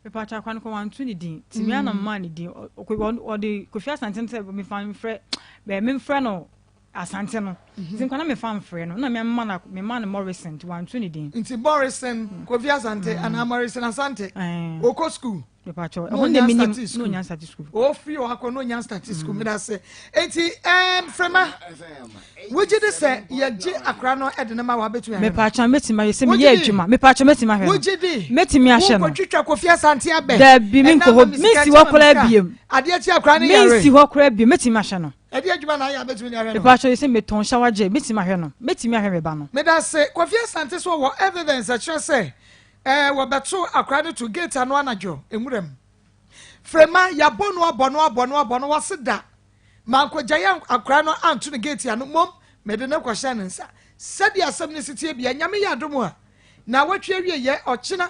Mepakyɛ akwa no kɔ wanto ne din nti me ara na memaa ne din ɔde Kofi Asante no sɛ mefa mfrɛ bɛɛ memfrɛ no Asante no nti nkwa na mefa mfrɛ no na mema no mema no Morrison nti wanto ne din. Nti Morrison Kofi Asante anaa Morrison Asante ɔkɔ school. Mepakyɛ ɛhɔ na menim na onya start school. Ofiri hɔ akɔ na onya start school meda ase nti ɛɛm Frema. Wogye di sɛ yɛgye akora no de no ma wo a, wobɛtumi ahwɛ no? Mepatwa mɛtumi ayɛ sɛ meyɛ adwuma. Mepatwa mɛtumi ahwɛ no. Wogye di? Mɛtumi ahyɛ no. Wokɔtwitwa Kofi Asante abɛ. Dabi menkɔ hɔ mensi hɔ koraa biem. Adeɛ kye akora no yare. Mensi hɔ koraa biem mɛtumi ahyɛ no. Ɛdeɛ adwuma na ayɛ a bɛtumi de ahwɛ no? Mepatwa yɛ sɛ metɔn shower gel mɛtumi ahwɛ no. Mɛtumi ahwɛ me ba no. Medase. Kofi Asante so wɔ evidence ɛkyerɛ sɛ ɛɛ wɔbɛto akora no to gate ano anadwo nwura mu. Frema yɛabɔ no abɔ no abɔ no abɔ no wɔse da. Mankogyae akwadaa no anto no geeti ano, mmom mede no kɔhyɛɛ ne nsa. Sɛdeɛ asɛm no si teɛ biara, Nyame yɛ adom a, naawɔtwe awieɛ, ɔkyena,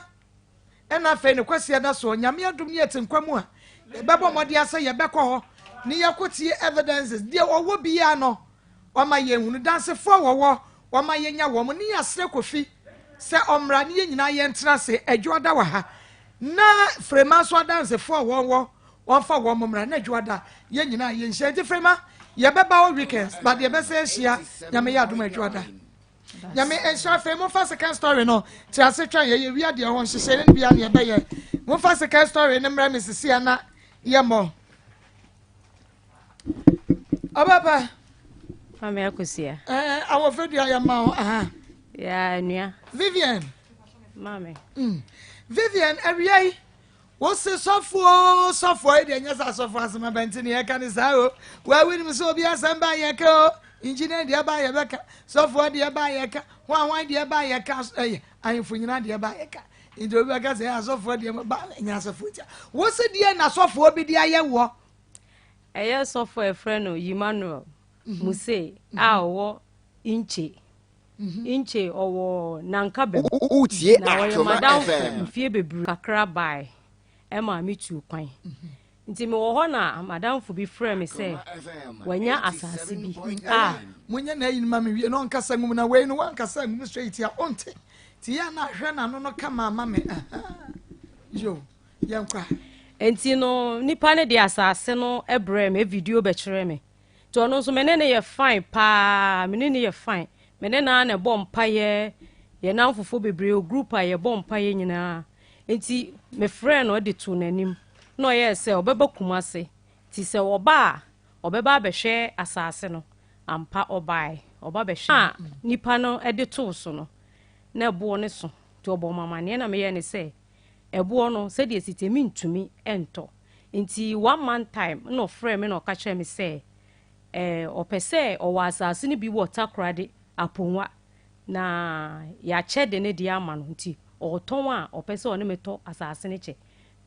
ɛna afei ne Kwasiada soɔ, Nyame adom ne yɛte nkwa mu a, yɛbɛbɔ mmɔden ara sɛ yɛbɛkɔ hɔ ne yɛakɔtie evidences, deɛ ɔwɔ biara no, wama yɛnhunu, dansefoɔ a wɔwɔ, wama yɛnya wɔn, ne yɛasrɛ Kofi sɛ ɔmmra ne yɛn nyinaa yɛntena ase, Adwoada wɔ ha, na Frema nso adansefoɔ a wɔwɔ, Wɔmfa wɔn mmra na adwuada yɛn nyinaa yɛnhyia nti frema yɛbɛba hɔ weekends but yɛbɛsɛ ahyia nyame yɛ adom adwuada nyame nhyira afei momfa second story no te ase twɛn yɛyɛ wia deɛ hɔ nhyehyɛ ne bia ne yɛbɛyɛ momfa second story no mmrɛ me sisi ana yɛmmɔ ɔbɛpɛ Mame Akosia. Eh, awɔfɛ dua yɛ ma wo aha. Ya nua. Vivian. Mame. Vivian awia yi Wo se sɔfo oo sɔfo yi deɛ nyɛ sɛ asɔfo asɛm aba nti ne yɛka ne saa o. Waa wonim sɛ obi asɛm ba yɛka o. Engineer deɛ ba yɛbɛka, sɔfoɔ deɛ ba yɛka, hwan hwan deɛ ba yɛka, ɛyɛ ahemfo nyinaa deɛ ba yɛka. Nti obi bɛka sɛ asɔfoɔ deɛ ba nyɛ asɔfoɔ ntia. Wo se deɛ na sɔfoɔ bi de ayɛ woɔ? Ɛyɛ sɔfo a yɛfrɛ no Emmanuel Muse a ɔwɔ Inche. Inche ɔwɔ Nankabem. Wotie Na ɔyɛ Akoma m'adamfo FM. mfie bebree kakra bae ɛma metuu kwan. Nti mewɔ hɔ na m'adamfo bi frɛɛ me sɛ wanya asase bi a. Monyɛ n'ayi no ma me wie na ɔnkasa ngu mu na wei no wankasa angu mu straight a ɔnte. Nti yɛ a na ahwɛ n'ano no kama ama me ahaa. Yo, yɛnkɔ a. Nti no nipa no de asase no brɛɛ me, video bɛkyerɛɛ me. Nti ɔno nso me ne no yɛ fine paa, me ne no yɛ fine. Me ne no ara na ɛbɔ mpaeɛ, yɛn nnamfofoɔ bebree wɔ group a yɛbɔ mpaeɛ nyinaa. Nti mefrɛɛ no de too n'anim na ɔyɛɛ sɛ ɔbɛba Kumase. Nti sɛ ɔba a, ɔbɛba abɛhwɛ asase no. Ampa ɔbaeɛ, ɔba bɛhwɛɛ. A nipa no de too so no, na ɛboɔ no so. Nti ɔbɔɔ me amaneɛ na meyɛɛ no sɛ ɛboɔ no sɛdeɛ ɛsi teɛ mentumi ntɔ. Nti one month time na ɔfrɛɛ me na ɔka kyerɛɛ me sɛ eh, ɔpɛ sɛ ɔwɔ asase no bi wɔ Takoradi, Aponwa, na yɛakyɛ de ne deɛ ama no nti ɔretɔn a ɔpɛ sɛ ɔne me tɔ asase no kyɛ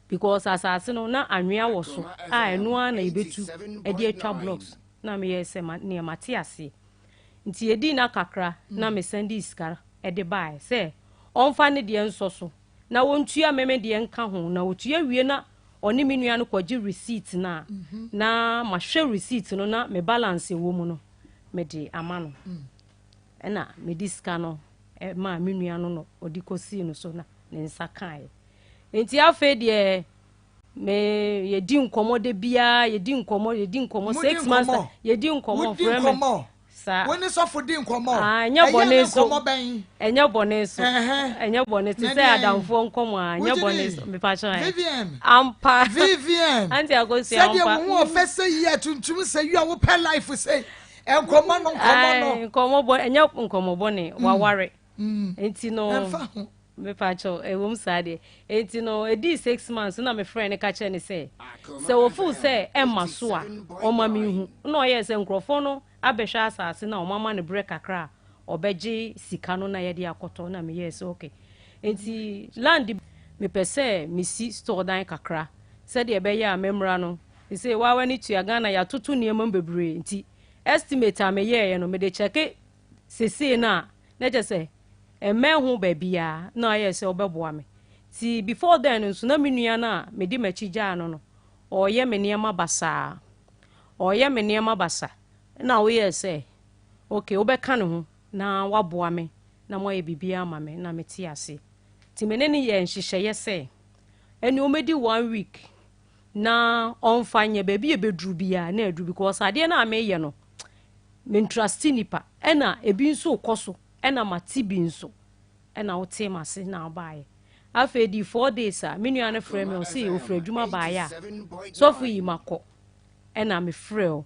because asase no na anwea wɔ so a ɛno ara na yɛbɛtu de atwa blocks na meyɛɛ sɛ ma neɛ mate aseɛ nti yɛdii na kakra na mesan dii sika de baeɛ sɛ ɔmfa ne deɛ nsɔ so na wɔntua me me deɛ nka ho na ɔtua wie na ɔne me nua no kɔgye receipt no a na mahwɛ receipt no na me balance ɛwɔ mu no mede ama no. Ɛna mede sika no maa me nua no na ɔde kɔsii no so na ne nsa kaeɛ. Nti afei deɛ me yɛdi nkɔmmɔ da biara yɛdi nkɔmmɔ yɛdi nkɔmmɔ six months yɛdi nkɔmmɔ frɛ me saa. Wo ne sɔfo di nkɔmmɔ? Ah, ɛnyɛ bɔne so. Ɛnyɛ bɔne so. Ɛnyɛ bɔne te sɛ adamfoɔ nkɔmmɔ a ɛnyɛ bɔne so. Mepa kyɛw ɛ. Vivian. Ampa. Vivian. Auntie Akosua ampa. Sɛdeɛ wo ho ɔfɛ sɛ yi a tuntum sɛ yi a wopɛ life sɛ. Nkɔmmɔ no nkɔmmɔ no. Nkɔmmɔ bɔ ɛnyɛ nkɔmmɔ bɔne mm. waware. Mm. Nti no. Ɛmfa ho. Mepakyɛw ɛwom saa deɛ. Nti no edii six months na me frɛ no ka kyerɛ ne sɛ sɛ wɔfeel sɛ ɛmma so a ɔma me nhu. Na ɔyɛɛ sɛ nkurɔfoɔ no abɛhwɛ asase no a wɔama no berɛ kakra a ɔbɛgye sika no na yɛde akɔtɔ na meyɛɛ sɛ okay. Nti land mepɛ sɛ mesi store dan kakra sɛdeɛ ɛbɛyɛ a memmra no Sesei waa w'ani tua Ghana yɛatoto nneɛma mu bebree nti estimate a meyɛeɛ no mede kyɛke sesei no a na kyerɛ sɛ ɛmmɛn ho baabiara na ayɛ sɛ ɔbɛboa me nti before then nso na me nua no a mede m'akyi gyaa no no ɔreyɛ me nneɛma basaa ɔreyɛ me nneɛma basa na woyɛɛ sɛ okay wobɛka ne ho na waboa me na moayɛ biribiara ama me na mete ase nti me ne no yɛɛ nhyehyɛeɛ sɛ ɛne ɔmɛdi one week na ɔmfa nyɛ baabi a ɛbɛduru biara na aduru because adeɛ no a meyɛ no mentruste nipa ɛna ebi nso kɔ so ɛna mate bi nso ɛna wotee m'ase na wobaeɛ afei di four days a me nua no frɛ me ɔse ofiri adwuma baeɛ a sɔfo yi makɔ ɛna mefrɛ o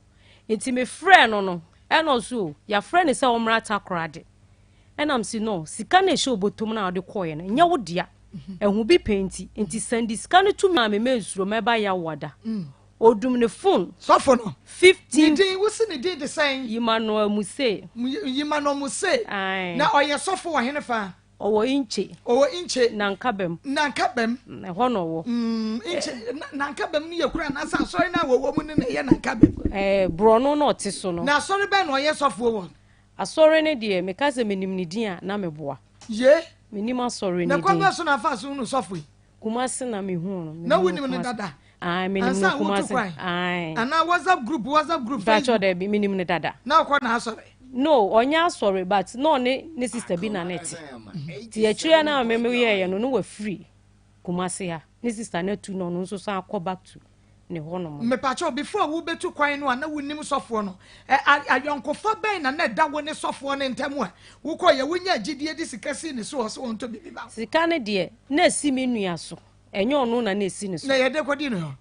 nti mefrɛ no no ɛna ɔso o yɛafrɛ no sɛ ɔmmra Takoradi ɛna msi no sika no ɛhyɛ obotom no a ɔde kɔɔeɛ no ɛnyɛ wo dea ɛho bi pɛ nti nti sɛnde sika no to me maame mensuro mɛba Yawoada odum ne phone sɔfo no 15 ne din wosi ne din de sɛn Emmanuel Muse Emmanuel Muse na ɔyɛ sɔfo wɔ hene fa Ɔwɔ Inche. Ɔwɔ Inche. Nankabam. Nankabam. Ɛhɔ na ɔwɔ. Mm, Inche, Nankabam no yɛ kuro anaasɛ asɔre no a wɔwɔ mu no na ɛyɛ Nankabam? Ɛɛ, borɔno na ɔte so no. Na asɔre bɛn na ɔyɛ sɔfoɔ wɔ? Asɔre no deɛ, meka sɛ menim ne din a, na meboa. Ye. Menim asɔre no din. Na kwan bɛn so na afaa so hunu sɔfo yi? Kumasi na mehuu no. Na wonim no dada? Ae, menim no Ansa Kumasi. wotu kwan? Ae. Anaa WhatsApp group, WhatsApp group, Mpakyɛw Facebook? daabi, menim no dada. Na ɔkɔ n'asɔre? No, ɔnyɛ asɔre but na ɔne ne sister bi na na ɛte. Nti akyire no a me meyɛeɛ no, na wafiri Kumasi ha. Ne sister no atu na ɔno nso san akɔ back to ne hɔ nom. Mepakyɛw, before wobetu kwan no a na wonim sɔfoɔ no, ɛ, a, ayɔnkofa bɛn na na ɛda wo ne sɔfoɔ no ntam a wokɔeɛ, wonyaa gyidie de sika sii ne so hɔ sɛ ɔntɔ biribi ma wo? Sika no deɛ, na ɛsi me nua so. Ɛnyɛ ɔno na na ɛsi ne so. Na yɛde kɔdi no hɔ.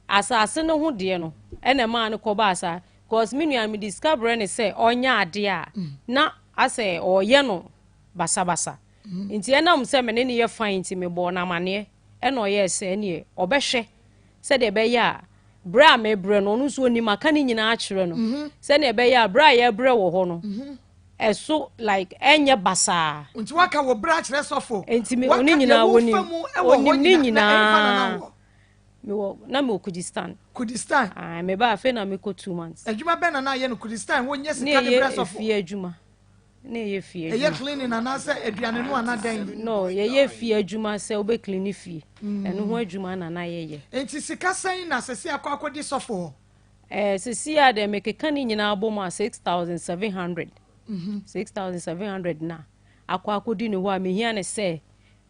Asase no ho deɛ no, ɛna ɛmaa no kɔbaa saa. Because me nua no, mede sika brɛ no sɛ ɔnyɛ adeɛ a, na asɛ ɔreyɛ no basabasa. Nti ɛnam sɛ me ne no yɛ fine nti, mebɔɔ no amaneɛ. Ɛna ɔyɛɛ sɛ ɛneɛ ɔbɛhwɛ sɛdeɛ ɛbɛyɛ a berɛ a mebrɛ no, ɔno nso ɔnim maka ne nyinaa akyerɛ no, sɛdeɛ ɛbɛyɛ a berɛ a yɛbrɛ wɔ hɔ no, ɛso like ɛnyɛ basaa. Nti waka wo brɛ akyerɛ sɔfo? Nti me Waka ɔne deɛ nyinaa wofa wɔnim, mu wɔ hɔ ɔnim ne nyinaa, na ɛhefa na na nyinaa. wowɔ? Mewɔ na mewɔ Kurdistan. Kurdistan. Ah, meba afei na mekɔ 2 months. Adwuma bɛn na na ayɛ no Kurdistan? Wonyɛ sika de brɛ sɔfo? Ne yɛ efie adwuma. Ne yɛ fie adwuma. Ɛyɛ cleaning anaasɛ aduane no ana dɛn? No, yɛyɛ fie adwuma sɛ wobɛ clean fie. Ɛno ho adwuma na na yɛyɛ. Nti sika sɛn na sɛsi akɔ akɔdi sɔfo hɔ? Sisi a deɛ mekeka ne nyinaa bɔ mu a, 6,700. 6,700 na akɔ akɔdi ne hɔ a mehia ne sɛ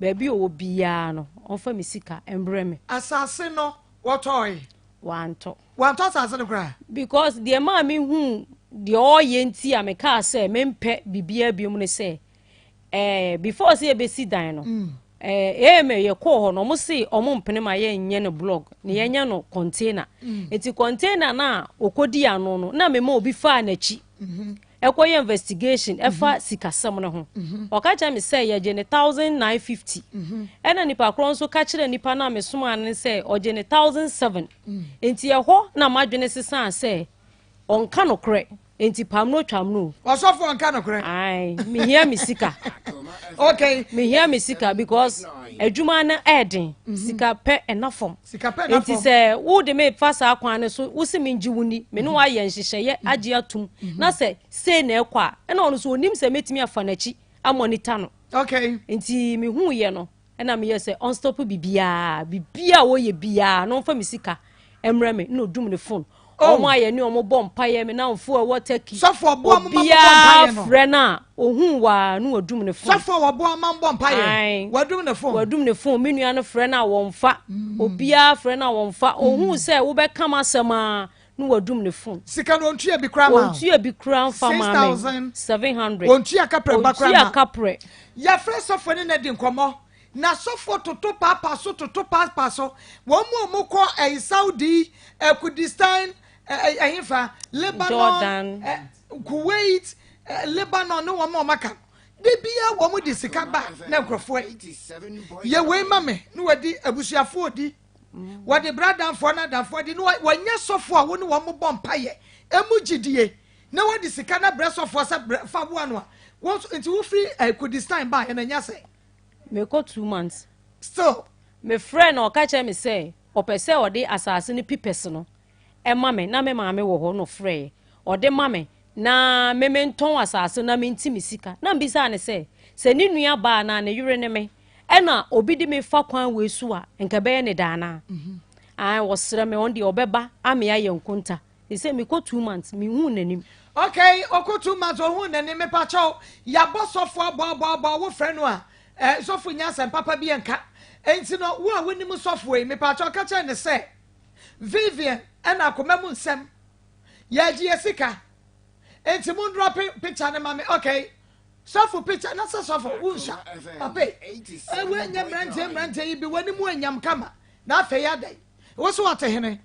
baabi a ɔwɔ biara no, ɔmfa me sika mbrɛ me. Asase no wɔtɔe? Wantɔ. Wantɔ asase no koraa? Because deɛ maa mehu deɛ ɔyɛ nti a mekaa sɛ mempɛ biribiara biom ne sɛ before sɛ yɛbɛsi dan no, ɛɛ yɛkɔɔ hɔ no, ɔmo se ɔmo mpene ma yɛnyɛ no block na yɛnyɛ no container. Nti container no a ɔkɔdi ano no, na mema obi faa n'akyi ɛkɔyɛ investigation ɛfa sikasɛm no ho. Ɔka kyerɛ me sɛ yɛgye ne 1,950, ɛna nipa korɔ nso ka kyerɛ nipa no a mesoma no sɛ ɔgye ne 1,007. Nti ɛhɔ na madwene sesaa sɛ ɔnka nokorɛ, nti pam no twam no. Ɔsɔfo ɔnka nokorɛ. Ae, mehia me sika. Mehia me sika because adwuma no ɛɛden, sika pɛ ɛna fam. Sika pɛ na Nti fam. sɛ wode me fa saa kwan no so, wosi me ngye wo ni, me ne woayɛ nhyehyɛeɛ agye atom na sɛ sei na ɛkɔ a, ɛna ɔno so onim sɛ mɛtumi afa n'akyi amɔnita no. Nti mehuuyɛ no, ɛna meyɛ sɛ ɔnstop biribiaa, biribiaa a wɔyɛ biaa na ɔmfa me sika mmerɛ me, na ɔdum ne phone. Oh. Ɔmo ayɛ ne ɔmo bɔ mpaeɛ, me namfo a ɛwɔ Turkey. Sɔfo ɔboa mo ma mo bɔ Obiara mpaeɛ no. frɛ no a, ohun waa na wadum ne phone. Sɔfo a wɔboa ma mbɔ mpaeɛ. Ae. Wadum ne phone. Wadum ne phone. Me nua no frɛ no a, wɔmfa. Obiara frɛ no a, wɔmfa. Ohun sɛ wobɛka m asɛm a, na wadum ne phone. Sika no ontua bi koraa ma wo. Ontua bi koraa mfa ma me. 6,700. 700. Ontua kaprɛ ba koraa ma. Ontua kaprɛ. Yɛfrɛ sɔfo ne na di nkɔmmɔ na sɔfo toto paapa so, toto paapa so. Wɔn mu a wɔkɔ ɛyi Saudi, Kurdistan, ɛhefa, Lebanon, Jordan. Kuwait, Lebanon ne wɔn a wɔaka no de bia wɔn de sika ba na nkurɔfoɔ yi yɛ wei ma me na wɔde abusuafoɔ di, wɔde bra adamfoɔ na adamfoɔ di na wɔnyɛ sɔfo a wɔne wɔn bɔ mpayɛ emu gyidie na wɔde sika na brɛ sɔfoɔ sɛ brɛ fa boa no a wɔn nso. Nti wofiri Kurdistan ba yɛ na nya sɛ Mekɔ 2 months. Still. Mefrɛ no, ɔka kyerɛ me sɛ ɔpɛ sɛ ɔde asase no pipɛs no ɛma me, na me maame wɔ hɔ no frɛɛ ɔde ma me na me mentɔn asase no na menti me sika. Na mbisaa ne sɛ sɛ ne nua baa na ne yere ne me ɛna obi de me fa kwan wei so a, nka ɛbɛyɛ ne daanaa. Ae, wɔsrɛ me, ɔno deɛ ɔbɛba ame ayɛ nkonta. Sɛ mekɔ 2 months, mehu n'anim. Okay, ɔkɔ 2 months ohun n'anim. Mepakyɛw, yabɔ sɔfo abɔ abɔ abɔ a wofrɛ no a, sɔfo nya asɛm papa bi nka. Nti no, wo a wonim sɔfo yi, mepakyɛw, ka kyerɛ ne sɛ Vivian ɛna akoma mu nsɛm yɛgye yɛ sika, nti mo ndrɔ picture ne ma me. Okay, sɔfo picture na sɛ sɔfo wonsa papa yi, ɛwɔ nyɛ mmeranteɛ mmeranteɛ yi bi w'anim anyam kama na afei adan wo so wɔte hene.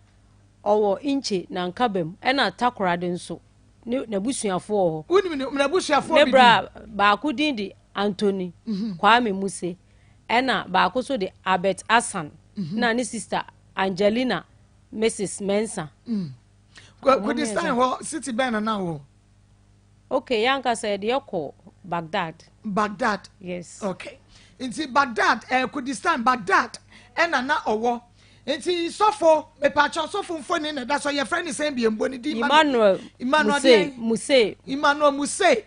Ɔwɔ Nkye na Nkabam ɛna Takoradi nso ne n'abusuafoɔ wɔ hɔ. Wonim ne n'abusuafoɔ Ne bi bra din? Baako din de Anthony Kwame Muse, ɛna baako nso de Albert Asan, na ne sister Angelina Mrs Mensah. Ɔmo Kurdistan mmiɛnsa. Hɔ city bɛn na na wɔ? Okay, yɛn ankasa yɛde yɛkɔ Baghdad. Baghdad. Yes. Okay, nti Baghdad, Kurdistan Baghdad ɛna na ɔwɔ. Nti sɔfo, mepakyɛ, sɔfo mfoni na ɛda so. Yɛfrɛ ne sɛn bi mbɔ ne din ma me. Emmanuel. Emmanuel Muse. deɛn? Muse. Emmanuel Muse.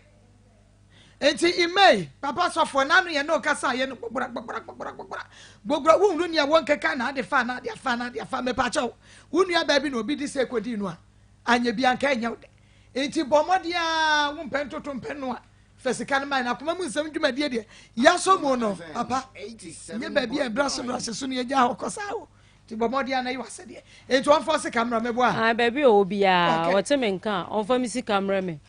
Nti imei papa sɔfo n'ano yɛ ne ɔkasa yɛ no gbogbora gbogbora gbogbora gbogbora gbogbora. Wohunu nea wɔn keka na ade fa na ade afa na ade afa. Mepakyɛw, wo nua baabi na obi di sɛ ekodi no a anyɛ bi anka ɛnyɛ wo dɛ. Nti bɔ mmɔden a wo mpɛ ntoto mpɛ no a fɛ sika no ma na akoma mu nsɛm dwumadie deɛ yɛasɔ mu no papa nyɛ baabi a ɛbrahye brahye so no yɛgya hɔ kɔ saa o. Nti bɔ mmɔden a na yi wasɛdeɛ nti ɔmfa sika mmra mɛboa. Ah, baabi a ɔwɔ biara, wɔte me nka a, ɔmfa me sika mmerɛ me.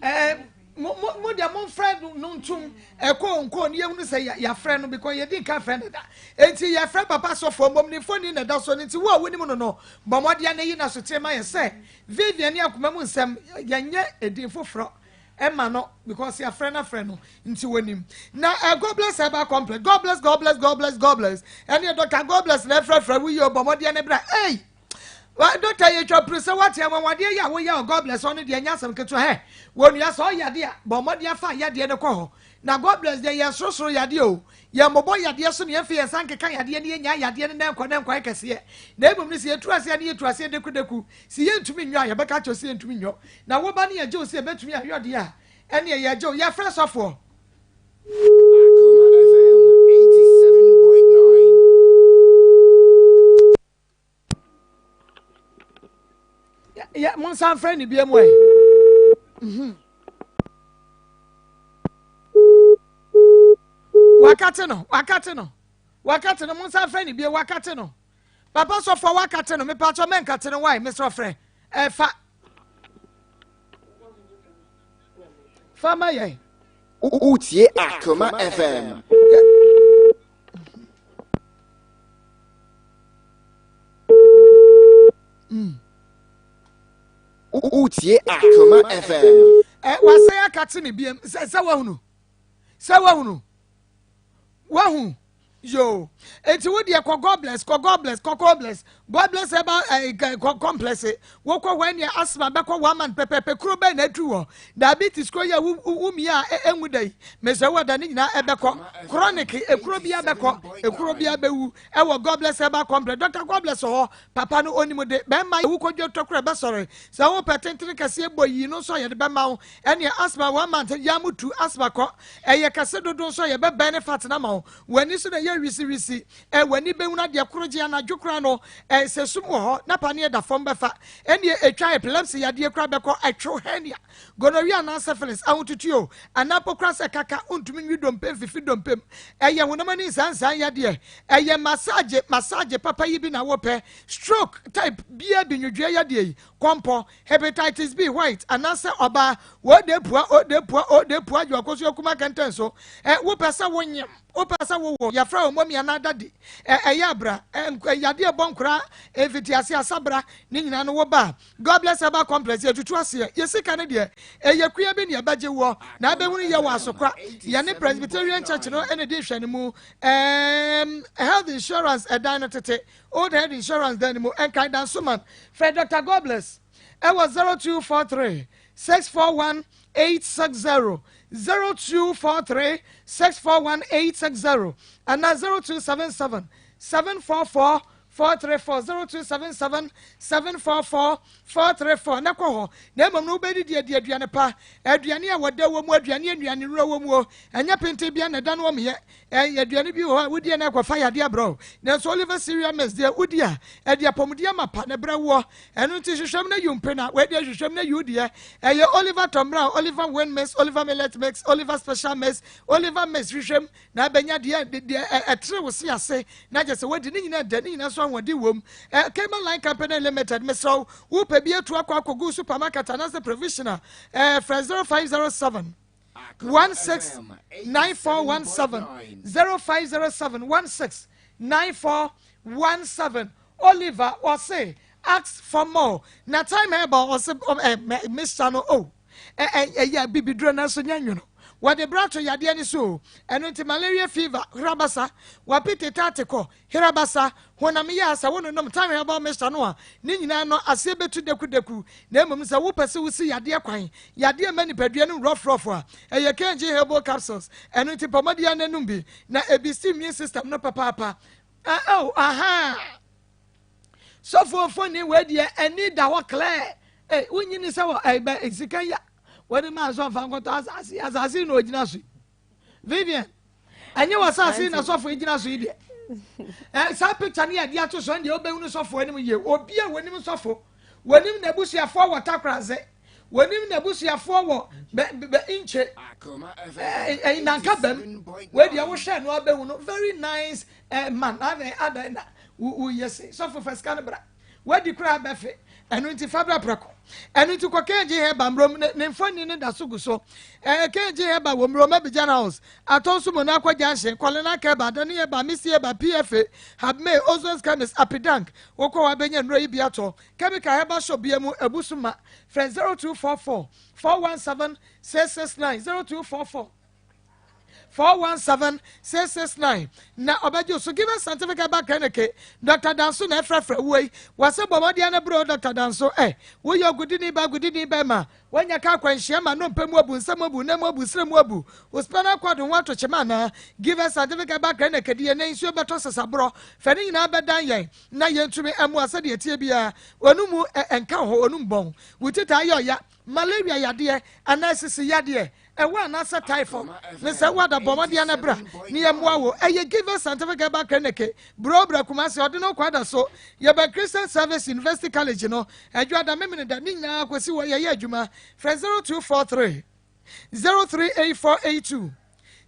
Ɛɛ, mo mo mo deɛ momfrɛ no ntom ɛkɔ nkɔ ne yɛhunu sɛ yɛafrɛ no because yɛdi nka frɛ no da. Enti yɛfrɛ papa sɔfoɔ mmom ne mfoni na ɛda so no. Nti wo a wonim no, bɔ mmɔden na yi n'asotire ma yɛ sɛ Vivian ne akoma mu nsɛm yɛnyɛ edin foforɔ ɛma no because yɛafrɛ no afrɛ no nti wɔnim na God bless herbal complex. God bless, God bless, God bless, God bless. Ɛne Dr. God bless na ɛfrɛfrɛ wo yi o. Bɔ mmɔden ne bra. Ei, wa doctor, yɛ twa pere sɛ wate anwanwadeɛ yi a woyɛ o. God bless, ɔno deɛ nyɛ asɛm ketewa. Hɛ wɔnua, sɛ ɔyɛ adeɛ a, bɔ mmɔden afa yadeɛ no kɔ hɔ na God bless deɛ yɛ sorosoro yadeɛ o. Yɛmmobɔ yadeɛ so na yɛmfa yɛn nsa nkeka yadeɛ na yɛnnyaa yadeɛ no na ɛnkɔ na ɛnkɔyɛ kɛseɛ. Na mmom no, sɛ yɛtu aseɛ a na yɛtu aseɛ dekudeku. Sɛ yɛntumi nyɔ a, yɛbɛka akyerɛ wo sɛ yɛntumi nyɔ. Na wo ba no yɛgye wo sɛ yɛbɛtumi ayɔ deɛ a, ɛnneɛ yɛgye wo. Yɛfrɛ sɔfoɔ. Akoma FM 87.9. Yɛ monsan frɛ ne bia mu ɛ. Mhm. Wakate no, wakate no, wakate no, monsan frɛ ne bia wakate no. Papa sɔfoɔ wakate no, mepatwɔ mɛnkate no wae, mesrɛ frɛ. Ɛfa. Fa ma yɛn. Wotie Akoma FM. Wotie Akoma FM. Ɛ wasɛn akate ne biem sɛ sɛ wahunu sɛ wahunu wahu yoo eti wo deɛ kɔ God bless kɔ God bless kɔ God bless God bless ɛba ɛ kɔ complex wokɔ hɔ ɛnea asthma bɛkɔ one man pɛpɛpɛ kuro bɛn na aduru hɔ diabetes kuro yɛ wo wo mia a ɛnwu da yi mesɛ wo ada ne nyinaa ɛbɛkɔ chronic ekuro bi abɛkɔ ekuro bi abɛwu ɛwɔ God bless herbal complex Doctor God bless wɔ hɔ papa no onim de bɛrima yɛ wokɔ dwa tɔkora ɛbɛsɔre sɛ wopɛ tentene kɛseɛ bɔ yi no nso a yɛde bɛma wo ɛneɛ asthma one month yɛ mo tu asthma kɔ ɛyɛ kɛse dodo nso a yɛbɛbɛn ne fat no ama wo w'ani so na ɛyɛ wisiwisi ɛ w'ani bɛhunu adeɛ koro gye anadwo koraa no ɛ sɛ sum wɔ hɔ na paneɛ da fam bɛfa ɛneɛ ɛtwa epilepsy yadeɛ koraa bɛkɔ ɛtwo hernia Gonorrhea anaa syphilis, ahotutuo, anaa mpo koraa sɛ kaka, wontumi nwi dompe mfifi dompe mu. Ɛyɛ honam ani nsaansaa yadeɛ. Ɛyɛ massage, massage papa yi bi na wopɛ. Stroke type biara bi, nwodwoeɛ yadeɛ yi, kɔmpɔ, hepatitis B, white, anaasɛ ɔbaa, ode pua, ode pua, ode pua, agye wakosua kuma kɛntɛn so. Ɛ, wopɛ sɛ wonyem, wopɛ sɛ wowo, yɛfrɛ wo mommy anaa daddy. Ɛ, ɛyɛ abra, ɛ, yadeɛ ɛbɔ nkoraa mfitiaseɛ, asabra, ne nyinaa no woba a, God bless herbal complex yɛtutu aseɛ yɛ sika no deɛ ɛyɛ kua bi ne ɛbɛgye woɔ na abɛhunu yɛ wɔ asokwa yɛne Presbyterian church no ɛna di nhwɛne mu um, health insurance ɛdan no tete old health insurance dan no mu ɛnkan dansoman frɛ Dr. God bless ɛwɔ 0243 641 860 0243 641 860 anaa 0277 744 434 0277 744 434 na kɔ hɔ na mmom no wobɛdidi adi aduane pa, aduane a wɔdɛ wɔ mu, aduane a nnuanennuro wɔ mu o, ɛnyɛ penten bia na ɛda no ɔmeyɛ. Ɛɛ aduane bi wɔ hɔ a wodi a na ɛkɔfa yadeɛ abrɛ wo, nanso Oliver Cereal Mix deɛ wodi a ɛde apɔmuden amapa na ɛbrɛ woɔ. Ɛno nti hwehwɛ mu na yi wo mpe na wei deɛ hwehwɛ mu na yi wo deɛ. Ɛyɛ Oliver Tɔmmra, Oliver Win Mix, Oliver Millet Mix, Oliver Special Mix, Oliver Mix hwehwɛ mu na abɛnya deɛ deɛ ɛtere wo se ase na kyɛ sɛ wadi ne nyinaa dɛ ne nyinaa nso ahoɔden wom. Cayman Line Company Limited, mesrɛ wo, wopɛ bi atu akɔ akɔgu supermarket anaasɛ provision a, frɛ 0507 169417, 0507 169417. Oliver, ɔse, ask for more. Na time herbal, ɔse, mixture no, oh. Ɛ ɛ ɛyɛ abibiduro nanso nyɛ nwono. Wɔde bra to yadeɛ no so o. Ɛno nti malaria fever, hrabasa, wapete taate kɔ, hrabasa, honam yea sɛ wononom thyme herbal mixture no a, ne nyinaa no aseɛ bɛtu dekudeku. Na mmom sɛ wopɛ sɛ wosi yadeɛ kwan, yadeɛ mma nipadua no rɔfrɔf a, ɛyɛ KG herbal capsules. Ɛno nti bɔ mmɔden ara na nom bi na ɛbisi immune system no papaapa. Ɛ oh, ahaa. Sɔfo mfoni wei deɛ ani da hɔ clear. Ee, wonyi ni sɛ wɔ ɛbɛ eh, sika yi a wɔde maa sɛ ɔfa nkɔtɔ asase asase na ogyina so yi. Vivian, ɛnyɛ wɔ asase yi na sɔfo yi gyina so yi deɛ. Ɛ saa picture no yɛ de ato so ɛndeɛ wobɛhunu sɔfo anim yie. Obi a wɔnim sɔfo, wɔnim n'abusuafoɔ wɔ Takorase, wɔnim n'abusuafoɔ wɔ bɛ bɛ nkye, ɛɛ nanka bɛm. Wei deɛ wohwɛ no abɛhu no very nice eh, man adɛn adɛn na woyɛ se sɔfo fa sika no bra wadi koraa bɛfe ɛno nti fa bra prɛko ɛno nti kɔ kɛngye hɛba mmrom ne, ne mfoni no da so gu so ɛɛ kɛngye hɛba wɔ mmrom abigyan house atɔn so mu no akɔ junction kɔlena kɛba adane hɛba misi hɛba pfa habme ozons chemist apidank wokɔ hɔ abɛnya nnuro yi bi atɔ chemical hɛba shop bia mu abu so ma frɛ 0244 417 669 0244. 417 669 na ɔbɛgye wo so. Given Scientific Herbal Clinic, Dɔkta Danso na ɛfrɛfrɛ wo yi. Wɔse bɔ mmɔden na brɛ o Dɔkta Danso eh. Woyɛ ɔgodini ba, godini bɛrima. Woanya kaa akwanhyia ma nnompe mu abu, nsa mu abu, nan mu abu, srɛ mu abu, wo spinal cord ho ato kyema anaa? Given Scientific Herbal Clinic de yɛn nan nsuo bɛtɔ sesaborɔ. Fa ne nyinaa bɛdan yɛn na yɛntumi mmoa sɛdeɛ ɛteɛ biara. Ɔno mu ɛ, nka wo hɔ, ɔno mbɔn. Wo ti taa yɛ ɔya, malaria yadeɛ anaa sisi yadeɛ. Ɛwɔ anaasɛ typhoid ne sɛ woada bɔ mmɔden ana bra ne yɛmmoa wo. Ɛyɛ Giver Scientific Herbal Clinic, Brobra, Kumasi, ɔde no kɔ ada so. Yɛbɛn Christian Service University College no, Adwoada, Memeneda, ne nyinaa kɔsi hɔ yɛyɛ adwuma. Frɛ 0243 038482,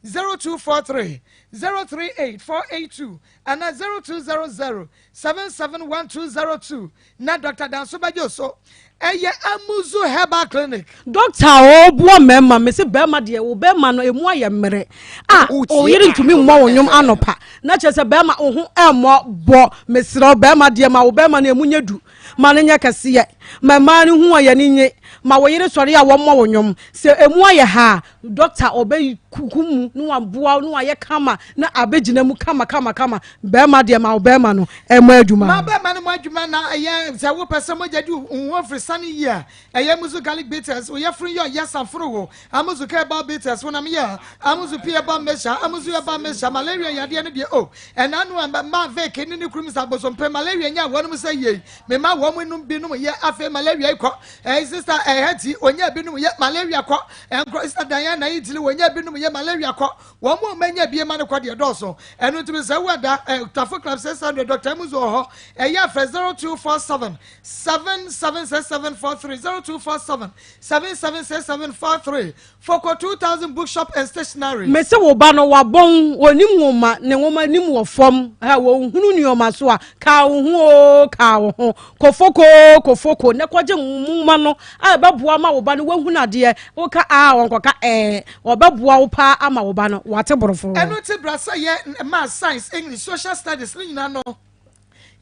0243 038482 anaa 0200 771202 na Dɔkta Danso bɛgye wo so. Ɛyɛ Amuzu Herbal Clinic. Dɔkta a ɔboa mmarima mese barima deɛ wo barima no emu ayɛ mmerɛ a oyere ntumi mmɔ wo nnwom anɔpa na kyerɛ sɛ barima wo ho ɛmmɔ bɔ mesrɛ wo barima deɛ ma wo barima no emu nyɛ du ma no nyɛ kɛseɛ ma mmaa no hu a yɛne nye ma wo yere sɔre a wɔmmɔ wo nnwom sɛ emu ayɛ ha a dɔkta ɔbɛ kuku mu na waboa wo na wayɛ kama na abɛgyina mu kama kama kama bɛrima deɛ ma wo bɛrima no ɛmɔ adwuma. Ma bɛrima no mɔ adwuma na ɛyɛ sɛ wopɛ sɛ mogya di wo ho afiri sane yie a ɛyɛ muzu garlic bitters wo yɛfunu yɛ ɔyɛ safono wo amuzu ka ɛba bitters wonam yɛ amuzu pii ɛba mmɛhyɛ amuzu ɛba mmɛhyɛ malaria yadeɛ no deɛ o oh, ɛna ano a ma vek ne ne kurom sɛ abosompe malaria nya wɔnom sɛ yei mema wɔn nom binom yɛ afei malaria kɔ ɛɛ sista ɛhɛ ti onye binom yɛ malaria kɔ ɛnkorɔ sista Diana yi tiri wɔnya binom yɛ malaria kɔ wɔn mu a wɔanya bie ma no kɔ deɛ dɔɔso ɛno ntumi sɛ wo ada ɛ Tafo Club 600 Dr. Amuzu wɔ hɔ ɛyɛ afrɛ 0247 776743 0247 776743 Foko 2000 Bookshop and Stationery. Mese wo ba no wabɔn, ɔnim nwoma, ne nwoma nim wɔ fam, ɛ wɔnhunu nneɛma so a, kaa wo ho oo, kaa wo ho. Kɔ foko oo, kɔ foko, na kɔgye nwoma no a ɛbɛboa ma wo ba no wahunu adeɛ, woka a ɔnkɔka ɛɛ, ɔbɛboa wo paa ama wo ba no wate borɔfo. Ɛno nti bra sɛ yɛ Maths, Science, English, Social Studies ne nyinaa no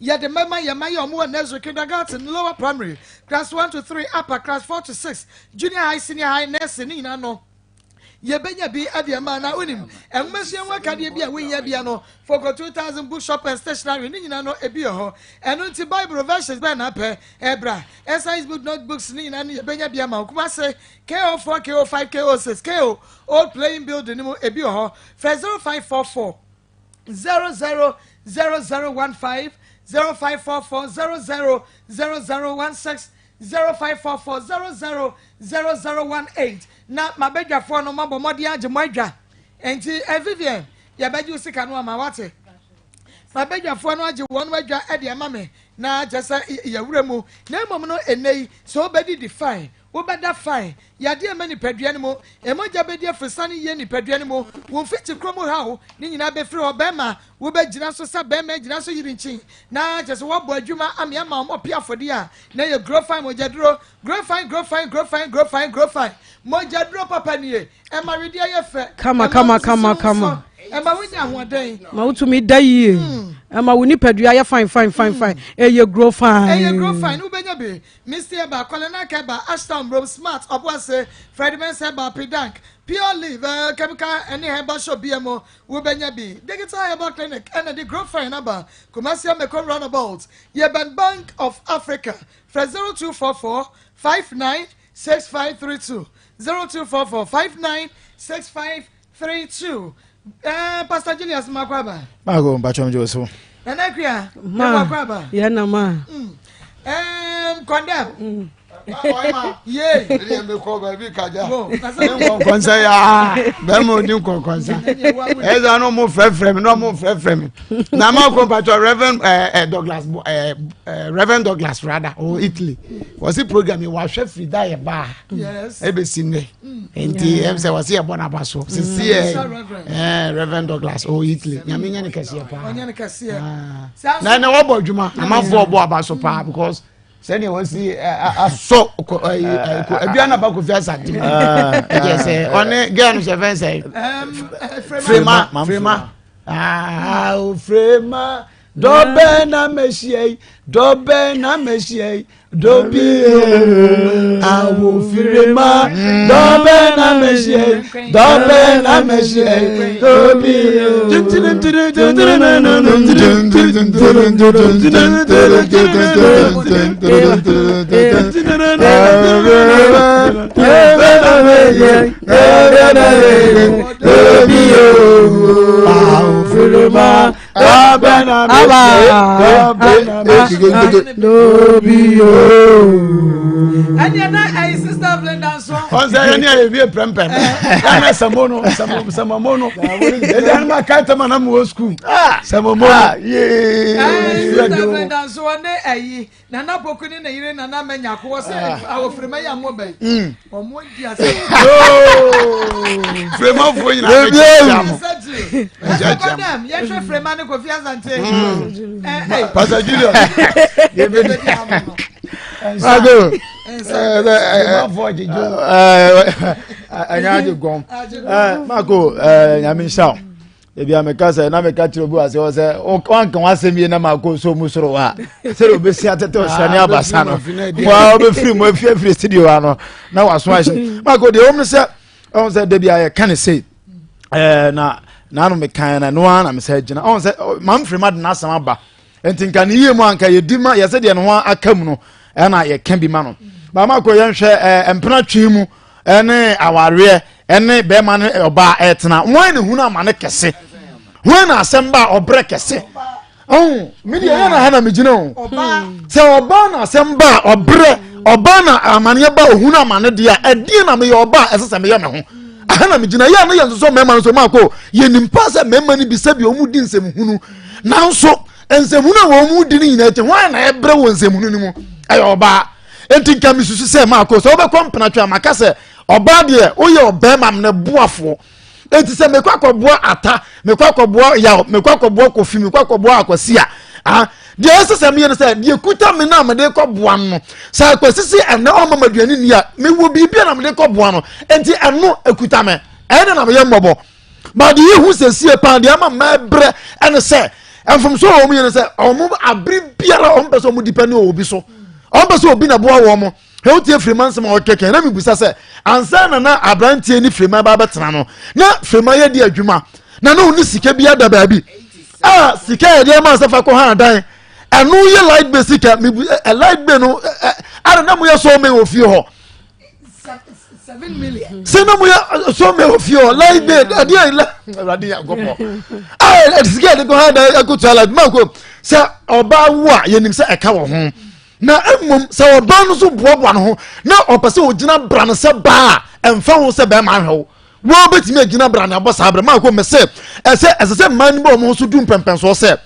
yɛde mɛma yɛn mma yɛ wɔn wɔ nursery, kindergarten, lower primary, class 1 to 3, upper, class 4 to 6, junior high, senior high, nursing ne nyinaa no yɛbɛnya bi de ama na wonim nwomasua ho akadeɛ bi a wohia bia no foko 2000 bookshop and stationery ne nyinaa no ebi wɔ hɔ ɛno nti bible versions bɛn na apɛ ɛbra exercise book notebooks ne nyinaa no yɛbɛnya bi ama wo Kumase KO4 KO5 KO6 KO old playing building no mu ebi wɔ hɔ frɛ 0544 000015 0544 000016 0544 000018 na mabadwafoɔ no mabɔ mmɔden agye mo adwa nti eh, Vivian yɛbɛgye wo sika no ama wate mabadwafoɔ no agye wɔn adwa de ama me na kyɛ sɛ yɛwura mu na mmom no ɛnnɛ yi sɛ wobɛdidi fine Wobɛda fine. Yadeɛ mma nipadua no mu. Mogya bɛdi afusane yie nipadua no mu. Wo mfikyikuro mu haw ne nyinaa bɛfiri hɔ. Bɛrima, wobɛgyina so sɛ bɛrima agyina so yirinkyin na kyerɛ sɛ woabɔ adwuma ame ama wɔn ɔpe afɔdeɛ a na ɛyɛ grow fine mogyaduro. Grow fine, grow fine, grow fine, grow fine, grow fine. Mogyaduro papa nie. Ɛma wedeɛ yɛ fɛ. Kama Ɛma kama wosisi kama wo so. kama. Ɛma wonya ahoɔden. Ma wotumi da yie. Ɛma wo nipadua yɛ fine fine fine fine. Ɛyɛ grow fine. Ɛyɛ grow fine. Wobɛnya bi. Misty Eba, Kɔlɛnak Eba, Ashtown Brom, Smart, Ɔboase, Freddie Mensah Eba, Pidank, Pure Leaf, eh, Chemical ne Herbal Shop bia mu, wobɛnya bi. Digital Herbal Clinic ɛna de Growfine aba, Kumasi Ameko Runabout, yɛbɛn Bank of Africa, frɛ 0244 59 6532, 0244 59 6532. Eh, Pastor Julius Makwaba. Mago mpatwom gye so. Nana Akua, ma Makwaba. Yeah, na ma. Condemn. Yay. Ɛdeɛ mekɔ baabi kagya. Nkɔnkɔnsa ya. Bɛrima odi nkɔnkɔnsa. Ɛsɛ no mo frɛfrɛ mi na mo frɛfrɛ mi. Na ma ko mpatwɔ Reverend eh, eh, Douglas eh, eh, Reverend Douglas rather o Italy. Wɔsi program yi wahwɛ firi da yɛ baa. Ebesi nnɛ. nti ɛm sɛ wɔse yɛbɔ no aba so sisi yɛ eh, reverend douglas ɔwɔ italy nyame nyɛ ne kɛseɛ paa ah. na ɛnɛ wɔbɔ adwuma amanfoɔ ɔbɔ aba so paa because sɛdeɛ wɔsi asɔ adua na ba kofi asante mu ɛkyɛ sɛ ɔne girl no sɛ fɛn sɛ frema frema ah frema. Dɔbɛn na mɛhyia yi, dɔbɛn na mɛhyia yi, dɔbi awofirima. Dɔbɛn na mɛhyia yi, dɔbɛn na mɛhyia yi, dɔbi. Awofirima. Ɔnsɛ yɛne a yɛwie prɛmpɛm ɛna sɛmo no sɛmamo no ɛdi anoma ka tɛma na mewɔ sukuu sɛmomo no Nana Poku ne ne yere Nana Manyako wɔ sɛ ah. awofirima yi a mo bɛn. Hmm. Wɔn di ase. Firemafoɔ nyinaa bɛ kyia mo. Ɛsɛ kɔdɛm yɛhwɛ firima ne Kofi Asante. Hmm. Eh, eh. Pastor Julius. Ago. Firemafoɔ gyegye. Ɛnyɛ agye gɔm. Mako nyame nhyira wo. Ebi a meka sɛ na meka kyerɛ obi wɔ ase hɔ sɛ wanka w'asɛm yie na maakɔ nsuo mu soro hɔ a sɛdeɛ obɛsi atete ɔsrane ah, abasa no waa wobɛfiri mu afi afiri studio ha no na waso ahyɛ maakɔ deɛ wɔm no sɛ ɔhu sɛ da bi a yɛka ne sei ɛɛ na naano mekan na ɛno ara na mesɛ gyina ɔhu sɛ mamfiri ma de n'asɛm aba nti nka ne yie mu anka yɛdi ma yɛsɛ deɛ ne ho aka mu no ɛna yɛka bi ma no baama kɔ yɛnhwɛ ɛɛ mpena twe mu ɛne awareɛ ɛne bɛrima ne ɔbaa ɛtena wɔn ne hunu amane kɛse wɔn na asɛm ba ɔbrɛ kɛse ɔn mi deɛ ɛyɛ na ha na mi gyina o sɛ ɔbaa na asɛm ba ɔbrɛ ɔbaa na amaneɛ ba ohunu amane deɛ ɛdeɛ na meyɛ ɔbaa ɛsɛ sɛ meyɛ me ho aha na mi gyina yɛ a ne yɛ nso mmarima no so maa ko yɛ nimpa sɛ mmarima no bi sɛ bi wɔn di nsɛm hunu nanso nsɛm hunu a wɔn di no nyinaa akyi wɔn na ɛbrɛ wɔ nsɛm hunu no mu ɛyɛ ɔbaa nti nka mi susu sɛ maa ko sɛ ɔbɛkɔ mpenatwe a maka sɛ ɔbaa deɛ woyɛ ɔbɛrima mene boafoɔ eti sɛ mekɔ akɔboa ata mekɔ akɔboa yaw mekɔ akɔboa kofi mekɔ akɔboa akwasi a ah deɛ ɛsɛ sɛ meyɛ no sɛ deɛ kuta me no a mede kɔboa no sɛ akwasi si ɛnɛ ɔma ma aduane ni a mewɔ biribi a na mede kɔboa no enti ɛno ekuta me ɛne na meyɛ mmɔbɔ ma deɛ yɛhu sɛ sie paa deɛ ama mmaa brɛ ɛne sɛ mfomso a wɔn yɛ no sɛ wɔn abere biara wɔn pɛ sɛ wɔn dipɛ ne obi so wɔn pɛ sɛ obi na boa wɔn Hwɛ wotie Firima nsɛm a ɔkɛkɛ na mebisa sɛ ansa na na aberanteɛ ne Firima ba bɛtena no na Firima yɛ di adwuma na na ɔne sika bi ada baabi a sika yɛde ama sɛ fa kɔ ha adan ɛno yɛ light bill sika mebu ɛ light bill no ɛ ada na moyɛ so mɛ wɔ fie hɔ sɛ na moyɛ so mɛ wɔ fie hɔ light bill ɛdeɛ lɛ awurade yɛ nkɔpɔ a sika yɛde kɔ ha adan ɛkotua light bill mako sɛ ɔbaa wo a yɛnim sɛ ɛka wɔ ho Na mmom sɛ ɔbaa no nso boaboa ne ho na ɔpɛ sɛ ɔgyina bra no sɛ baa a, ɛmfa ho sɛ bɛrima ahwɛ wo. Wɔbɛtumi agyina bra no abɔ saa berɛ. Maako mɛ sɛ ɛsɛ ɛsɛ sɛ mmaa no bɔ wɔn ho so du mpɛmpɛnsoɔ sɛ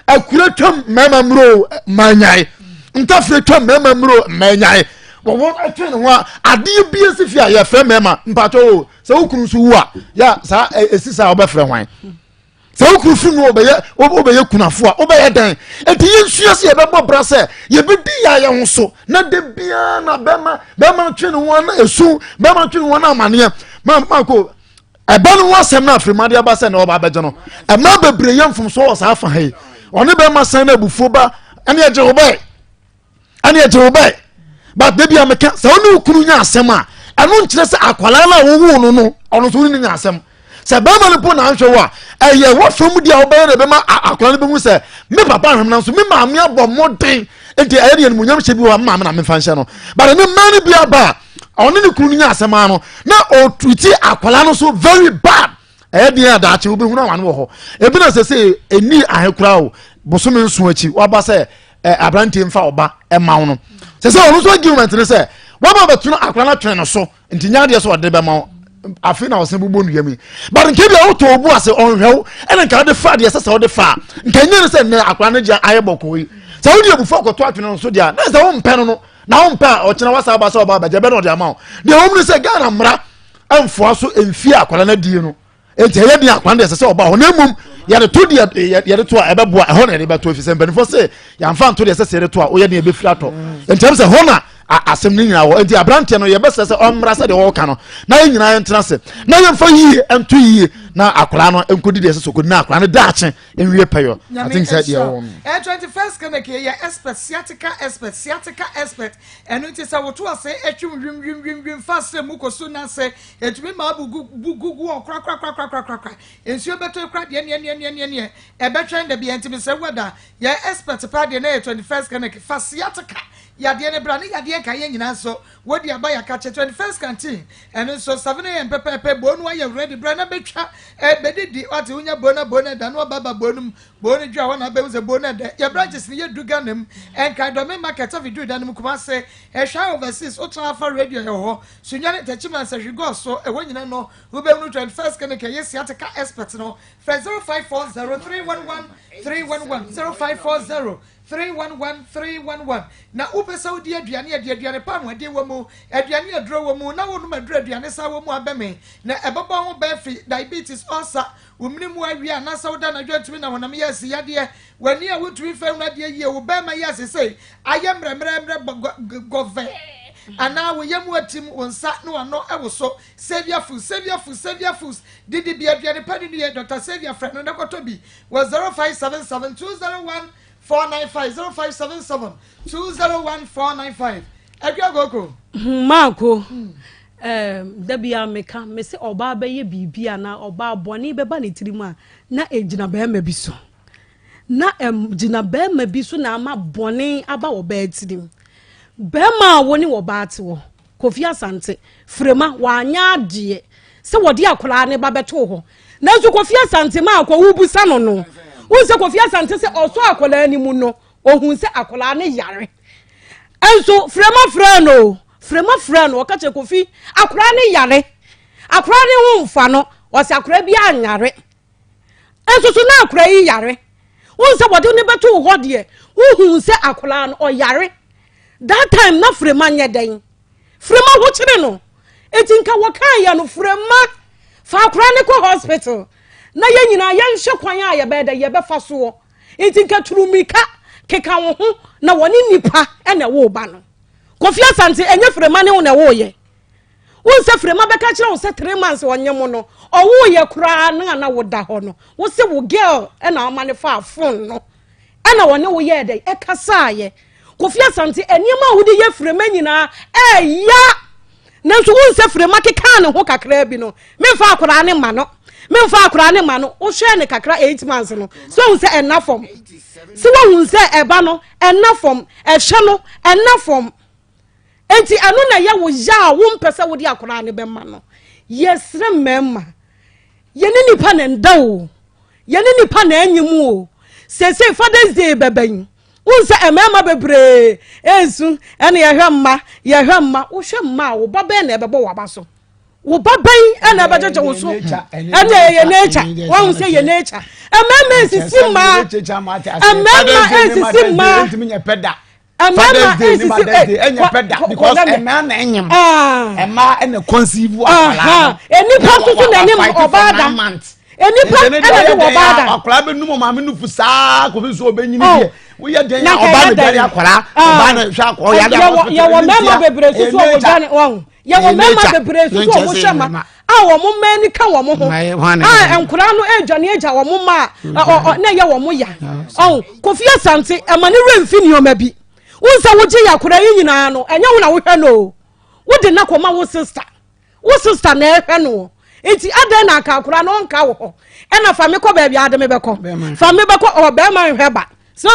akura twam mmarima mmuro mmaa nyae ntafere twam mmarima mmuro mmaa nyae wɔwɔ atwe ne ho a adeɛ bi esi fi a yɛfrɛ mmarima mpatsɔ o sɛ wo kunu nso wu a ya saa esi saa wɔbɛfrɛ hwan. Sɛ wo kunu firi mu wobɛyɛ wobɛyɛ kunafo a wobɛyɛ dɛn? Enti yɛnsua sɛ yɛbɛbɔ bra sɛ yɛbɛdi yɛ ayɛ ho so na da biara na bɛma bɛma twe ne ho ana esu bɛma twe ne ho ana amaneɛ ma mako ɛba no ho asɛm no afirimadeɛ aba sɛ na ɔba abɛgye no ɛma bebree yɛ mfomsoɔ wɔ saa afa ha yi ɔne bɛma san no abufuo ba ɛne ɛgye wo bɛɛ ɛne ɛgye wo bɛɛ but dabi a meka sɛ ɔne wo kunu nya asɛm a ɛno nkyerɛ sɛ akwadaa no a wowoo no no ɔno nso wone ne nya asɛm sɛ bɛrima no mpo na anhwɛ wo a ɛyɛ wɔ fam di a wobɛyɛ na ɛbɛma akwadaa no bɛhu sɛ me papa ahwɛm nanso me maame abɔ mmɔden nti ɛyɛ deɛ animuonyam hyɛ bi wɔ me maame na memfa nhyɛ no but ɛne mmaa no bi aba a ɔne ne kunu no nya asɛm ano na ɔtuti akwadaa no so very bad ɛyɛ deɛ a daakye wobɛhunu awane wɔ hɔ ebi na sɛ sɛ ɛni ahe koraa o bosome nson akyi waba sɛ ɛ aberanteɛ mfa ɔba ɛma wo no sɛ sɛ ɔno nso argument ne sɛ waba bɛtena akora no atwene no so nti nya adeɛ sɛ ɔde bɛma wo afei na ɔsɛn bobɔ nnua mu yi but nka bi a wotɔ obu ase ɔnhwɛ wo ɛna nka wode fa deɛ sɛ sɛ wode fa a nka nyɛ ne sɛ nnɛ akora no gye ayɛ bɔkɔɔ yi sɛ wode abufu akɔto atwene no so deɛ a na sɛ wompɛ no no na wompɛ a ɔkyena wasa aba sɛ ɔba abɛgye bɛ na ɔde ama wo deɛ wɔm ne sɛ Ghana mmara mfoa so mfie akwadaa no adie no nti ɛyɛ deɛ akwadaa no deɛ ɛsɛ sɛ ɔba hɔ na mmom yɛde to deɛ yɛde to a ɛbɛboa ɛhɔ na yɛde bɛto efi sɛ mpanimfoɔ sɛ yɛnfa nto deɛ ɛsɛ sɛ yɛde to a woyɛ deɛ ɛbɛfiri atɔ nti ɛm sɛ hɔ na. asɛm no nyinaa wɔ. Nti aberanteɛ no yɛbɛsrɛ sɛ ɔmmra sɛdeɛ wɔka no na yɛn nyinaa yɛntena ase na yɛmfa yie nto yie na akwadaa no nkɔdi deɛ ɛsɛ sɛ ɔkɔdi na akwadaa no daakye nwie pɛyɔ. I think sɛ deɛ wɔ no. Ɛ 21st clinic yɛ expert sciatica expert sciatica expert ɛno nti sɛ woto ase atwim wim wim wim wim fa srɛ mu kɔ so na sɛ ɛtumi ma abu gu bu gugu wɔ korakorakorakorakora nsuo bɛtɔ kora deɛ neɛ neɛ neɛ neɛ neɛ ɛbɛtwɛn da bia nti mesrɛ wo da yɛ expert paa deɛ na yɛ 21st clinic fa sciatica yadeɛ no bra ne yadeɛ nka yɛ nyinaa nso wodi aba yɛ akakye 21st canteen ɛno nso 7am pɛpɛɛpɛ boo no ayɛ ready bra na bɛtwa ɛ bɛdidi wate wonya boo na boo no ɛda no aba ba boo no mu boo no dwa hɔ na abɛhu sɛ boo no ɛdɛ yɛ branches no yɛ du Ghana mu ɛnkae dɔme market afi duru da no mu Kumase ɛhwɛ overseas wotena afa radio yɛ hɔ Sunyani Techiman Sahwi Gɔɔ so ɛhɔ nyina no wobɛhunu 21st clinic ɛyɛ sciatica expert no frɛ 0540 311 311 0540 311 311 Na wopɛ sɛ wodi aduane a ɛde aduane pa ahoɔden wɔ mu, aduane a aduro wɔ mu, na wonom aduro a aduane san wɔ mu abɛmee, na ɛbɛbɔ wo ho ban afi diabetes, ulcer, wo mene mu awia anaasɛ woda anadwo a ntumi na honam yɛ asi yadeɛ, w'ani a wontumi mfa nhunu adeɛ yie, wo bɛrima yɛ asesei ayɛ mmerɛmmerɛmmerɛ gɔvɛɛ, anaa wo yam atim, wo nsa ne w'ano woso. Saviour Foods, Saviour Foods, Saviour Foods, didi bi aduane pa ne nue, Dr. Saviour frɛ no na kɔtɔ bi wɔ 0577 201 495 0577 201 495 Akua Koko. Hmm, Maako, hmm. Da bi a meka me sɛ ɔbaa bɛyɛ biribi anaa ɔbaa bɔne bɛba ne tirim a na ɛgyina bɛrima bi so na gyina bɛrima bi so na ama bɔne aba ɔbaa tirim bɛrima a wo ne ɔbaa te wɔ Kofi Asante, Frema, wanyɛ adeɛ sɛ wɔde akwadaa ne ba bɛtoo hɔ. Nanso Kofi Asante ma akɔ wobusa no no, wohu sɛ Kofi Asante sɛ ɔsɔ akwadaa no mu no, ohun sɛ akwadaa no yare. Nso Frema frɛ no, Frema frɛ no, ɔka kyerɛ Kofi, akwadaa no yare, akwadaa no ho mfa no, ɔsɛ akwadaa bi anyare. Nso so na akwadaa yi yare. Wohu sɛ wɔde ne bɛtoo hɔ deɛ, wohu sɛ akwadaa no ɔyare. That time na Frema nyɛ dɛn? Frema ho kyere no. Eti nka wɔkaa yɛ no Frema fa akora ne kɔ hospital na yɛn nyinaa yɛnhwɛ kwan a yɛbɛyɛ dɛ yɛbɛfa soɔ. Nti nka turu mmirika keka wo ho na wɔne nipa na ɛwoo ba no. Kofi Asante ɛnyɛ Frema ne wo na ɛwoo yɛ. Wohu sɛ Frema bɛka kyerɛ wo sɛ three months ɔnyɛ mo no ɔwoo yɛ koraa no a na woda hɔ no wo se wo girl ɛna ɔma ne faa phone no ɛna ɔne wo yɛɛ dɛn ɛkasaayɛ Kofi Asante nneɛma a wode yɛ Frema nyinaa ɛya nanso wohu sɛ Frema kekaa ne ho kakraa bi no memfa akwaraa ne ma no memfa akwaraa ne ma no wohwɛɛ ne kakra eight months no sɛ wohu sɛ ɛnna fam sɛ wohu sɛ ɛba no ɛnna fam ɛhwɛ no ɛnna fam Enti ɛno na ɛyɛ wo ya a wompɛ sɛ wode akwadaa no bɛma no. Yɛsrɛ mmarima, yɛne nipa na ɛnda o, yɛne nipa na ɛnyem o. Seesei Father's Day bɛba yi, wohu sɛ mmarima bebree ɛresu ɛne yɛhwɛ mma, yɛhwɛ mma. Wohwɛ mma a, wo ba bɛn na ɛbɛbɔ w'aba so? Wo ba bɛn ɛna ɛbɛgyegye wo so? Ɛne ɛyɛ nature, woahu sɛ yɛ nature. Mmarima nsisi mmaa, mmarima nsisi mmaa. Father's Day ne Mother's Day ɛnyɛ pɛ da because ɛmaa na ɛnyem ɛmaa ɛna conceive akwadaa no nipa nso so na ɛnim ɔbaa da nipa ɛna de wɔ ɔbaa da akwadaa bɛ num ɔmaame nufu saa kò fi so ɔbɛ nyini deɛ woyɛ den a ɔbaa na dware akwadaa ɔbaa na hwɛ akwadaa ɔyare akwadaa yɛwɔ mmarima bebree soso a wɔdwane wɔn yɛwɔ mmarima bebree soso a wɔhwɛ ma a wɔn mma ani ka wɔn ho a nkwadaa no redwane agya wɔn mma a na ɛyɛ wɔn ya ɔn Kofi Asante ɛma ne werɛ mfi nneɛma bi wɔn sɛ wogye yɛ akwadaa yi nyinaa no ɛnyɛ wo na wohwɛ no o wode na kɔma wo sista wo sista na ɛhwɛ no nti adɛn na anka akwadaa no ɔnka wɔ hɔ ɛna fa me kɔ baabi ade me bɛkɔ fa me bɛkɔ ɔ bɛrima nhwɛ ba sɛ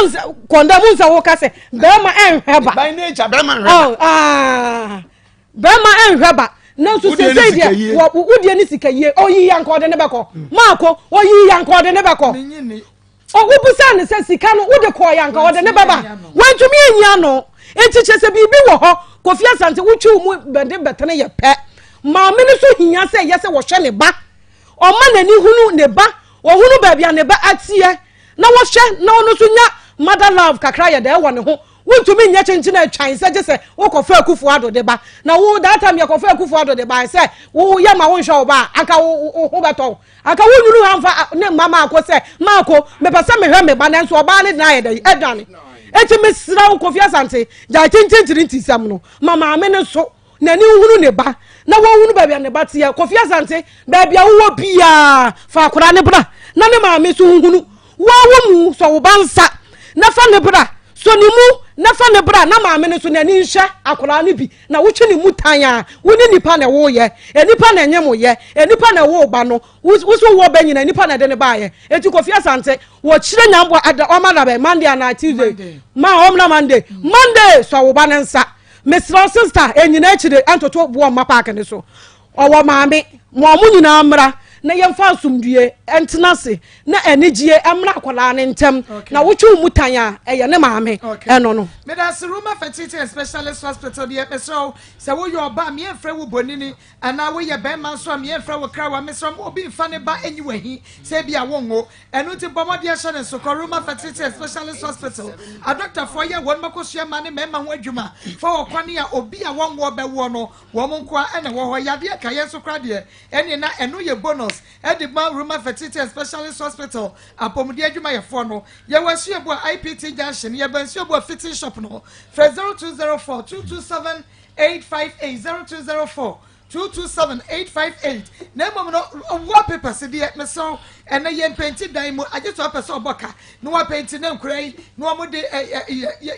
kɔndɛ mu nsɛ woka sɛ bɛrima nhwɛ ba by nature bɛrima nhwɛ ba aa Bɛrima nhwɛ ba nanso sesei deɛ wɔ wodeɛ ne sika yie oyi ya nka ɔde ne bɛkɔ mm. maako oyi ya nka ɔde ne bɛkɔ wobusa ne sɛ sika no wode kɔɔ ya nka ɔde ne bɛba wantumi anyi ano nti kyerɛ sɛ biribi wɔ hɔ Kofi Asante wotwi wo mu bɛde bɛtene yɛ pɛ maame no so hia sɛ yɛ sɛ wɔhwɛ ne ba ɔma n'ani hunu ne ba ɔhunu baabi a ne ba ateɛ na wɔhwɛ na ɔno nso nya mother love kakra yɛ dɛ wɔ ne ho Wontumi nyɛ kyenkyen a twan sɛ gye sɛ wokɔfa Akufo Addo de ba. Na wo that time yɛkɔfa Akufo Addo de ba sɛ wo yɛ ma wonhwɛ wo ba a anka wo wo ho bɛtɔ wo. Anka wonnwunu ha mfa ne mma Maako sɛ Maako mepɛ sɛ mehwɛ me ba nanso ɔbaa no de no ayɛ dɛn adwane. Eti mesrɛ wo Kofi Asante, gyae tintintirinti sɛm no ma maame no so n'ani nhunu ne ba na wɔnhunu baabi a ne ba teɛ. Kofi Asante, baabi a wowɔ biara fa akwadaa no bra na ne maame nso nhunu. Woawo mu, sɔ wo ba nsa na fa ne bra, sɔ ne mu na fa ne bra na maame no nso n'ani nhwɛ akwadaa no bi na wotwe ne mu tan a, wo ne nipa na ɛwoyɛ, nnipa na ɛnyem yɛ, nnipa na ɛwoo ba no, wo so wowɔ ba nyina nnipa na ɛde ne baayɛ. Eti Kofi Asante, wɔkyerɛ nyamboa ada ɔma da bɛn Monday anaa Tuesday? Ma ɔmna Monday. Monday sɔ wo ba ne nsa. Mesrɛ wo sister, ɛnyina akyire ɛntoto boɔ mma paake ne so. Ɔwɔ maame, ma wɔn nyinaa mmra na yɛmfa asomdwie ntena ase na anigyeɛ mmra akwadaa no ntɛm na wotwe wo mu tan a ɛyɛ ne maame ɛno no. Medase Roma Fertility and Specialist Hospital deɛ mesrɛ wo sɛ woyɛ ɔbaa meɛmfrɛ wo bonini anaa woyɛ bɛrima nso a meɛmfrɛ wo krawa mesrɛ mo obi mfa ne ba nyi wahi sɛ ebi a wonwo ɛno nti bɔ mmɔden hyɛ ne nso kɔ Roma Fertility and Specialist Hospital adɔktafoɔ yɛ wɔn makosua mmaa ne mmarima ho adwuma fa wɔ kwane a obi a wɔnwoɔ bɛwoɔ no Wɔn nkoa na ɛwɔ hɔ. Yadeɛ ka yɛn nso koraa deɛ, ɛnneɛ na ɛno yɛ bonus de ma Ruma Fertility and Specialist Hospital apɔmuden adwumayɛfoɔ no. Yɛwɔ Asuobu a IPT Junction, yɛbɛn Asuobu a Fitting Shop no. Frɛ 0204 227 858, 0204 227 858. Na mmom no, wallpapers deɛ, mesrɛ wo, ɛnɛ yɛn penti dan mu, agye sɛ wopɛ sɛ ɔbɔ ka na wapenti ne nkora yi na wɔn de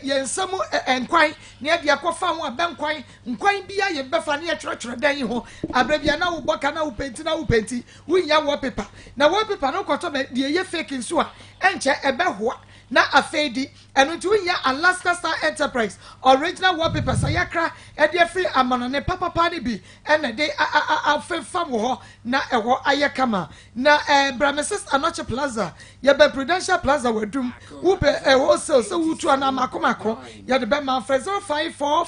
yɛn nsa mu nkwan na yɛde akɔfa ho abɛnkwan Nkwan biara yɛbɛfa na yɛtwerɛtwerɛ dan yi ho. Aberɛ biara na wobɔ ka na wopenti na wopenti. Wonnya wallpaper. Na wallpaper no wokɔtɔ bɛ deɛ ɛyɛ fake nso a, ɛnkyɛ ɛbɛhoa na afei di. Ɛno nti wohia Alaska Star Enterprise original wallpapers a yɛakra de afiri amanɔne papapa no bi na ɛde afemfam wɔ hɔ na ɛhɔ ayɛ kama. Na eh, bra Mrs. Anokye Plaza, yɛbɛn Prudential Plaza wɔ Adum. Wopɛ eh, wholesale sɛ wotu anaa mako mako, yɛde bɛma. Frɛ 054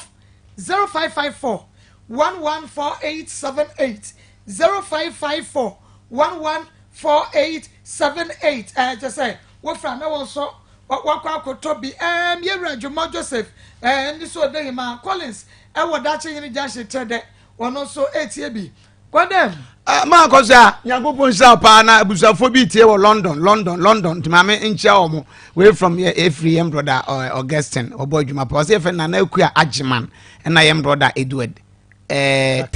0554 114878 0554 114878 ɛɛ kyɛ sɛ wofra na wɔn nso wakɔ akɔtɔ bi ɛɛm yɛwura dwuma Joseph ɛɛ ne so ɔdehima Collins ɛwɔ dakye hene junction kyerɛ dɛ wɔn nso ɛretie bi kɔdɛm. Ah, maa kɔ so a nyankopɔn nhyira paa na abusuafoɔ bi tie wɔ london london london nti maame nkyia wɔ mo wei from yɛ ɛfiri yɛn brother uh, augustine ɔbɔ adwuma pa ɔsɛ yɛfɛ nana akua agyeman ɛna yɛn brother edward ɛɛ eh,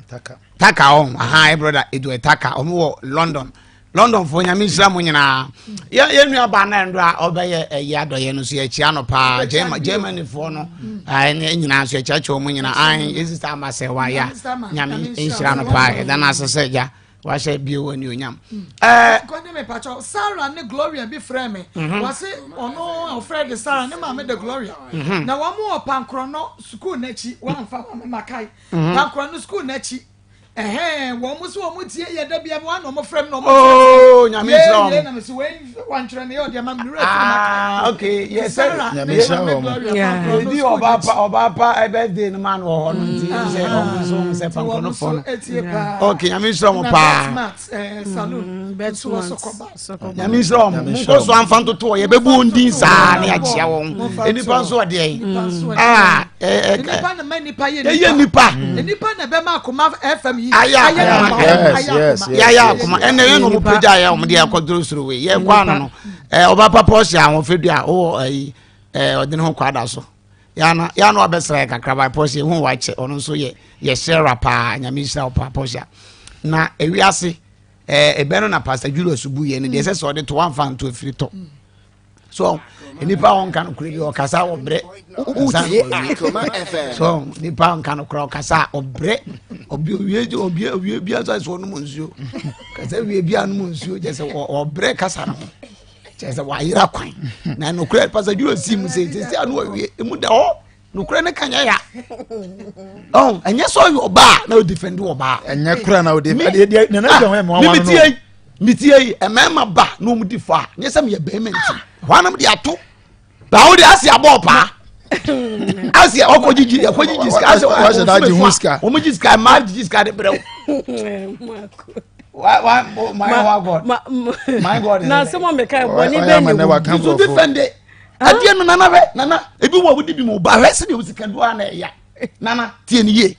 taka taka ɔn aha yɛn brother edward taka ɔmo wɔ london london fo nyame nhyira mo nyinaa yɛ yɛ nua baa na ndora ɔbɛyɛ ɛyɛ adɔyɛ no so yɛkyia no paa germany foɔ no ɛne nyinaa nso yɛkyerɛkyerɛ wɔn nyinaa an yɛ sista ama sɛ wayɛ nyame nhyira no paa yɛda no ase sɛ gya wahyɛ bio wɔ anuonyam ɛɛ kɔni mi pàtó sarah ne gloria bi frɛ mi mhm. wɔsi ɔno ɔfrɛ de sarah ne maame de gloria mhm. na wɔn wɔ pankorɔ sukuu n'akyi wɔn anfa wɔn makae mhm. pankorɔ no sukuu n'akyi. Ɛhɛn, wɔn mo so wɔn tie yɛ da bia wɔn na wɔn frɛ mi na wɔn Oh, nyame nhyira wɔn. Yɛ na mesi wɔn wɔn twerɛ ne yɛ ɔdi ama mi nura fi ma. Ah, okay, yɛ sɛ nyame nhyira wɔn. Ebi ɔba pa ɔba pa ɛ birthday no ma no wɔ hɔ no nti sɛ wɔn nso wɔn sɛ pankɔ no fɔ no. Okay, nyame nhyira wɔn paa. Salon, Nyame nhyira wɔn. Mo nkɔ so anfa ntoto wɔ yɛbɛbu wɔn din saa ne akyia wɔn. Nipa nso ɔdeɛ yi. Ah, nipa na ma nipa yɛ nipa. Yɛ nipa. Nipa na bɛma akoma fm yi. Ayɛ akoma. Yɛ akoma. Ɛnna yɛn na wɔn pagya yɛ wɔn de akɔ duro soro wei. Yɛ kɔ ano no. Ɛɛ ɔba papa ɔhyɛ ahofɛ dua ɔwɔ ɛyi ɛɛ ɔde ne ho kɔ ada so. Yana yana wabɛsra yɛ kakra ba pɔsia ehu wakyɛ ɔno nso yɛ yɛ sɛra paa nyame nhyira wo paa pɔsia na ewiase ɛɛ ebɛn no na pastor Julius bu yɛ no deɛ ɛsɛ sɛ ɔde to wamfa nto efiri tɔ so nipa a ɔnka no kura bi ɔkasa ɔbrɛ so nipa a ɔnka no kura ɔkasa ɔbrɛ ɔbi owie obi owie bi asa sɛ ɔnom nsuo kasa wie bi anom nsuo kyɛ sɛ ɔbrɛ kasa no ho kyerɛ sɛ wayera kwan na nokorɛ pastor julius si mu sɛ sɛsi ano awie emu da hɔ nokorɛ ne ka nyɛ ya ɔn ɛnyɛ sɛ ɔyɛ ɔbaa na ɔdifɛndi ɔbaa ɛnyɛ kora na ɔde ɛdeɛ nana bi ɔhɔn ɛmɔ wɔn no mi tie yi mmarima ba na wɔn di fa nyɛ sɛ meyɛ bɛrima nti hɔ anam de ato baawo de asi abɔ paa asi ɔkɔ gyigyi ɛkɔ gyigyi sika asi ɔkɔ sika wɔn gyi sika mmaa gyigyi sika de brɛ wo. Why, why, oh, my, ma, God. Ma, my God. Na asɛm a meka bɔne bɛ ne wo. So defend it. Adeɛ no nana hwɛ nana ebi wɔ wodi bi mu ba hwɛ sɛdeɛ wosi ka do a na ɛya nana tie ne yie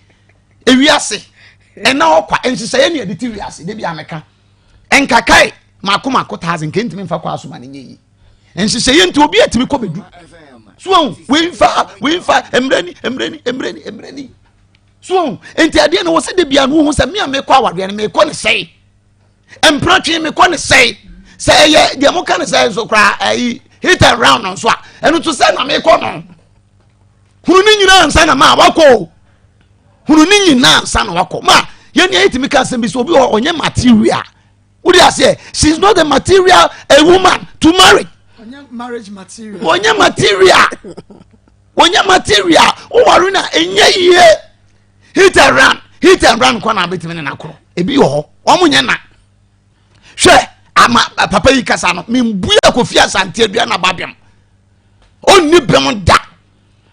ewiase ɛna ɔkwa nhyehyɛeɛ ne yɛde te wiase de bi ameka nkakae mako mako taase nke ntumi nfa kɔ asoma ne nyɛ yie. Nhyehyɛeɛ nti obi atumi kɔ bɛdu so wɔn wei nfa wei nfa mmerɛ ni mmerɛ ni mmerɛ ni mmerɛ ni so wɔn nti adeɛ no wɔsi de bia no ho sɛ mmea mekɔ awadeɛ no mekɔ ne sɛe mpratwe mekɔ ne sɛe sɛ ɛyɛ deɛ mo ka ne sɛe nso koraa ɛyi hit and round nso a ɛno nso sɛ na mekɔ no hunu ne nyinaa nsa na maa wakɔ o hunu ne nyinaa nsa na wakɔ maa yɛn ni ayɛ tumi ka asɛm bi sɛ obi wɔ ɔnyɛ material. Wode aseɛ she is not a material a woman to marry. Ɔnyɛ marriage material. Ɔnyɛ material. Ɔnyɛ material. Woware na ɛnyɛ yie. Hit and run hit and run kɔ na abɛtumi ne nakorɔ. Ebi wɔ hɔ wɔn nyɛ na. Hwɛ ama papa yi kasa no membua Kofi Asante adua na ba bɛm. Ɔnni bɛm da.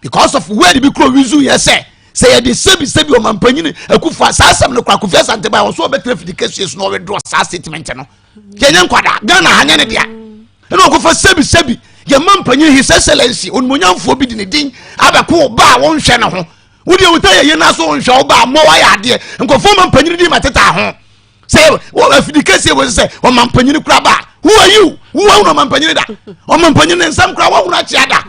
because of word bi kuro wizu yɛ sɛ sɛ yɛde sɛbi sɛbi ɔmampanyini akufa saa asɛm no kora Kofi Asante ba ɔso ɔbɛtena fidi kɛseɛ so na ɔwedrɔ saa statement no yɛnyɛ nkwadaa Ghana ha nyɛ ne dea ɛna ɔkɔfa sɛbi sɛbi yɛma mpanyin his excellency onimonyamfoɔ bi de ne din abɛko ba a wɔnhwɛ ne ho wodeɛ wota yɛyɛ no so wonhwɛ wo ba a mmɔ wayɛ adeɛ nkɔfoɔ ma mpanyini din ma teta ho sɛ afidi kɛseɛ wɔ sɛ ɔmampanyini kora ba who are you wo wahunu ɔmampanyini da ɔmampanyini ne nsɛm kora wahunu akyea da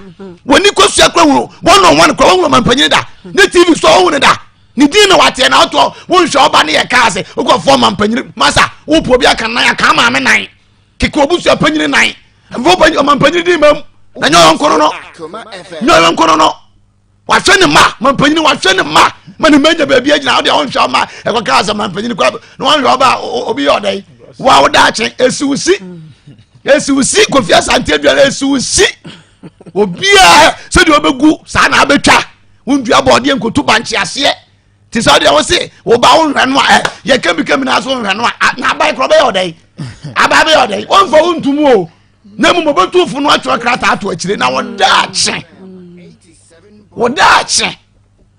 wɔni kɔsua kora hunu wɔn on one kora wahunu ɔmampanyini da ne tv so wahunu da ne din na wateɛ na ɔtoɔ wonhwɛ ɔba ne yɛ kaa sɛ wokɔfoɔ ɔmampanyini masa wopɔ bi aka nan aka maame nan keka obusua panyini nan mfa ɔmampanyini din mam na nyɛ ɔyɔnko no no nyɛ ɔyɔnko no no wahwɛ ne mma mampanyini wahwɛ ne mma ma ne mma nya baabi agyina wode ɔnhwɛ ɔma ɛkɔka sɛ mampanyini kɔ na wanhwɛ ɔba obi yɛ ɔdɛn wa woda akye esiwusi esiwusi Kofi Asante aduane esiwusi obiara sɛdeɛ ɔbɛgu saa na abɛtwa wondua bɔɔdeɛ nkoto bankye aseɛ te sɛ ɔdeɛ wo se wo ba wonhwɛ no a ɛ yɛ kɛmikɛmi na so wonhwɛ no a na aban korɔ bɛyɛ ɔdɛn aban bɛyɛ ɔdɛn wɔmfa wo ntom o na mmom ɔbɛtu fo no atwerɛ krataa ato akyire na wɔda akye wɔda akye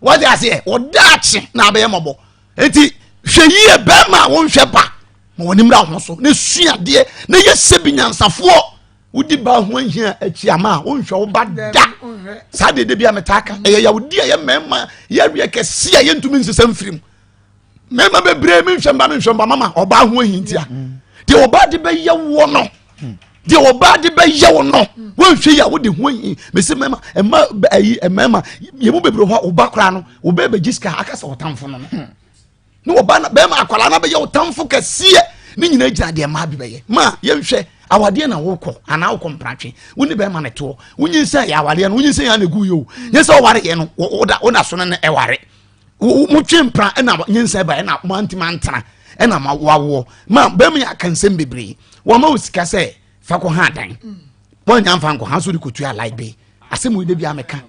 wɔde aseɛ wɔda akye na abɛyɛ mmɔbɔ nti hwɛ yie bɛrima a wonhwɛ ba ma wɔn nimra ho so na sua adeɛ na yɛ sɛ bi nyansafoɔ wodi ba ho ahia akyi ama a wonhwɛ wo ba da saa deɛ de bi a metaa ka ɛyɛ yawodi a yɛ mmarima yɛawie kɛse a yɛntumi nsesa mfirim mmarima bebree menhwɛ mba menhwɛ mba mama ɔbaa ho ahi ntia deɛ ɔbaa de bɛyɛ woɔ no deɛ ɔbaa de bɛyɛ wo no wɔnhwɛ yi a wode ho ahi mese mmarima ɛma ayi mmarima yɛ mu bebree hɔ a ɔba koraa no ɔbɛ bɛgye sika aka sɛ ɔtamfo no no ne ɔba na bɛrima akwadaa no bɛyɛ ɔtamfo kɛseɛ ne nyinaa gyina deɛ mmaa bi bɛyɛ ma yɛnhwɛ awadeɛ na wokɔ anaa wokɔ mpratwe wo ne bɛrima no toɔ wonyinsɛn yɛ awadeɛ no wonyinsɛn yɛ na egu yɛ o nyɛ sɛ ɔware yɛ no woda woda so no ne ɛware motwe mpra ɛna nyinsɛn ba ɛna mo antimi antena ɛna ma wawoɔ ma bɛrima yɛ aka nsɛm bebree wɔma wo sika sɛ fa kɔ ha adan wɔanya mfa nkɔ ha so de kɔtua light bill asɛm wo de bi ameka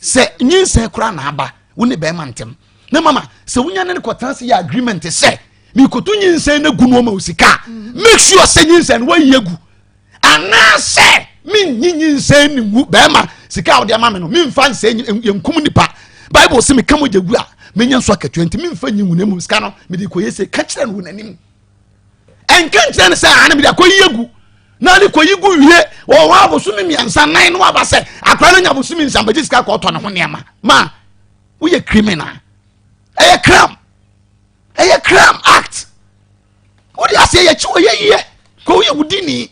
sɛ nyinsɛn koraa na aba wo ne bɛrima ntɛm na mama sɛ wonya ne no kɔtena se yɛ agreement sɛ mekoto nyinsɛn no gu no ɔma wo sika make sure sɛ nyinsɛn no wayi agu anaasɛ menyi nyinsɛn ne ngu bɛrima sika a wode ama me no memfa nsɛ yɛnkum nipa bible sɛ meka mogya gu a menya nso akatua nti memfa nyi ngu na mmom sika no mede kɔyɛ se ka kyerɛ no wɔ n'anim ɛnka nkyerɛ no sɛ ane mede akɔyi agu na ne kɔyi gu wie wɔwɔ abosome mmiɛnsa nan no aba sɛ akora no nya abosome nsa bɛgye sika kɔɔtɔ ne ho nneɛma ma woyɛ criminal ɛyɛ crime ɛyɛ crime act wode aseɛ yɛkyi wɔ yɛ yie kɔ woyɛ wodi ni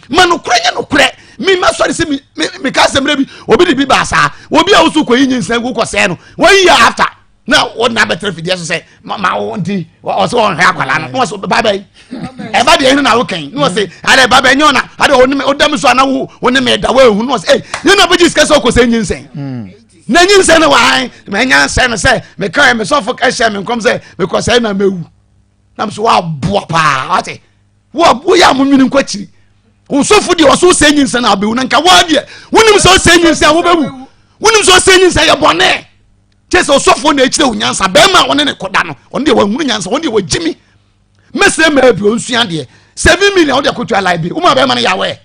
ma nokorɛ nyɛ nokorɛ mi ma sɔre sɛ meka asɛm berɛ bi obi de bi baa saa obi a woso kɔyi nyinsɛn gu kɔsɛɛ no one year after na wɔde na abɛtena fidie so sɛ ma wo nti ɔsɛ ɔnhwɛ akwadaa no na wɔsɛ ba bɛyi ɛba deɛ ɛhe na wokɛn na wɔsɛ adɛ ba bɛyi nyɛ ɔna adɛ ɔne ɔda mi so ana wo ɔne mi da wɔahu na wɔsɛ ɛy yɛn na bɛgye sika sɛ ɔkɔsɛ nyinsɛn na nyinsɛn no wɔ han mɛ nya nsɛn no sɛ meka yɛ mesɔfo ɛhyɛ me nkɔm sɛ mekɔsɛe na mɛwu nam so woaboa paa wate woyɛ a monwene nkɔ akyiri wosɔfo deɛ ɔso sɛ nyinsɛn a wobɛwu na nka woa deɛ wonim sɛ ɔsɛ nyinsɛn a wobɛwu wonim sɛ ɔsɛ nyinsɛn yɛ bɔne kyɛ sɛ ɔsɔfoɔ na akyerɛ wo nyansa bɛrima a wɔne ne kɔda no ɔno deɛ wahunu nyansa ɔno deɛ wagyimi mɛsrɛ mmaa bi ɔnsua deɛ 7 million wode akɔtua library woma bɛrima no yɛ awɛ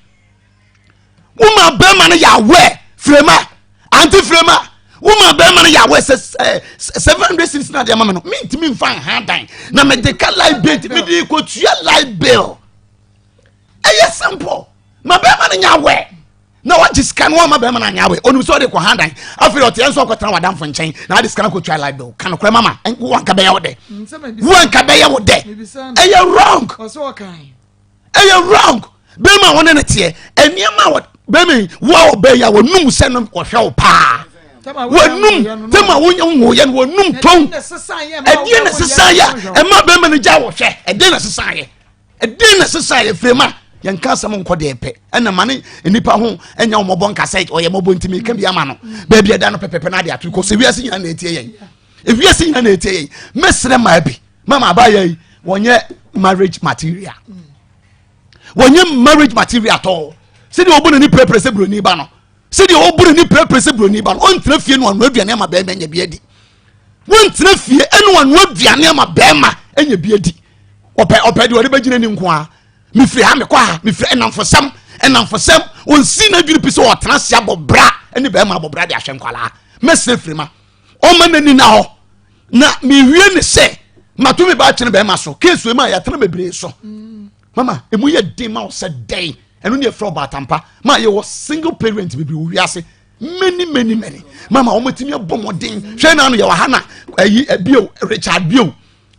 woma bɛrima no yɛ awɛ firema ante firema woma bɛrima no yɛ awɛ sɛ 700 series na deɛ ma me no mentumi mfa nha dan na mede ka light bill mede kɔtua light bill ɛyɛ simple ma bɛrima no nyɛ awɛ na wagye sika no wama bɛrima no anyɛ awɛ onim sɛ ɔde kɔ ha dan afei ɔteɛ nso ɔkɔtena wadamfo nkyɛn na ade sika no kɔtua light bill ka nokorɛ mama wanka bɛyɛ wo dɛ wanka bɛyɛ wo dɛ ɛyɛ wrong ɛyɛ wrong bɛrima a wɔne no teɛ nneɛma a wɔ Bɛmi wo a ɔbɛ yi a wɔnum sɛ no wɔhwɛ wo paa. Wɔnum tɛm a wonya nwoyɛ no wɔnum tɔn. Ɛdeɛ na ɛsesa yɛ ɛma bɛrima no gya wɔhwɛ. Ɛdeɛ na ɛsesa yɛ. Ɛdeɛ na ɛsesa yɛ firima. Yɛn ka asɛm nkɔ deɛ pɛ. Ɛna ma ne nipa ho ɛnya wɔn mɔbɔ nka sɛ ɔyɛ mɔbɔ ntumi ka bi ama no. Baabi ɛda no pɛpɛpɛ na ade ato kɔ sɛ wiase nyinaa na etie yɛn. Ewiase nyinaa na etie yɛn. Mɛsrɛ maa bi. Mama abaayɛ yi wɔnyɛ marriage material. Wɔnyɛ marriage material tɔɔ. Sɛdeɛ ɔbu n'ani pɛrɛpɛrɛ sɛ buroni ba no. Sɛdeɛ ɔbu n'ani pɛrɛpɛrɛ sɛ buroni ba no. Ɔntena fie no ano aduane ama bɛrima nya bi adi. Wɔntena fie ɛno ano aduane ama bɛrima anya bi adi. Ɔpɛ ɔpɛ deɛ ɔde bɛgyina ni nko ara. Mefiri ha mekɔ ha mefiri ɛnamfosɛm ɛnamfosɛm ɔnsi n'adwene pi sɛ ɔtena ase abɔ bra ɛne bɛrima abɔ bra de ahwɛ nkwalaa. Mɛsrɛ firi ma ɔma n'ani na hɔ na mewie ne sɛ mato me ba atwene bɛrima so keesu emu a yɛatena bebree so. Mama emu yɛ den ma wo sɛ dɛn ɛno ne yɛfrɛ ɔbaatampa ma yɛwɔ single parent bebree wɔ wiase many many many mama wɔn atumi abɔ mmɔden hwɛ na ano yɛwɔ ha na ɛyi bio Richard bio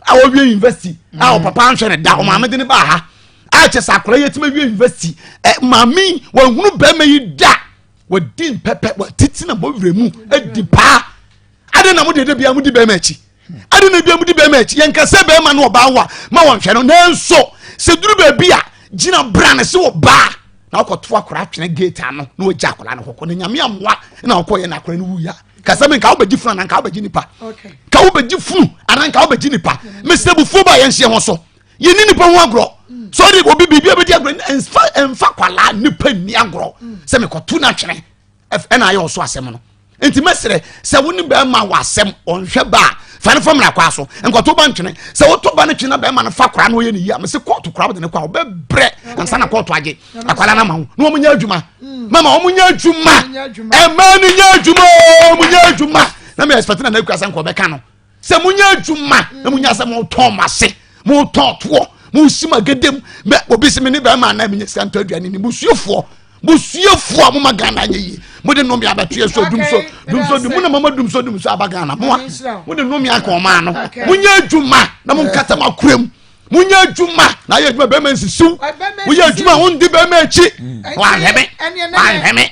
a wɔwie university a ɔpapa anhwɛ ne da ɔmaame de ne ba ha a kyɛ sɛ akwadaa yi atumi awie university ɛ maame wɔn hunu bɛrima yi da wɔdi mpɛpɛ wɔtiti na bɔ wura mu adi paa adi na mo de de bia mo di bɛrima akyi adi na bia mo di bɛrima akyi yɛn kasa bɛrima no ɔbaa wa ma wɔn hwɛ no nanso sɛ duru baabi a gyina bra ne se ɔbaa na ɔkɔto akwadaa atwene gate ano na ɔgya akwadaa no kɔkɔ na nyame amoa na ɔkɔ yɛ na akwadaa no wuya kasa mi nka wobɛgye funu anaa nka wobɛgye nipa nka wobɛgye funu anaa nka wobɛgye nipa mesrɛ bufuo ba yɛn hyɛ ho so yɛni nipa ho agorɔ so ɔde obi biribi a bɛdi agorɔ ɛnfa ɛnfa kwalaa nipa nni agorɔ sɛ mekɔto no atwene ɛna ayɛ ɔso asɛm no nti mɛsrɛ sɛ wo ne bɛrima wɔ asɛm ɔnhwɛ ba a fa no fa mmara kwaa so nkɔto ba ntwene sɛ woto ba no twene na bɛrima no fa koraa na ɔyɛ ne yie a mese kɔɔto koraa wode ne kɔ a wobɛbrɛ ansa na kɔɔto agye akwara no ama wo na wɔn nyɛ adwuma mama wɔn nyɛ adwuma ɛmaa no nyɛ adwuma oo wɔn nyɛ adwuma na mɛ expect na n'akura sɛ nkɔ bɛka no sɛ mo nyɛ adwuma na mo nyɛ sɛ mo tɔn mo ase mo tɔn toɔ mo si mo agedem mɛ obi si mi ne bɛrima anan mi nyɛ sika ntɔ aduane ni mo suafoɔ mo suafoɔ a mo ma Ghana nyɛ yie mo de nnome abɛto yɛ so dum so dum so dum mo na mama dum so dum so aba Ghana mo a mo de nnome aka ɔmaa no mo nyɛ adwuma na mo nkata mo akora mu mo nyɛ adwuma na ayɛ adwuma bɛrima nsisiw woyɛ adwuma a wondi bɛrima akyi wahwɛ me wahwɛ me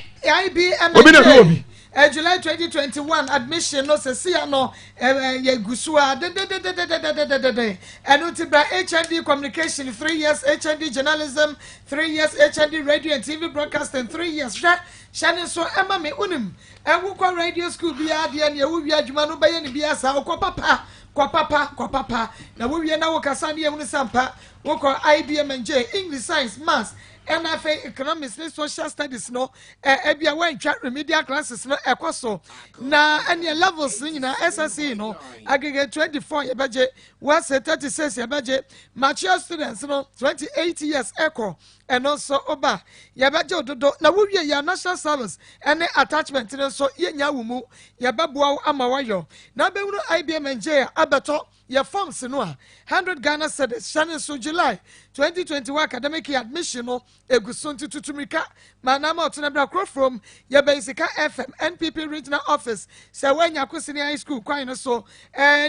obi na hwɛ obi. July 2021 admission no sesia no yɛgu so a dededededededede ɛno nti bra HND communication 3 years HND journalism 3 years HND radio and TV broadcasting 3 years hwɛ hyɛ ne nso ɛma me wonim wokɔ radio school biara deɛ neɛ wowie adwuma no bɛyɛ ne biara saa wokɔ papa kɔ papa kɔ papa na wowie na wokasa ne yɛhunu sampa wokɔ IBMNJ English science maths ɛna afei economics ne social studies no ebia woantwa remedial classes no ɛkɔ so na ɛneɛ levels no nyinaa SSE no aggregate 24 yɛbɛgye wɔsɛ 36 yɛbɛgye mature students no 28 years ɛkɔ ɛno nso woba yɛbɛgye wo dodo na wowie yɛ national service ɛne attachment no nso yɛnya wo mu yɛbɛboa wo ama woayɔ na bɛhunu IBMNJ a abɛtɔ yɛ forms no a 100 Ghana cedis hyɛ ne nso July 2021 academic year admission no egu so nti tutu mirika ma anam ɔtena bra kurofurom yɛbɛn Sika FM NPP regional office sɛ woanya Kosini High School kwan no so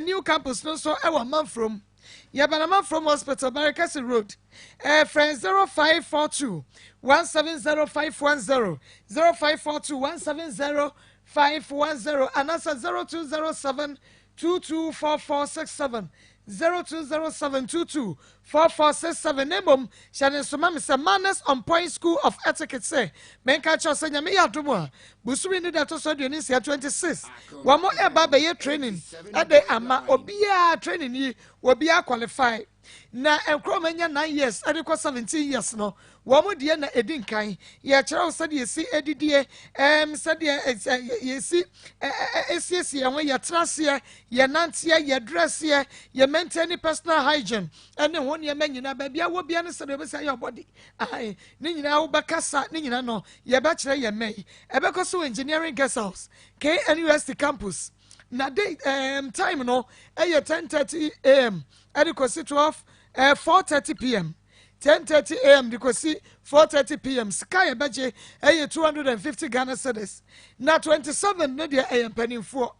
new campus no nso ɛwɔ Manfurom yɛbɛn Amanfurom Hospital Barekɛse Road frɛ 0542 170510 0542 170510 anaasɛ 0207 224467 0207 224467 na mmom hyɛ ne nsoma me sɛ Manners on Point School of Etiquette sɛ menka kyerɛ sɛ nyame yɛ adom a bosome ne da ɛtɔ so 26 26 wɔn mo ɛba bɛyɛ training ɛde ama obiara training yi obiara qualify na nkurɔfoɔ anya 9 years ɛde kɔ 17 years no wɔn mo deɛ na edi nkan yɛkyerɛw sɛdeɛ esi edidie sɛdeɛ yɛsi esiesie yɛn ho yɛtena aseɛ yɛnanteɛ yɛdrɛseɛ yɛ maintain personal hygiene ɛne ho nneɛma nyinaa baabi a wɔ bia ne sɛdeɛ obɛsi ayɛ ɔbɔde ahan ne nyinaa wobɛkasa ne nyinaa no yɛbɛkyerɛ yɛn mɛ yi ɛbɛkɔ so engineering guest house KNUST campus na day time no ɛyɛ 10:30 am ɛde kɔsi 12 4:30 pm 10:30 am de kɔsi 4:30 pm sika yɛbɛgye ɛyɛ 250 Ghana cedis na 27 ne deɛ ɛyɛ mpanimfoɔ.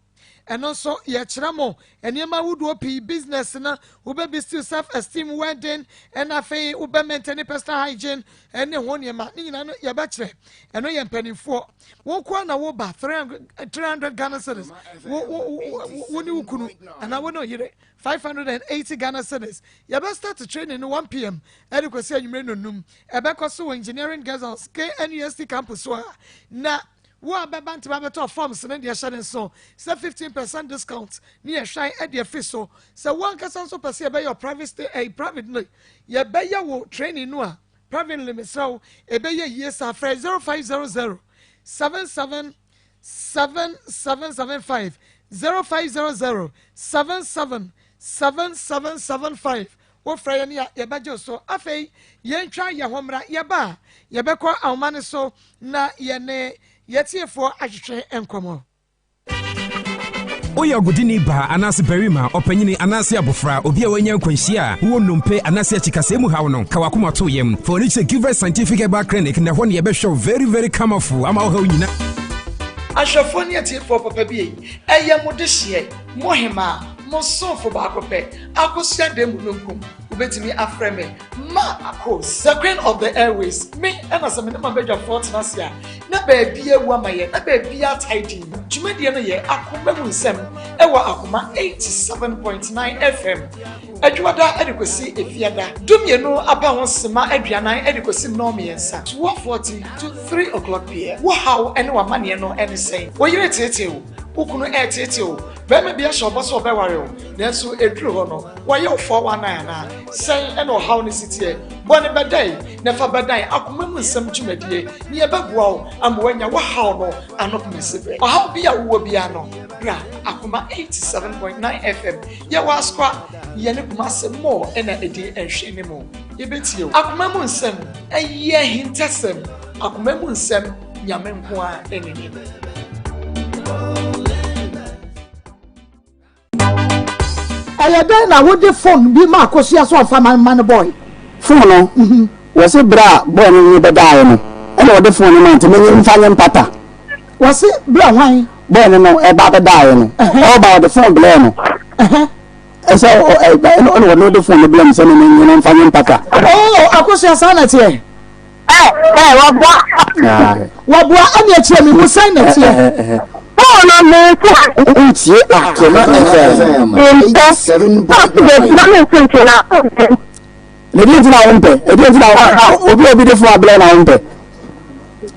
Ɛno nso yɛkyerɛ mo nneɛma ahodoɔ pii, business no, wobɛ boost self esteem, wedding, ɛna afei wobɛ maintain personal hygiene ɛne ho nneɛma ne nyinaa no yɛbɛkyerɛ. Ɛno yɛ mpanimfoɔ. Wo nkoa na woba 300 Ghana cedis, wo wo wo wo ne wo kunu anaa wo ne wo yere 580 Ghana cedis. Yɛbɛ start training no 1 pm ɛde kɔsi anwummere nnɔnnum. Ɛbɛkɔ so wɔ Engineering Guest House, KNUST campus so a na Wo a bɛba ntɛm abɛtɔ forms no deɛ hyɛ ne nso sɛ 15 percent discount ne yɛhwan de afiri so. Sɛ wo ankasa nso pɛ sɛ yɛbɛyɛ wo private stay ɛyi eh, private no yɛbɛyɛ wo training no a privately mesrɛ wo ɛbɛyɛ yie saa frɛ 0500 77 7775 0500 77 7775 Wofrɛ yɛn a, yɛbɛgye wo so. Afei yɛntwa yɛn ho mmra. Yɛba a, yɛbɛkɔ ahoma no so na yɛne yɛn atiefoɔ atwetwe nkɔmmɔ. Woyɛ ɔgodini baa anaase barima, ɔpanyini anaase abofra, obi a wanya nkwanhyia a wowɔ nnompe anaase akyikasɛɛ mu haw no, ka w'akoma to yam. Fa w'ani kyerɛ Giver's Scientific Herbal Clinic na ɛhɔ ne yɛbɛhwɛ wo very very camafo ama wo haw nyina. Ahwɛfoɔ ne atiefoɔ papa bi ei, ɛyɛ mo dehyeɛ, mo hemaa, mo somfo baako pɛ, Akosua Damununkum, wobɛtumi afrɛ me Ma Akos, the queen of the airways. Me ɛna sɛ me ne m'abadwafoɔ tena ase a, na baabi awu ama yɛn, na baabi atae din. Dwumadie no yɛ Akoma mu nsɛm ɛwɔ Akoma 87.9 FM. Adwuada de kɔsi Efiada, dumienu aba ho sema aduanan de kɔsi nnɔn mmiɛnsa, 12:40 to 3 o'clock pm. Wo haw ne w'amanneɛ no ne sɛn? Wo yere teetee wo? Wo kunu reteetee wo? Barima bi ahyɛ wo bɔ sɛ ɔbɛware wo, nanso eduru hɔ no, wayɛ wo 419 anaa? Sɛn na ɔhaw no si teɛ? Bɔ no bɛdae na fa bɛdan akoma mu nsɛm dwumadie na yɛbɛboa wo ama woanya wo haw no ano pomasiberɛ. Ɔhaw bi a wowɔ biara no, bra Akoma 87.9 FM. Yɛwɔ Asokwa, yɛne Kumase Mall na ɛdi nhwɛanimu. Yɛbɛtie wo. Akoma mu nsɛm, ɛyɛ ahintasɛm. Akoma mu nsɛm. Nyame nko ara ne nim. Ɛyɛ dɛn na wode phone bi ma Akosua sɛ ɔmfa ma ma no boy? Phone no, wɔse berɛ a boy no ne bɛdaeɛ no ɛna ɔde phone no ma nti menye mfa nyɛ mpata. Wɔse berɛ hwan? Boy no no ɛba bɛdaeɛ no, ɔba ɔde phone blɛɛ no. Ɛsɛ ɛna ɔno de phone no blɛɛ me sɛ menye no mfa nyɛ mpata. Oh, Akosua saa na ɛteɛ? Ɛ wɔboa. Wɔboa ɛne ɛkyerɛ me mu sɛn na ɛteɛ. Paul no me nso. Wotie Akoma FM. Mpɛ. Na me nso nti na. Na ɛdeɛ nti na wompɛ? Ɛdeɛ nti na obi a obi de fon abrɛ na wompɛ?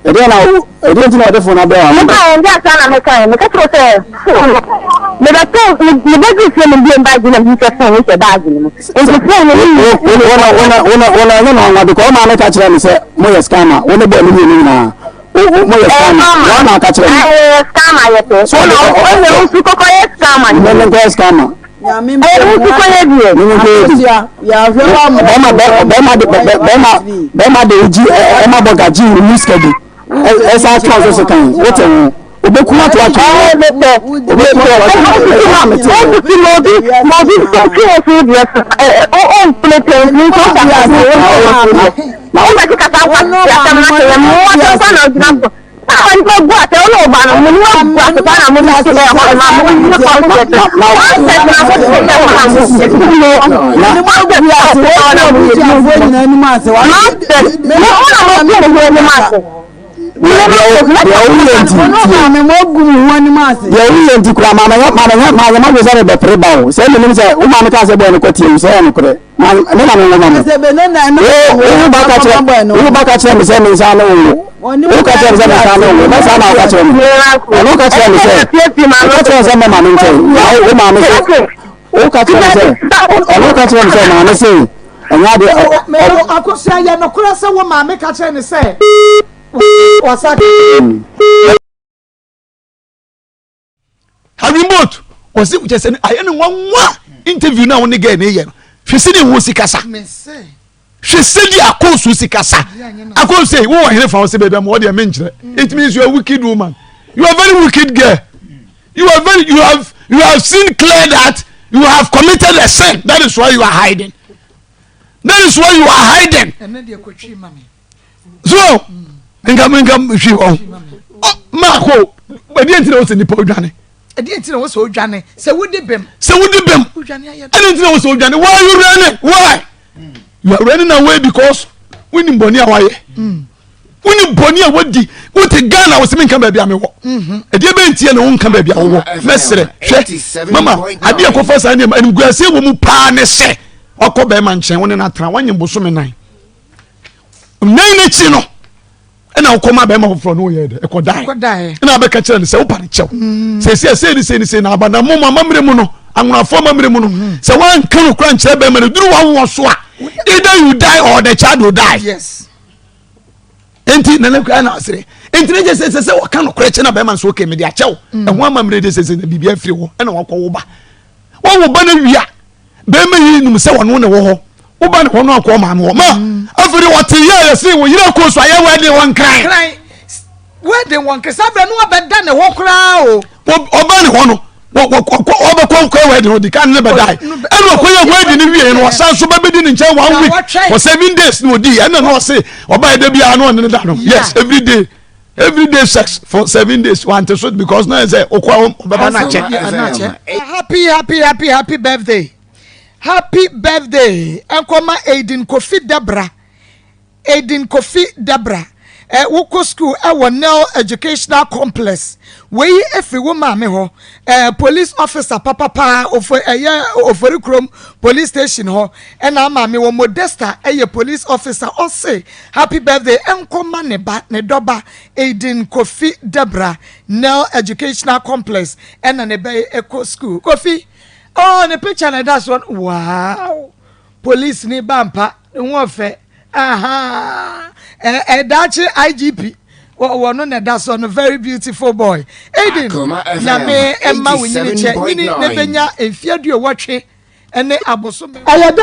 Ɛdeɛ na ɛdeɛ nti na ɔde fon abrɛ na wompɛ? Meka yɛn deɛ asa na meka yɛn meka kyerɛ sɛ fon no mebɛto mebɛduru fie no mbie baage na mehu sɛ fon no hyɛ baage no mu. Nti fon no ne Wona ɛnyɛ no anwa because ɔmaa no ka kyerɛ me sɛ moyɛ scammer wo ne bɔɔ no mmienu nyinaa moyɛ scammer wɔn na aka kyerɛ me. Ɛyɛ scammer yɛ pɛ. So ɔde ɔde nsu kɔkɔ yɛ scammer. Ne ne nkɔyɛ scammer. Ɛyɛ nsu kɔ yɛ deɛ. Ne ne nkɔyɛ bi. Bɛrima bɛrima de bɛrima bɛrima de gyi ɛma bɔ gagye mu sika bi. Ɛsɛ atwa nso so kan wote ho. Obeku ato atwa ho. Obeku ato atwa ho. Ɛna mete ho. Obi ma obi ma obi twe wɔ so deɛ so ɛ o mpene pɛn nso ɔka sɛ ɔwɔ so deɛ. Na wɔn bɛti kasa nkwa ti asɛm na kyerɛ mu wɔn asɛm kwan na ɔgyina so. Na wɔn nipa gu asɛ ɔne ɔba no mo nipa gu asɛ kwan na mo de si ɛhɔ ma mo ni kɔnsɛt kɔnsɛt na mo de si ɛhɔ ma mo na mo gu asɛ wɔn na mo yɛ mo na mo ti mo anim ase. Deɛ woyɛ nti deɛ woyɛ nti kura maame yɛ maame yɛ maame ma sɛ mebɛpere ba o sɛ menim sɛ wo maame kaa sɛ bɔɔ no kɔtie mu sɛ ɛyɛ nokorɛ me na menwoma no wo ba ka kyerɛ wo ba ka kyerɛ me sɛ me nsa ne wo wo ka kyerɛ me sɛ me nsa ne wo na saa na wo ka kyerɛ me ɔno ka kyerɛ me sɛ wo ka kyerɛ sɛ mɛma me nkyɛn na wo maame sɛ wo ka kyerɛ me sɛ ɔno ka kyerɛ me sɛ maame sɛ ɛnyɛ adeɛ ɔ ɔ. Akosua yɛ nokorɛ sɛ wo maame ka kyerɛ ne sɛ wasa. Having boat ɔsi kyɛ sɛ ayɛ ne nwanwa interview na wɔne girl ne yɛ no hwɛ sɛ ne ho si kasa hwɛ sɛ di akɔnso si kasa akɔnso yi wowɔ hene fa wo sɛ baabi ama wɔde ɛme nkyerɛ it means you are wicked woman you are very wicked girl you are very you have you have seen clear that you have committed a sin that is why you are hiding that is why you are hiding so nka nka hwi hɔ maako ɛdeɛ nti na wosɛ nipa odwane. Ɛdeɛ nti na wɔ sɛ odwane sɛ wodi bem. Sɛ wodi bem. Ɛdeɛ nti na wɔ sɛ odwane. Why are you running? Why? You are running away because wonim bɔne a wayɛ. Wonim bɔne a wadi. Wote Ghana wɔ sɛ menka baabi a mewɔ. Ɛdeɛ bɛn nti na wonka baabi a wowɔ. Mɛsrɛ hwɛ mama adeɛ kɔfa saa nneɛma animguaseɛ wɔ mu paa ne sɛ wakɔ bɛrima nkyɛn wo ne no atena wanyɛ bosome nan. Nan n'akyi no ɛna wokɔma bɛrima foforɔ ne woyɛ dɛ ɛkɔdae ɛna abɛka kyerɛ no sɛ wopa ne kyɛw mm. sɛsi ɛsei ne sei ne sei na aba na mom amammerɛ mu no anwonafoɔ amammerɛ mu no mm. sɛ woanka no kora nkyerɛ bɛrima no duru wawoɔ so a either you die or the child will die yes. nti nana kura na asere nti ne gye sɛ sɛ sɛ wɔka no korɛ kyɛ na bɛrima nso okay mede akyɛw mm. ɛho amammerɛ de sɛ sɛ biribi afiri hɔ ɛna wakɔ wo ba wɔwo ba no wia bɛrima yi nim sɛ ɔno na ɛwɔ hɔ woba ne hɔ no akɔ maame hɔ ma mm. afei de wɔte yɛ yɛ se wo yerɛ kɔ so ayɛ wɛde wɔ nkran wɛde wɔ nkran saa berɛ no wabɛda ne hɔ koraa o ɔba ne hɔ no ɔbɛkɔ nkɔ wɛde no di kan ne bɛdae ɛna ɔkɔyɛ wɛde no wie no ɔsan so bɛbɛdi ne nkyɛn one week for seven days na ɔdi ɛna na ɔse ɔba yɛ da biara na ɔne ne da no yes every day every day sex for 7 days wante so because na sɛ okɔ ɔbɛba na kyɛ. Happy happy happy happy birthday happy birthday nkɔma Aiden Kofi Debra Aiden Kofi Debra ɛ wokɔ school ɛwɔ Nel Educational Complex wei efiri wo maame hɔ ɛ police officer papapa ofo ɛyɛ ofori kurom police station hɔ ɛna maame wɔ Modesta ɛyɛ police officer ɔse happy birthday nkɔma ne ba ne dɔba Aiden Kofi Debra Nel Educational Complex ɛna ne bɛyɛ ɛkɔ school Kofi oh ne picture na ɛda so wow police ni ba mpa ne ho ɔfɛ aha ɛdaakye IGP wɔ no na ɛda so no very beautiful boy Aiden nyame ɛma wo nyini kyɛ nyini ne bɛnya mfeɛ aduowɔtwe ɛne abosome. Ɛyɛ dɛ.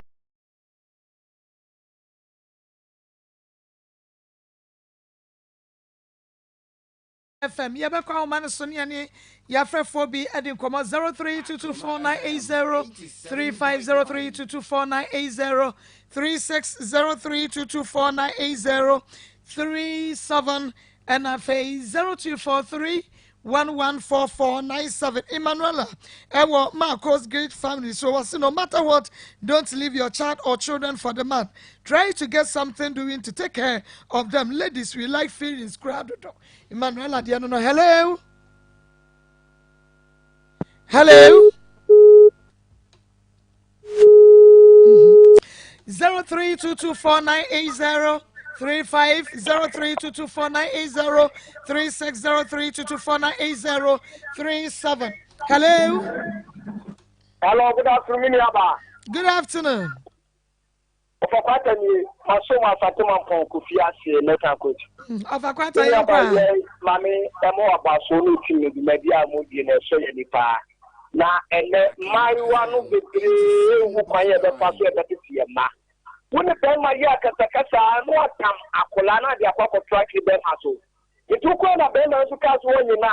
FM yɛbɛkɔ ahoma no so ne yɛne yɛafrɛfoɔ bi de nkɔmmɔ 03224980 3503224980 3603224980 37 ɛna afei 0243 114497 Emanuela ɛwɔ Marcos great family so wɔsi no matter what, don't leave your child or children for the man. Try to get something doing to take care of them. Ladies, we like feelings kura dodo. Emanuela deɛ no, hello hello. 03224980 35 03224980 36 03224980 37. Hello. Hello, good afternoon, Miniaba. Good afternoon. Ɔfakwata nie, maso mu asante mampɔn kofi ase mɛka coach. Ɔfakwata yɛ kwa. Yɛ maame ɛmo abaso ne tim no dwumadi a mo die na ɛsɔ yɛ nipa. Na ɛnɛ mmaayewa no bebree hu kwan yɛ bɛfa so yɛbɛtete yɛ mma. Wo ne bɛrima yɛ akasakasa na watam akwadaa na ade akɔ akɔto atwere bɛrima so. Nti wokɔɛ na bɛrima nso kaa so wɔnye no a,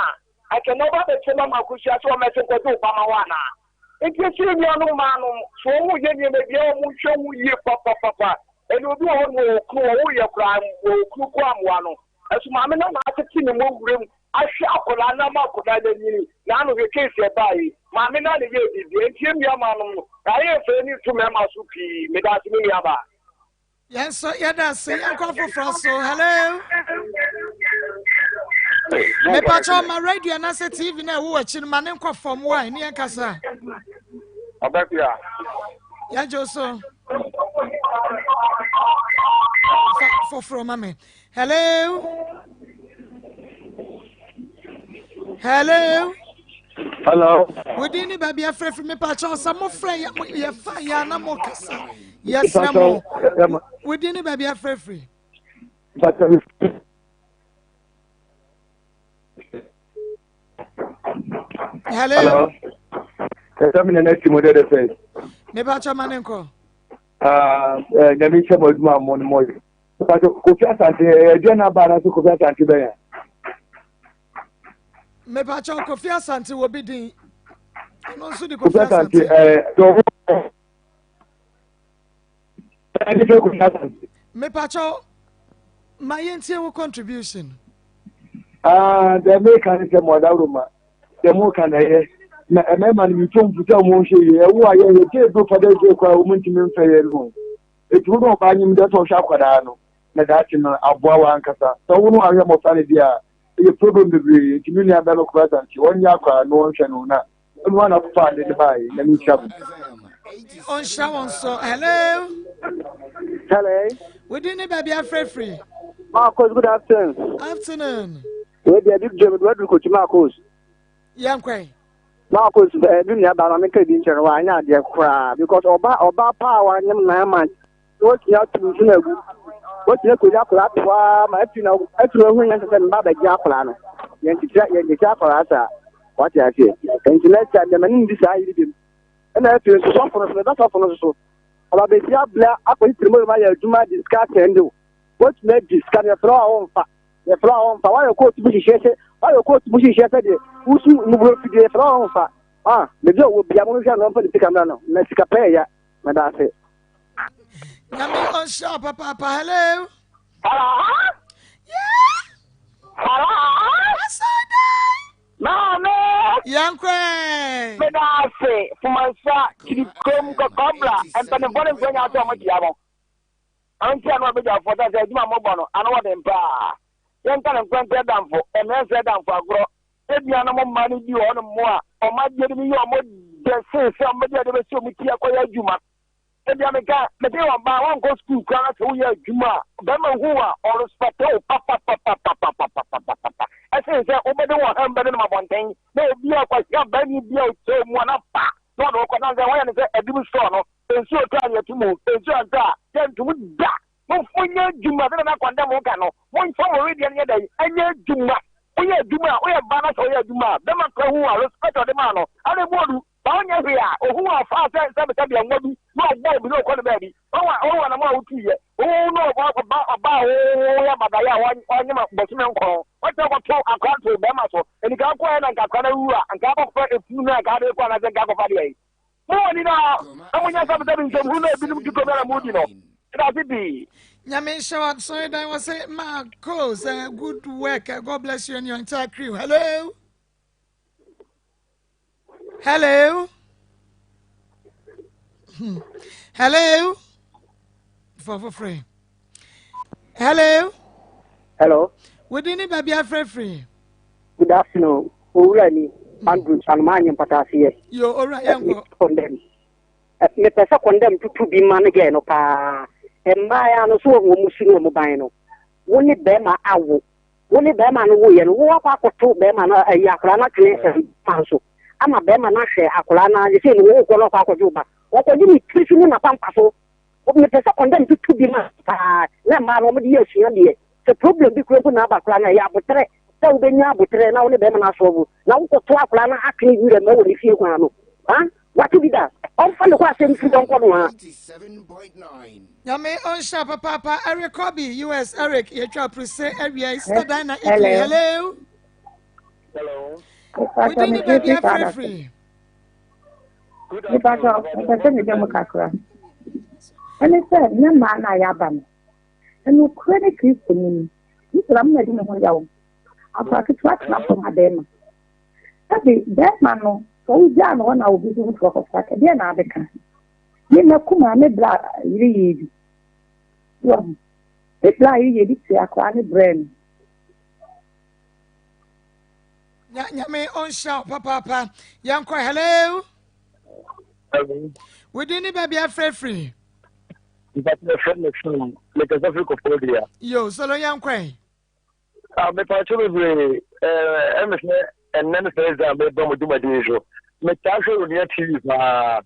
anka na ɔba bɛkyerɛ ma makosua sɛ ɔmɛse nkɔgye wo ba ma wo anaa? Nti ɛsɛ nuanom mmaa nom so wɔn yɛ nneɛma bi a wɔn hwɛ ho yie papapapa. Ɛna obi wɔ hɔ no wɔ okunu wɔ woyɛ koraa wɔ okunu kɔ amoa no. Ɛso maame no na atete ne mu wuram ahwɛ akwadaa no ama akwadaa no anyini na ano hwɛ case ɛbaa yi maame no na yɛ biribi nti nnua mmaa nom no ayɛ mfɛ ne nto mmarima so pii meda ase me nua baa. Yɛn nso yɛda ase yɛnkɔ foforɔ so hello. Mepakyɛ ma radio anaasɛ TV no a ɛwɔ w'akyi no ma ne nkɔ fam wae ne yɛn kasa. Ɔbɛbia. Yɛgye so. Foforɔ ma me. Hello. Hello. Hello. Wodin ne baabi afrɛfrɛ me pakyɛ sɛ mofrɛ yɛfa yɛ ana mo kasa yɛsrɛ mo. Wodin ne baabi afrɛfrɛ. Hello. Hello. Kɛsɛ mi nana ti mo dɛ dɛ fɛ. Me pakyɛ ma ne nkɔ. Nyame nhyɛ mo adwuma mo ne mo yɛ. Pakyɛ Kofi Asante ɛdeɛ na aba anaasɛ Kofi Asante bɛn a? Mepakyɛ Kofi Asante wɔ bi din. Ɔno nso de Kofi Asante. Ɛɛ ɛde fɛ Kofi Asante. Mepakyɛ ma yɛntie wo contribution. Ah, deɛ meka ne sɛ mo adaworo ma. Deɛ mo ka na ɛyɛ. Na mmarima no metu mfo sɛ wɔn nhwɛ yie. Ɛwo a yɛhwɛ gye edu Father's Day koraa wɔn ntumi mfɛ yɛn no. Eti wo ne ɔbaa nyim deɛ sɛ ɔhwɛ akwadaa no na daakye no aboa wo ankasa. Sɛ wo no ahwɛ mmɔfra no deɛ a ɛyɛ problem bebree. Eti me nua bɛrima Kofi Asante ɔnyɛ akwadaa no ɔnhwɛ no na ɛno ara na akɔfa ade no baeɛ. Nyame nhyira mo. Ɔnhyira wɔn so. Hello. Hello. Within the baby afrɛfiri. Marcos, good afternoon. Afternoon. Wei deɛ bi dwam de waduru kotu Marcos. Yɛn kwan. Marcos ɛɛ eh, bi nua baa maame nka bi nkyɛn no wanyɛ adeɛ koraa because ɔba ɔba paa wanyem 9 months na watumi ato nsu na agu watumi akɔnya akwadaa toa ma afiri na afiri ehu nyɛ sɛ mba abɛgye akwadaa no yɛn titira yɛn titira akwadaa saa wate aseɛ nti na ɛkyɛ deɛ mɛne ndi saa yiri bi mu ɛna afiri nso sɔfo no so mɛba sɔfo no so ɔba bɛsi abla akɔyi tirimu ma yɛ adwuma de sika atɛn de o watumi adi sika no yɛfrɛ a wɔmfa yɛfrɛ a wɔmfa woayɛ kootu mu hyehyɛ sɛ woayɛ kootu mu hyehyɛ sɛ deɛ wosu mmoboro fidie yɛfrɛ a wɔmfa ah baabi a ɔwɔ bia monhwɛ no ɔmfa ne sika mmra no na sika pɛ ɛya mɛda ase. Nyame ɔnhyira wo papaapa hello. Hello. Yeah. Hello. Asɔdan. Maame. Yɛn kɔɛ. Meda ase fumansa kyirikurom kɔkɔbra mpanimfoɔ ne nkwa nya sɛ ɔmo kyia mo. Ɔnte ano abadwafoɔ sɛ sɛ adwuma a mobɔ no ano wɔ den paa. Yɛnka no nkorɛnkorɛ damfo, mmerɛnsrɛ damfo agorɔ. Ebia na mo mma no bi wɔ hɔnom a wɔn adeɛ no bi yɛ wɔn dɛ sen sɛ wɔbɛde ade bɛsi wɔn ti akɔyɛ adwuma. Ebia meka, mete ɔbaa wankɔ sukuu koraa na sɛ woyɛ adwuma a, bɛrima hu wo a, ɔrespɛte wo papapapapapapapapa ɛsen sɛ wobɛde wo ham bɛnenam abɔnten na obi a kwahia barni bi a ɔkyɛ wo mu a na pa na ɔde wo kɔ na sɛ wɔyɛ no sɛ adim store no nsuo tɔ a yɛto mu, nsuo antɔ a yɛnto mu da. Monyɛ adwuma sɛdeɛ na kɔndɛm ka no, momfa mo wedeɛ no nyɛ dɛn? Ɛnyɛ adwuma. Woyɛ adwuma a, woyɛ ba na sɛ woyɛ adwuma a, bɛma kora hu a, respect a ɔde maa no, ana ɛmu ɔdu. Ba wonyɛ hwee a, ohu a ɔfaa sɛ sɛbesɛbe anwa bi na ɔbɔ obi na ɔkɔ ne baabi. Wahu a, wahu anamɔ a wotuiɛ. Wohu no ɔba, ɔba, ɔba a woyɛ abadaeɛ a ɔnyem bosome nkron. Woatumi akɔto akora to bɛrima so. Nka wokɔɛ na nka akora no awu a, nka akɔfa efunu no a nka ade rekɔ anaasɛ nka akɔfa deɛn? Mo wɔ ni na na mo nya sɛbsɛbi nsɛm hunu na ebinom tuto biara mo di no. Medase pii. Nyame nhyɛ wo asɔre dan wɔ se Marcos uh, good work uh, God bless you and your entire crew. Hello. Hello. Hello. For free. Hello. Hello. Within the baby afrefri. Good afternoon. Owura ni Andrews anoma anyɛ mpataaseɛ. Yo, owura yɛn kɔ. Condemn. Mepɛ sɛ condemn tutu bi ma no gɛɛ no paa. Mmaa no so wɔn mu su ne wɔn ban no. Wo ne bɛrima awo. Wo ne bɛrima no woyɛ no, wo akɔ akɔto bɛrima no ayi akwadaa no atwene bɛrima nso. Ama bɛrima no ahwɛ akwadaa no agye sɛ ne wo kɔ no ɔkɔ akɔgye wo ba. Ɔkɔgye ne tiri so ne n'apampa so. Mepɛ sɛ condemn tutu bi ma paa na mmaa no wɔde yɛ asua deɛ. Sɛ problem bi kura mpo na aba koraa no ɛyɛ aboterɛ sɛ wobɛnya aboterɛ na wo ne bɛrima no asɔlvo na wokɔto akwadaa no atwene wura mu wɔ ne fie kwan ano. Ha? Wate bi da? Ɔmfa ne kɔ asɛm firi ɔnkɔ no ha. Nyame ɔnhyira papaapa Eric Kobe US Eric yɛtwa pruse awia yi Sister Dinah Italy hello. Hello. Wodi ne baabi afirifiri. Nipa sɛ ɔpɛ sɛ mede mu kakra. Ɛne sɛ ne mmaa no a yɛaba no Nokorɛ ne Kristo mu no, Kristo na moma di ne ho yaw. Akora ketewa tena fam ma bɛrima. Sɛbe bɛrima no, sɛ wogyaa no hɔ na obi so foforɔ kɔfa a, ɛdeɛn na abɛka? Me mma kumaa, me bra yere yɛɛ bi. Wahu? Me bra yere yɛɛ bi tee akora no brɛɛ no. Nyame ɔnhyira wo papaapa. Yɛnkɔ hello. Hello. Wodin ne baabi afrɛfiri. Mpatwa yɛfrɛ me Solomon, mekasa firi Koforidua. Yo, Solo yɛnkɔ ɛ. Ah, mepatwa bebree, ɛɛ ɛmɛ sɛ ɛnnɛ ne first day a meba mo dwumadi yi so. Metaa hwɛ Onua TV paa,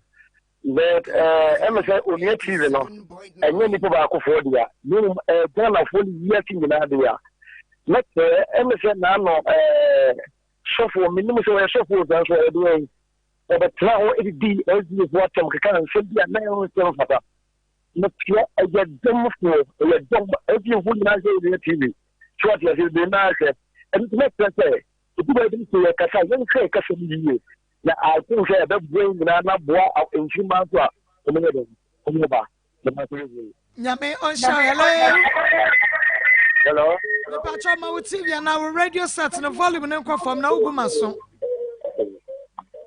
but ɛɛ ɛmɛ sɛ Onua TV no, ɛnyɛ nipa baakofoɔ dea, na mmom ɛyɛ Ghanafoɔ ne wiase nyinaa dea. Mɛkyerɛ, ɛmɛ sɛ n'ano ɛɛ sɔfoɔ, menim sɛ ɔyɛ sɔfoɔ o, nanso ɔyɛ deɛn? Wɔbɛtena hɔ didi SDAfoɔ atɛm keka nsɛm bi a na ɛho nsɛm mfata. Metua ɛyɛ dɔmfoɔ, ɛyɛ dɔm, SDAfoɔ nyinaa hwɛ Onua TV. So ate aseɛ bebree naa hwɛ. Ɛno nti mɛsrɛ sɛ ɛdu baabi no sɛ yɛkasa a yɛnhwɛ yɛ kasa no yie na I think sɛ ɛbɛboa yɛn nyinaa na aboa nkyirimma nso a wɔyɛ dɛn wɔba. Nyame ɔnhyira hello. Hello. Mepakyɛ ma wo TV anaa wo radio set no volume no nkɔ fam na wogu ma so.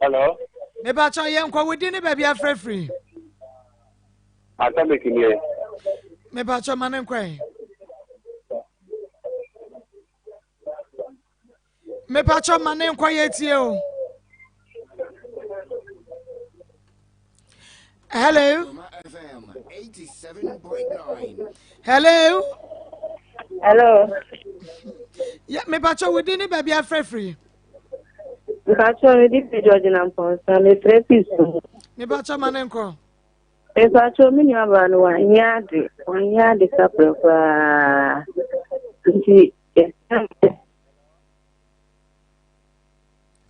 Hello. Mepakyɛw yɛnkɔ wo din ne baabi afrɛ firi. Atomic nie. Mepakyɛw ma ne nkɔ ɛ. Mepakyɛw ma ne nkɔ yɛ tie o. Hello. Hello. Hello. Yeah, mepakyɛw wo din ne baabi afrɛ firi. Mpakyɛw me din de Georgina Mpɔnsa, mefrɛ fi su. Mepakyɛw ma ne nkɔ. Mepakyɛw me nua baa no wanyɛ ade, wanyɛ ade saprɛ koraa. Nti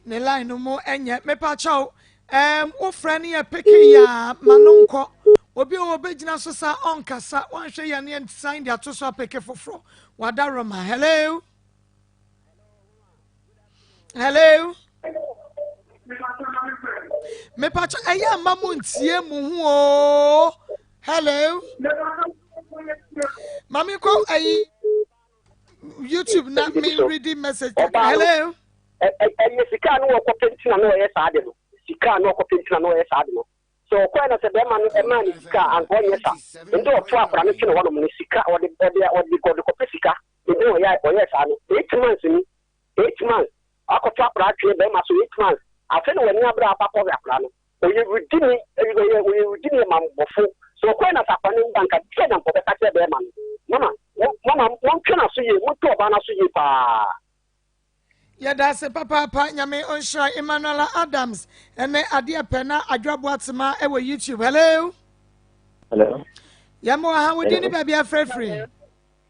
ne line no mu ɛnyɛ mepakyɛw ɛɛm wofrɛ no yɛ peke yaa ma no nkɔ obi a wɔbɛgyina so sa ɔnkasa wanhwɛ yɛ ne yɛ san de ato so apeke foforɔ wada roma hello hello mepatwa ɛyɛ ama mo ntie mo ho oo hello maame kɔ ayi youtube na me ready message kakra hello. ɛyɛ sika no wɔkɔ penti na no ɔyɛ saa de no sika no ɔkɔ penti na no ɔyɛ saa de no sɛ ɔkɔɛ na sɛ bɛrima no ɛmaa ne sika a anka ɔnyɛ sa nti ɔto akora no twene hɔnom no sika ɔde ɔde ɔde ɔde kɔpɛ sika Nti na ɔyɛ ɔyɛɛ saa no 8 months ni 8 months akɔto akwadaa atwene bɛrima so 8 months afei na wani abere akɔ akɔhwɛ akwadaa no ɔyɛ wudini ɔyɛ ɔyɛ wudini mammɔfo so ɔkɔɛ na sɛ akwadaa no ba nka deɛ na nkɔbɛka kyerɛ bɛrima no mama mama montwe n'aso yie montwe ɔbaa n'aso yie paa. Yɛda ase papaapa Nyame ɔnhyira Emmanuela Adams ɛnɛ adeɛ pɛ na Adwoa Boatema ɛwɔ YouTube. Hello. Hello. Yɛma wɔ ha wodin ne baabi afrɛfiri.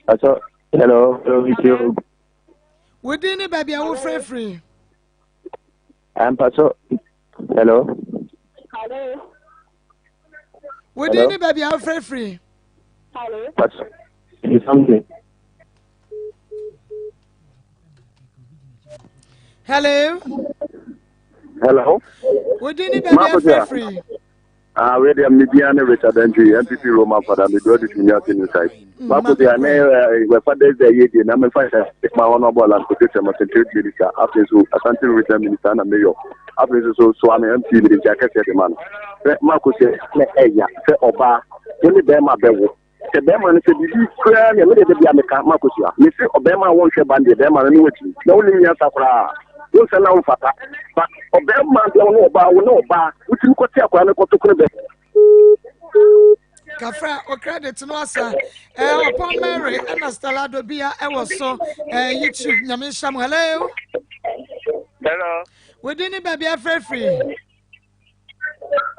Aso, hello, hello, video. Wodin ne baabi a wofrɛfiri. Ampaso, hello. Hello. Wodin ne baabi a wofrɛfiri. Hello. Paso, something. Hello. Hello. Wodin ne baabi a wofrɛfiri. Ah, wei deɛ me bia ne Richard Antwi, NPP Roman Fada, me dɔ dutu nya se new site. Mako deɛ ne wɛfa dɛ sɛ yɛ die na mefa hyɛ ma wɔn abɔ alan kote sɛ ma trade minister, afei nso Asante regional minister na mayor, afei nso so so ame MP mede nkyɛ akɛseɛ de ma no. Sɛ mako sɛ na ɛya sɛ ɔbaa wo ne bɛrima bɛwo sɛ bɛrima no sɛ biribi koraa nea mede da bia meka makosua mese ɔbɛrima a wɔnhwɛ ba no deɛ bɛrima no ne watumi na wonim nyansa koraa wo nsɛ na womfata ba ɔbɛrima deɛ wo ne ɔbaa wo ne ɔbaa wotumi kɔte akwaraa no kɔto kono bɛ kafra o credit no asa eh, ɔpɔn mary ɛna stella dobia ɛwɔ so eh, youtube nyame nhyɛ mo hello hello wodi ne baabi afrɛfiri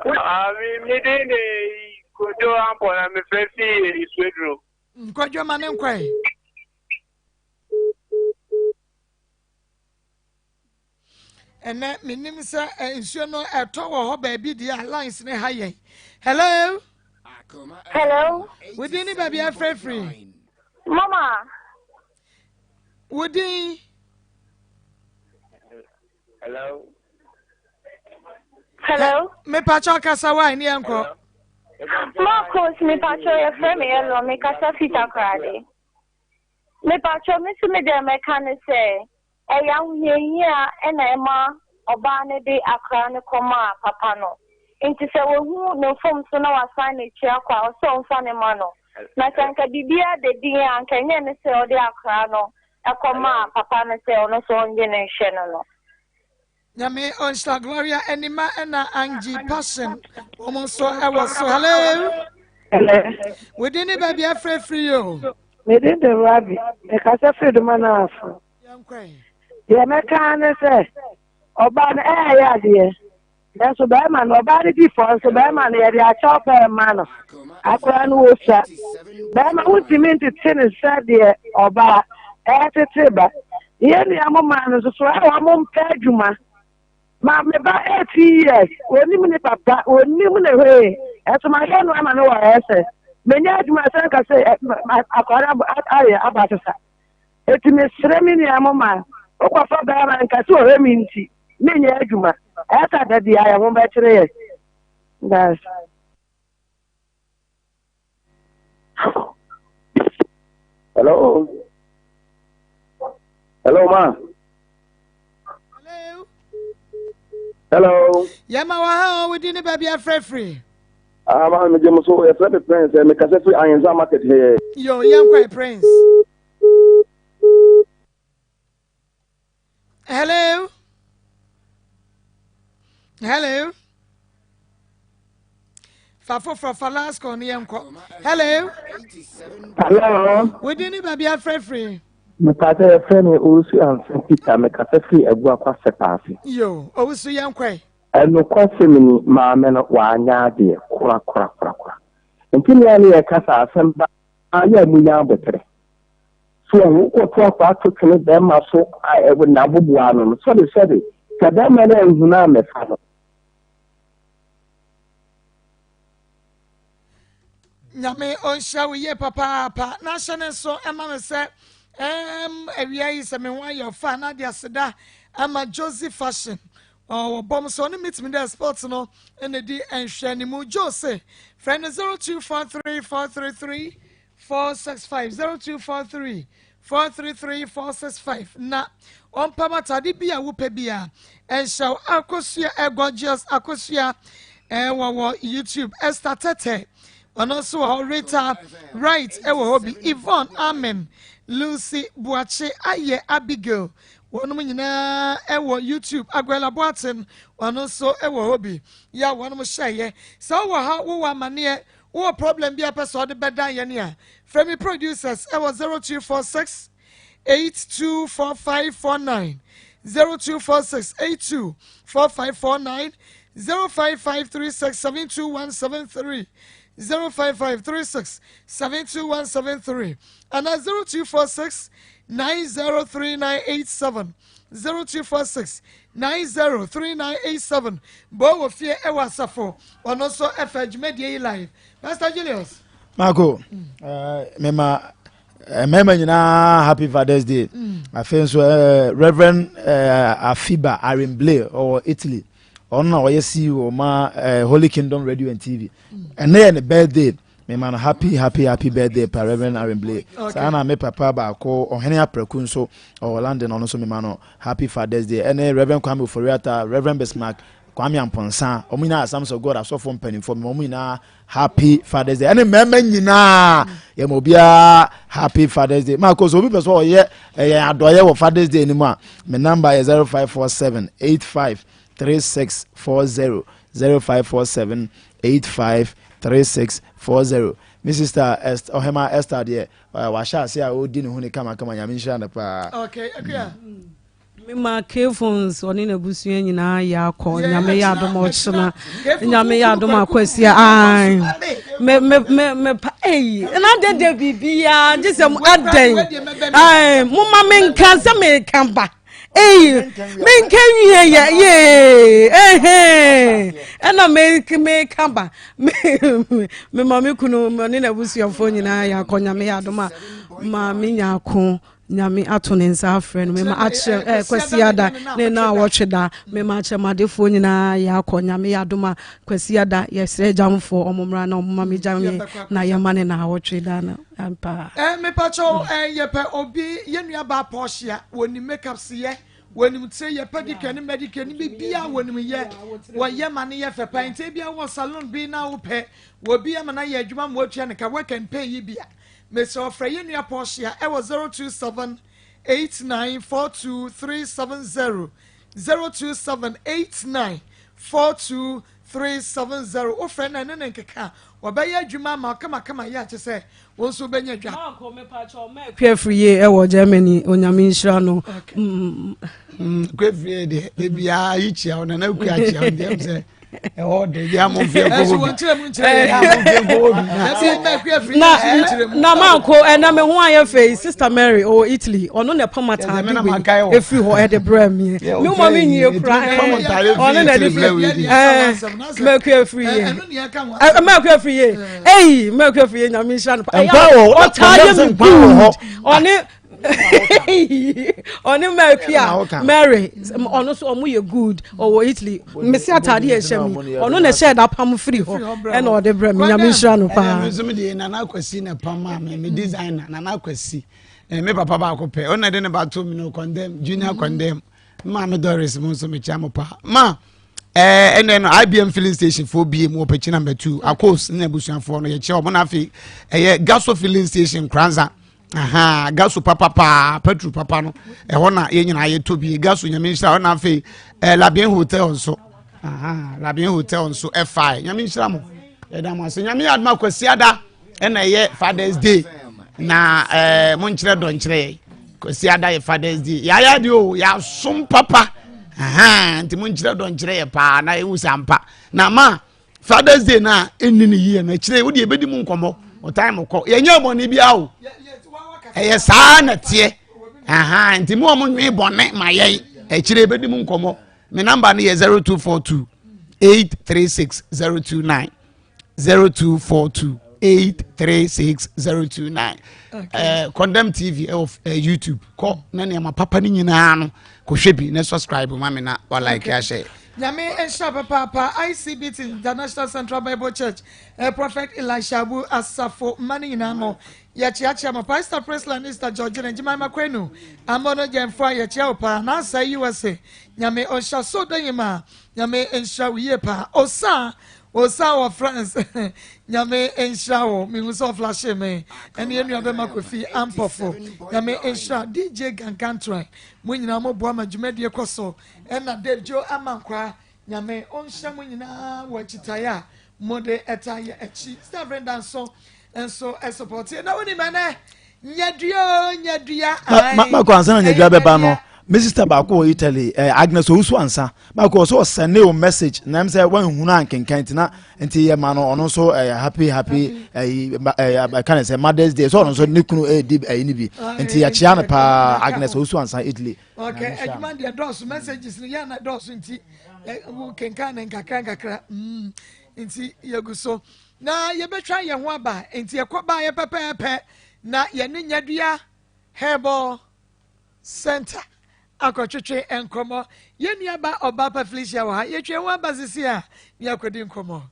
Ah, me me din de Kojo Ampɔ na mefrɛ fi Isuaduro. Nkwadwo ma ne nkwae. Ɛnɛ menim sɛ eh, nsuo no ɛtɔ wɔ hɔ baabi deɛ a lines ne ha yɛn. Hello. Hello. Wodin ne baabi afrɛfiri. Mama. Wodin. Hello. Hello. Mepacho kasa wa ni enko. Marcos, mepacho ye frɛ me yellow, me kasa fita krade. Mepacho me so me deɛ mɛka ne sɛ ɛyɛ ahohiahia ɛna ɛma ɔbaa no de akora no kɔmaa papa no. Nti sɛ wahu ne mfomso na wasan n'akyi akɔ a ɔsɛ ɔmfa ne ma no. Na sɛ anka biribiara da din a anka ɛnyɛ ne sɛ ɔde akora no ɛkɔmaa papa no sɛ ɔno nso ɔngye no nhwɛ no no. Nyame ɔnhyira Gloria Anima ɛna Angie Passion wɔn nso ɛwɔ so. Hello. Hello. Within ne baabi afrɛfiri yi o. Mede de Rabi, mekasa firi Doma no afo. Deɛ mɛka ne sɛ, ɔbaa no ɛyɛ adeɛ. Nanso barima no, ɔbaa no di fɔ, nso barima no, yɛde akyɛw pɛ rema no. Akwadaa no wɔsua. Barima, wontumi ntete no sɛdeɛ ɔbaa ɛretete ba. Yɛn nua mo maa no nso so, a wɔn mpɛ adwuma. Ma me ba 18 years, wɔnim ne papa, wɔnim ne hwee. Ɛso ma yɛ no ama no wɔ ɛsɛ. Menya adwuma sɛ nka sɛ akwadaa no ayɛ aba asesa. Eti mesrɛ me nua mo ma, wokɔfa barima nka sɛ ɔhwɛ me nti. Menyɛ adwuma. Ɛsa da bi a yɛn ho bɛkyere yɛn. That's. Hello. Hello, ma. Hello. Hello. Yɛma wɔ ha o, wodi ne baabi afrɛfiri. Ah, maa mi gye mo so, yɛfrɛ me Prince, eh, mekasa firi Ahensa market here. Yo, yɛnkɔ Prince. Hello. Hello. Fa foforɔ fa last call ne yɛnkɔ. Hello. Hello. Wodi ne baabi afrɛfiri. Mepatɛ yɛfrɛ me Owusu Ansa Peter mekasa firi Abuakwa Sɛpaase. Yo, Owusu yɛnkɔe. Nokwasɛm ni, maame no wanyɛ adeɛ korakorakorakora. Nti nea ne yɛka sɛ asɛm ba a yɛ a munya aboterɛ. So wahu? Wokɔto akwadaa to twene bɛrima so a n'aboboa ano no, sɛbe sɛbe, sɛ bɛrima no anhunu ammɛfa no. Nyame ɔnhyira wo yie papaapa na ahyɛ ne nso ɛma me sɛ ɛɛm awia yi sɛ me ho ayɛ ɔfa na ade aseda ama Josie Fashion ɔwɔ bɔm so ɔne meet me dɛ sports no ɛna di nhwɛ ne mu Jose frɛ no 0243 433 465 0243 433 465 na ɔmpam atade bi a wopɛ bi a ɛnhyɛ wo. Akosua ɛ gorgeous Akosua ɛ wɔ wɔ YouTube. Esther Tete ɔno nso wɔ hɔ. Rita Wright ɛwɔ hɔ bi. Yvonne Amen, Lucy Boakye ayɛ Abigail wɔnom nyinaa ɛwɔ YouTube. Aguela Boaten ɔno nso ɛwɔ hɔ bi. Yɛ a wɔnom hyɛeɛ. Sɛ wowɔ ha wowɔ amaneɛ Wowɔ problem bi a pɛ sɛ ɔde bɛdan yɛn a, frɛ me producers ɛwɔ 0246 824549, 0246 824549, 05536 72173, 05536 72173, anaa 0246 903987, 0246 903987. Bɔ wɔ fie ɛwɔ asafo. Ɔno nso ɛfɛ dwumadie yi live. Pastor Julius. Marco, mm. mema eh, mmarima nyinaa happy Father's Day. Mm. Afei nso eh, Reverend eh, Afiba Arimble ɔwɔ Italy. Ɔno na ɔyɛ CEO ma eh, Holy Kingdom Radio and TV. Mm. Ɛnɛ yɛ ne birthday. Mema no happy happy happy birthday pa Reverend Arimble. Saa na me papa baako Ɔhene Apraku nso ɔwɔ London ɔno nso mema no happy Father's Day. Ɛne Reverend Kwame Ofori-Atta, Reverend Bismarck Kwame Amponsah, wɔn nyinaa Assemblies of God asɔfoɔ mpanimfoɔ, mema wɔn nyinaa happy Father's Day. Ɛne mmarima nyinaa yɛma obiara happy Father's Day. Maa kò so obi pɛ sɛ ɔyɛ ɛyɛ adɔyɛ wɔ Father's Day no mu a, me number yɛ 0547 85 3640 0547 85 3640. Me sister Esther, Ɔhema Esther deɛ wahyɛ ase a ɔredi ne ho ni kamakama, Nyame nhyira no paa. Okay, Akua. Mm. Mema K-phones ɔne n'abusua nyinaa yɛ akɔ nyame yɛ adom ɔkyena nyame yɛ adom akwasia ai me me me me pa ei na dede biribiara gye sɛ adɛn ai moma menka sɛ meka ba ei menka wie yɛ yee ehe ɛna meka ba mema me kunu ne n'abusuafoɔ nyinaa yɛ akɔ nyame yɛ adom a ma menya ako Nyame ato ne nsa afrɛ no mema akyerɛ eh, Kwasiada ne na awɔtwe da mema akyerɛmadefoɔ nyinaa yɛakɔ Nyame yɛ adom a Kwasiada yɛsrɛ gyamfoɔ ɔmo mmra na ɔmo ma me gyam yɛ na yɛma ne na awɔtwe da no ampa. Eh, mepakyɛw eh, yɛpɛ obi yɛ nua baa Portia wɔnim makeup yɛ wɔnim tire yɛ pedicure ne medicure ne biribiara wɔnim yɛ wɔyɛ ma ne yɛ fɛ paa nti ebia wɔ salon bi na wopɛ wɔbi ama no ayɛ adwuma ma wɔatua ne ka work and pay yi bi a Mesrɛ wo frɛ yɛn nua Portia ɛwɔ 027 89 42 370, 027 89 42 370. Wofrɛ no a ɛne no nkeka. Wɔbɛyɛ adwuma ama wo kamakama yɛ a kyɛ sɛ wo nso wobɛnya dwa. Maako mepakyɛw ma Akua Afriyie ɛwɔ Germany Onyame nhyira no. Akua Afriyie deɛ ebiara yi kyia wo nana Akua akyia wo deɛ sɛ ɛhɔ de yɛ mo nfie nkɔwɔ bi na manko ɛna me ho ayɛ fɛ yi sister mary ɔwɔ italy ɔno na ɛpam ataade wei efiri hɔ ɛde brɛ mi mi ma mi nwie kura ɔno na ɛde firi ɛɛ mɛku efiri yie mɛku efiri yie eyi mɛku efiri yie nyame nhyira no pa ɛyɛ ɔtaa yɛ mi good ɔne. ɔne mary a mary ɔno nso ɔmo yɛ good ɔwɔ italy mmesi ataade yɛ ɛhyɛ mi ɔno na ɛhyɛ ɛda pam firi hɔ ɛna ɔde brɛ mi nyame nhyira no paa. ɛna nso mi de nana akwasi na pam maa mi mi designer nana akwasi ɛɛ mi papa baako pɛ ɔna de ne ba to mi no condemn junior condemn maame doris mo nso mi kyia mo paa ma. Ɛɛ ɛnɛ no IBM filling station foɔ bie mu wɔ pɛkyi number 2 Akos ne abusuafoɔ no yɛkyɛ wɔn na afei ɛyɛ Gaso filling station Kranza. Aha, gaso papa paa, petrol papa no ɛhɔ na yɛn nyinaa yɛtɔ bi. Gaso nyame nhyira hɔ na afei ɛɛ Labien hotel nso. Aha, Labien hotel nso ɛfae. Nyame nhyira mo. Yɛda mo ase. Nyame yɛ adoma Kwasiada ɛna ɛyɛ Father's Day na ɛɛ mo nkyerɛ dɔ nkyerɛ yɛ. Kwasiada yɛ Father's Day. Yɛayɛ adeɛ o, yɛasom papa. Aha, nti mo nkyerɛ dɔ nkyerɛ yɛ paa na ewu sampa. Na ma Father's Day na ɛnni ne yie no akyire wode yɛbɛdi mu nkɔmmɔ ɔtan mo kɔ yɛnyɛ bɔne biara o ɛyɛ saa na teɛ aha nti mu a mo nwe bɔne ma yɛn akyire yɛbɛdi mu nkɔmmɔ me namba no yɛ 0242 836 029 0242 836 029 Condemn TV ɛwɔ YouTube kɔ na nneɛma papa no nyinaa no kɔhwɛ bi na subscribe ma me na wa like ahyɛ. Nyame nhyira papaapa ICBT International Central Bible Church eh, Prophet Elisha Abu asafo mma no nyinaa no yɛkyeakyea mo Pastor Priscilla ne Sister Georgina Jemima Kwenu Amono Gyɛmfo a yɛkyea wo paa Naasa USA Nyame ɔnhyira so danyima Nyame nhyira wo yie paa Osa Osa wɔ France Nyame nhyira wo mehu sɛ ɔflashe me ɛne yɛn nua bɛma Kofi Ampɔfo Nyame nhyira DJ Gangantran mo nyinaa mo boa ma dwumadie kɔ so ɛna Dave Joe Amankwaa Nyame ɔnhyira mo nyinaa wɔ akyitaeɛ a mode ɛta yɛ akyi Star Brenda nso nso ɛsopɔte na wonim ɛnɛ nyadua o nyadua makɔ ansa na nyadua bɛba no me sister baako wɔ Italy eh, Agnes Owusu ansa baako ɔsɛ ɔsɛnde o message na ɛm sɛ wanhunu ankenkan nti na nti yɛ ma no ɔno nso eh, happy happy ɛyi eh, ɛka ne sɛ Mother's Day sɛ ɔno nso ne kunu ɛredi ɛyi no bi nti yɛkyea no paa Agnes Owusu ansa Italy. Okay, adwuma deɛ dɔɔso messages no yɛ na dɔɔso nti wo kenkan ne nkakra nkakra nti yɛgu so na yɛbɛtwa yɛn ho aba nti yɛkɔ ba yɛ pɛpɛɛpɛ na yɛne nyadua herbal center akɔtwetwe nkɔmmɔ yɛn nuaba ɔbaapa Felicia wɔ ha yɛtwa ho aba sisi a ne akɔdi nkɔmmɔ.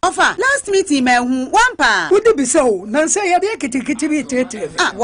Ɔfa, last meeting manhu wo ampa a? Wode bisa o, nansɛ yadeɛ ketekete bi reteetee me. Ah,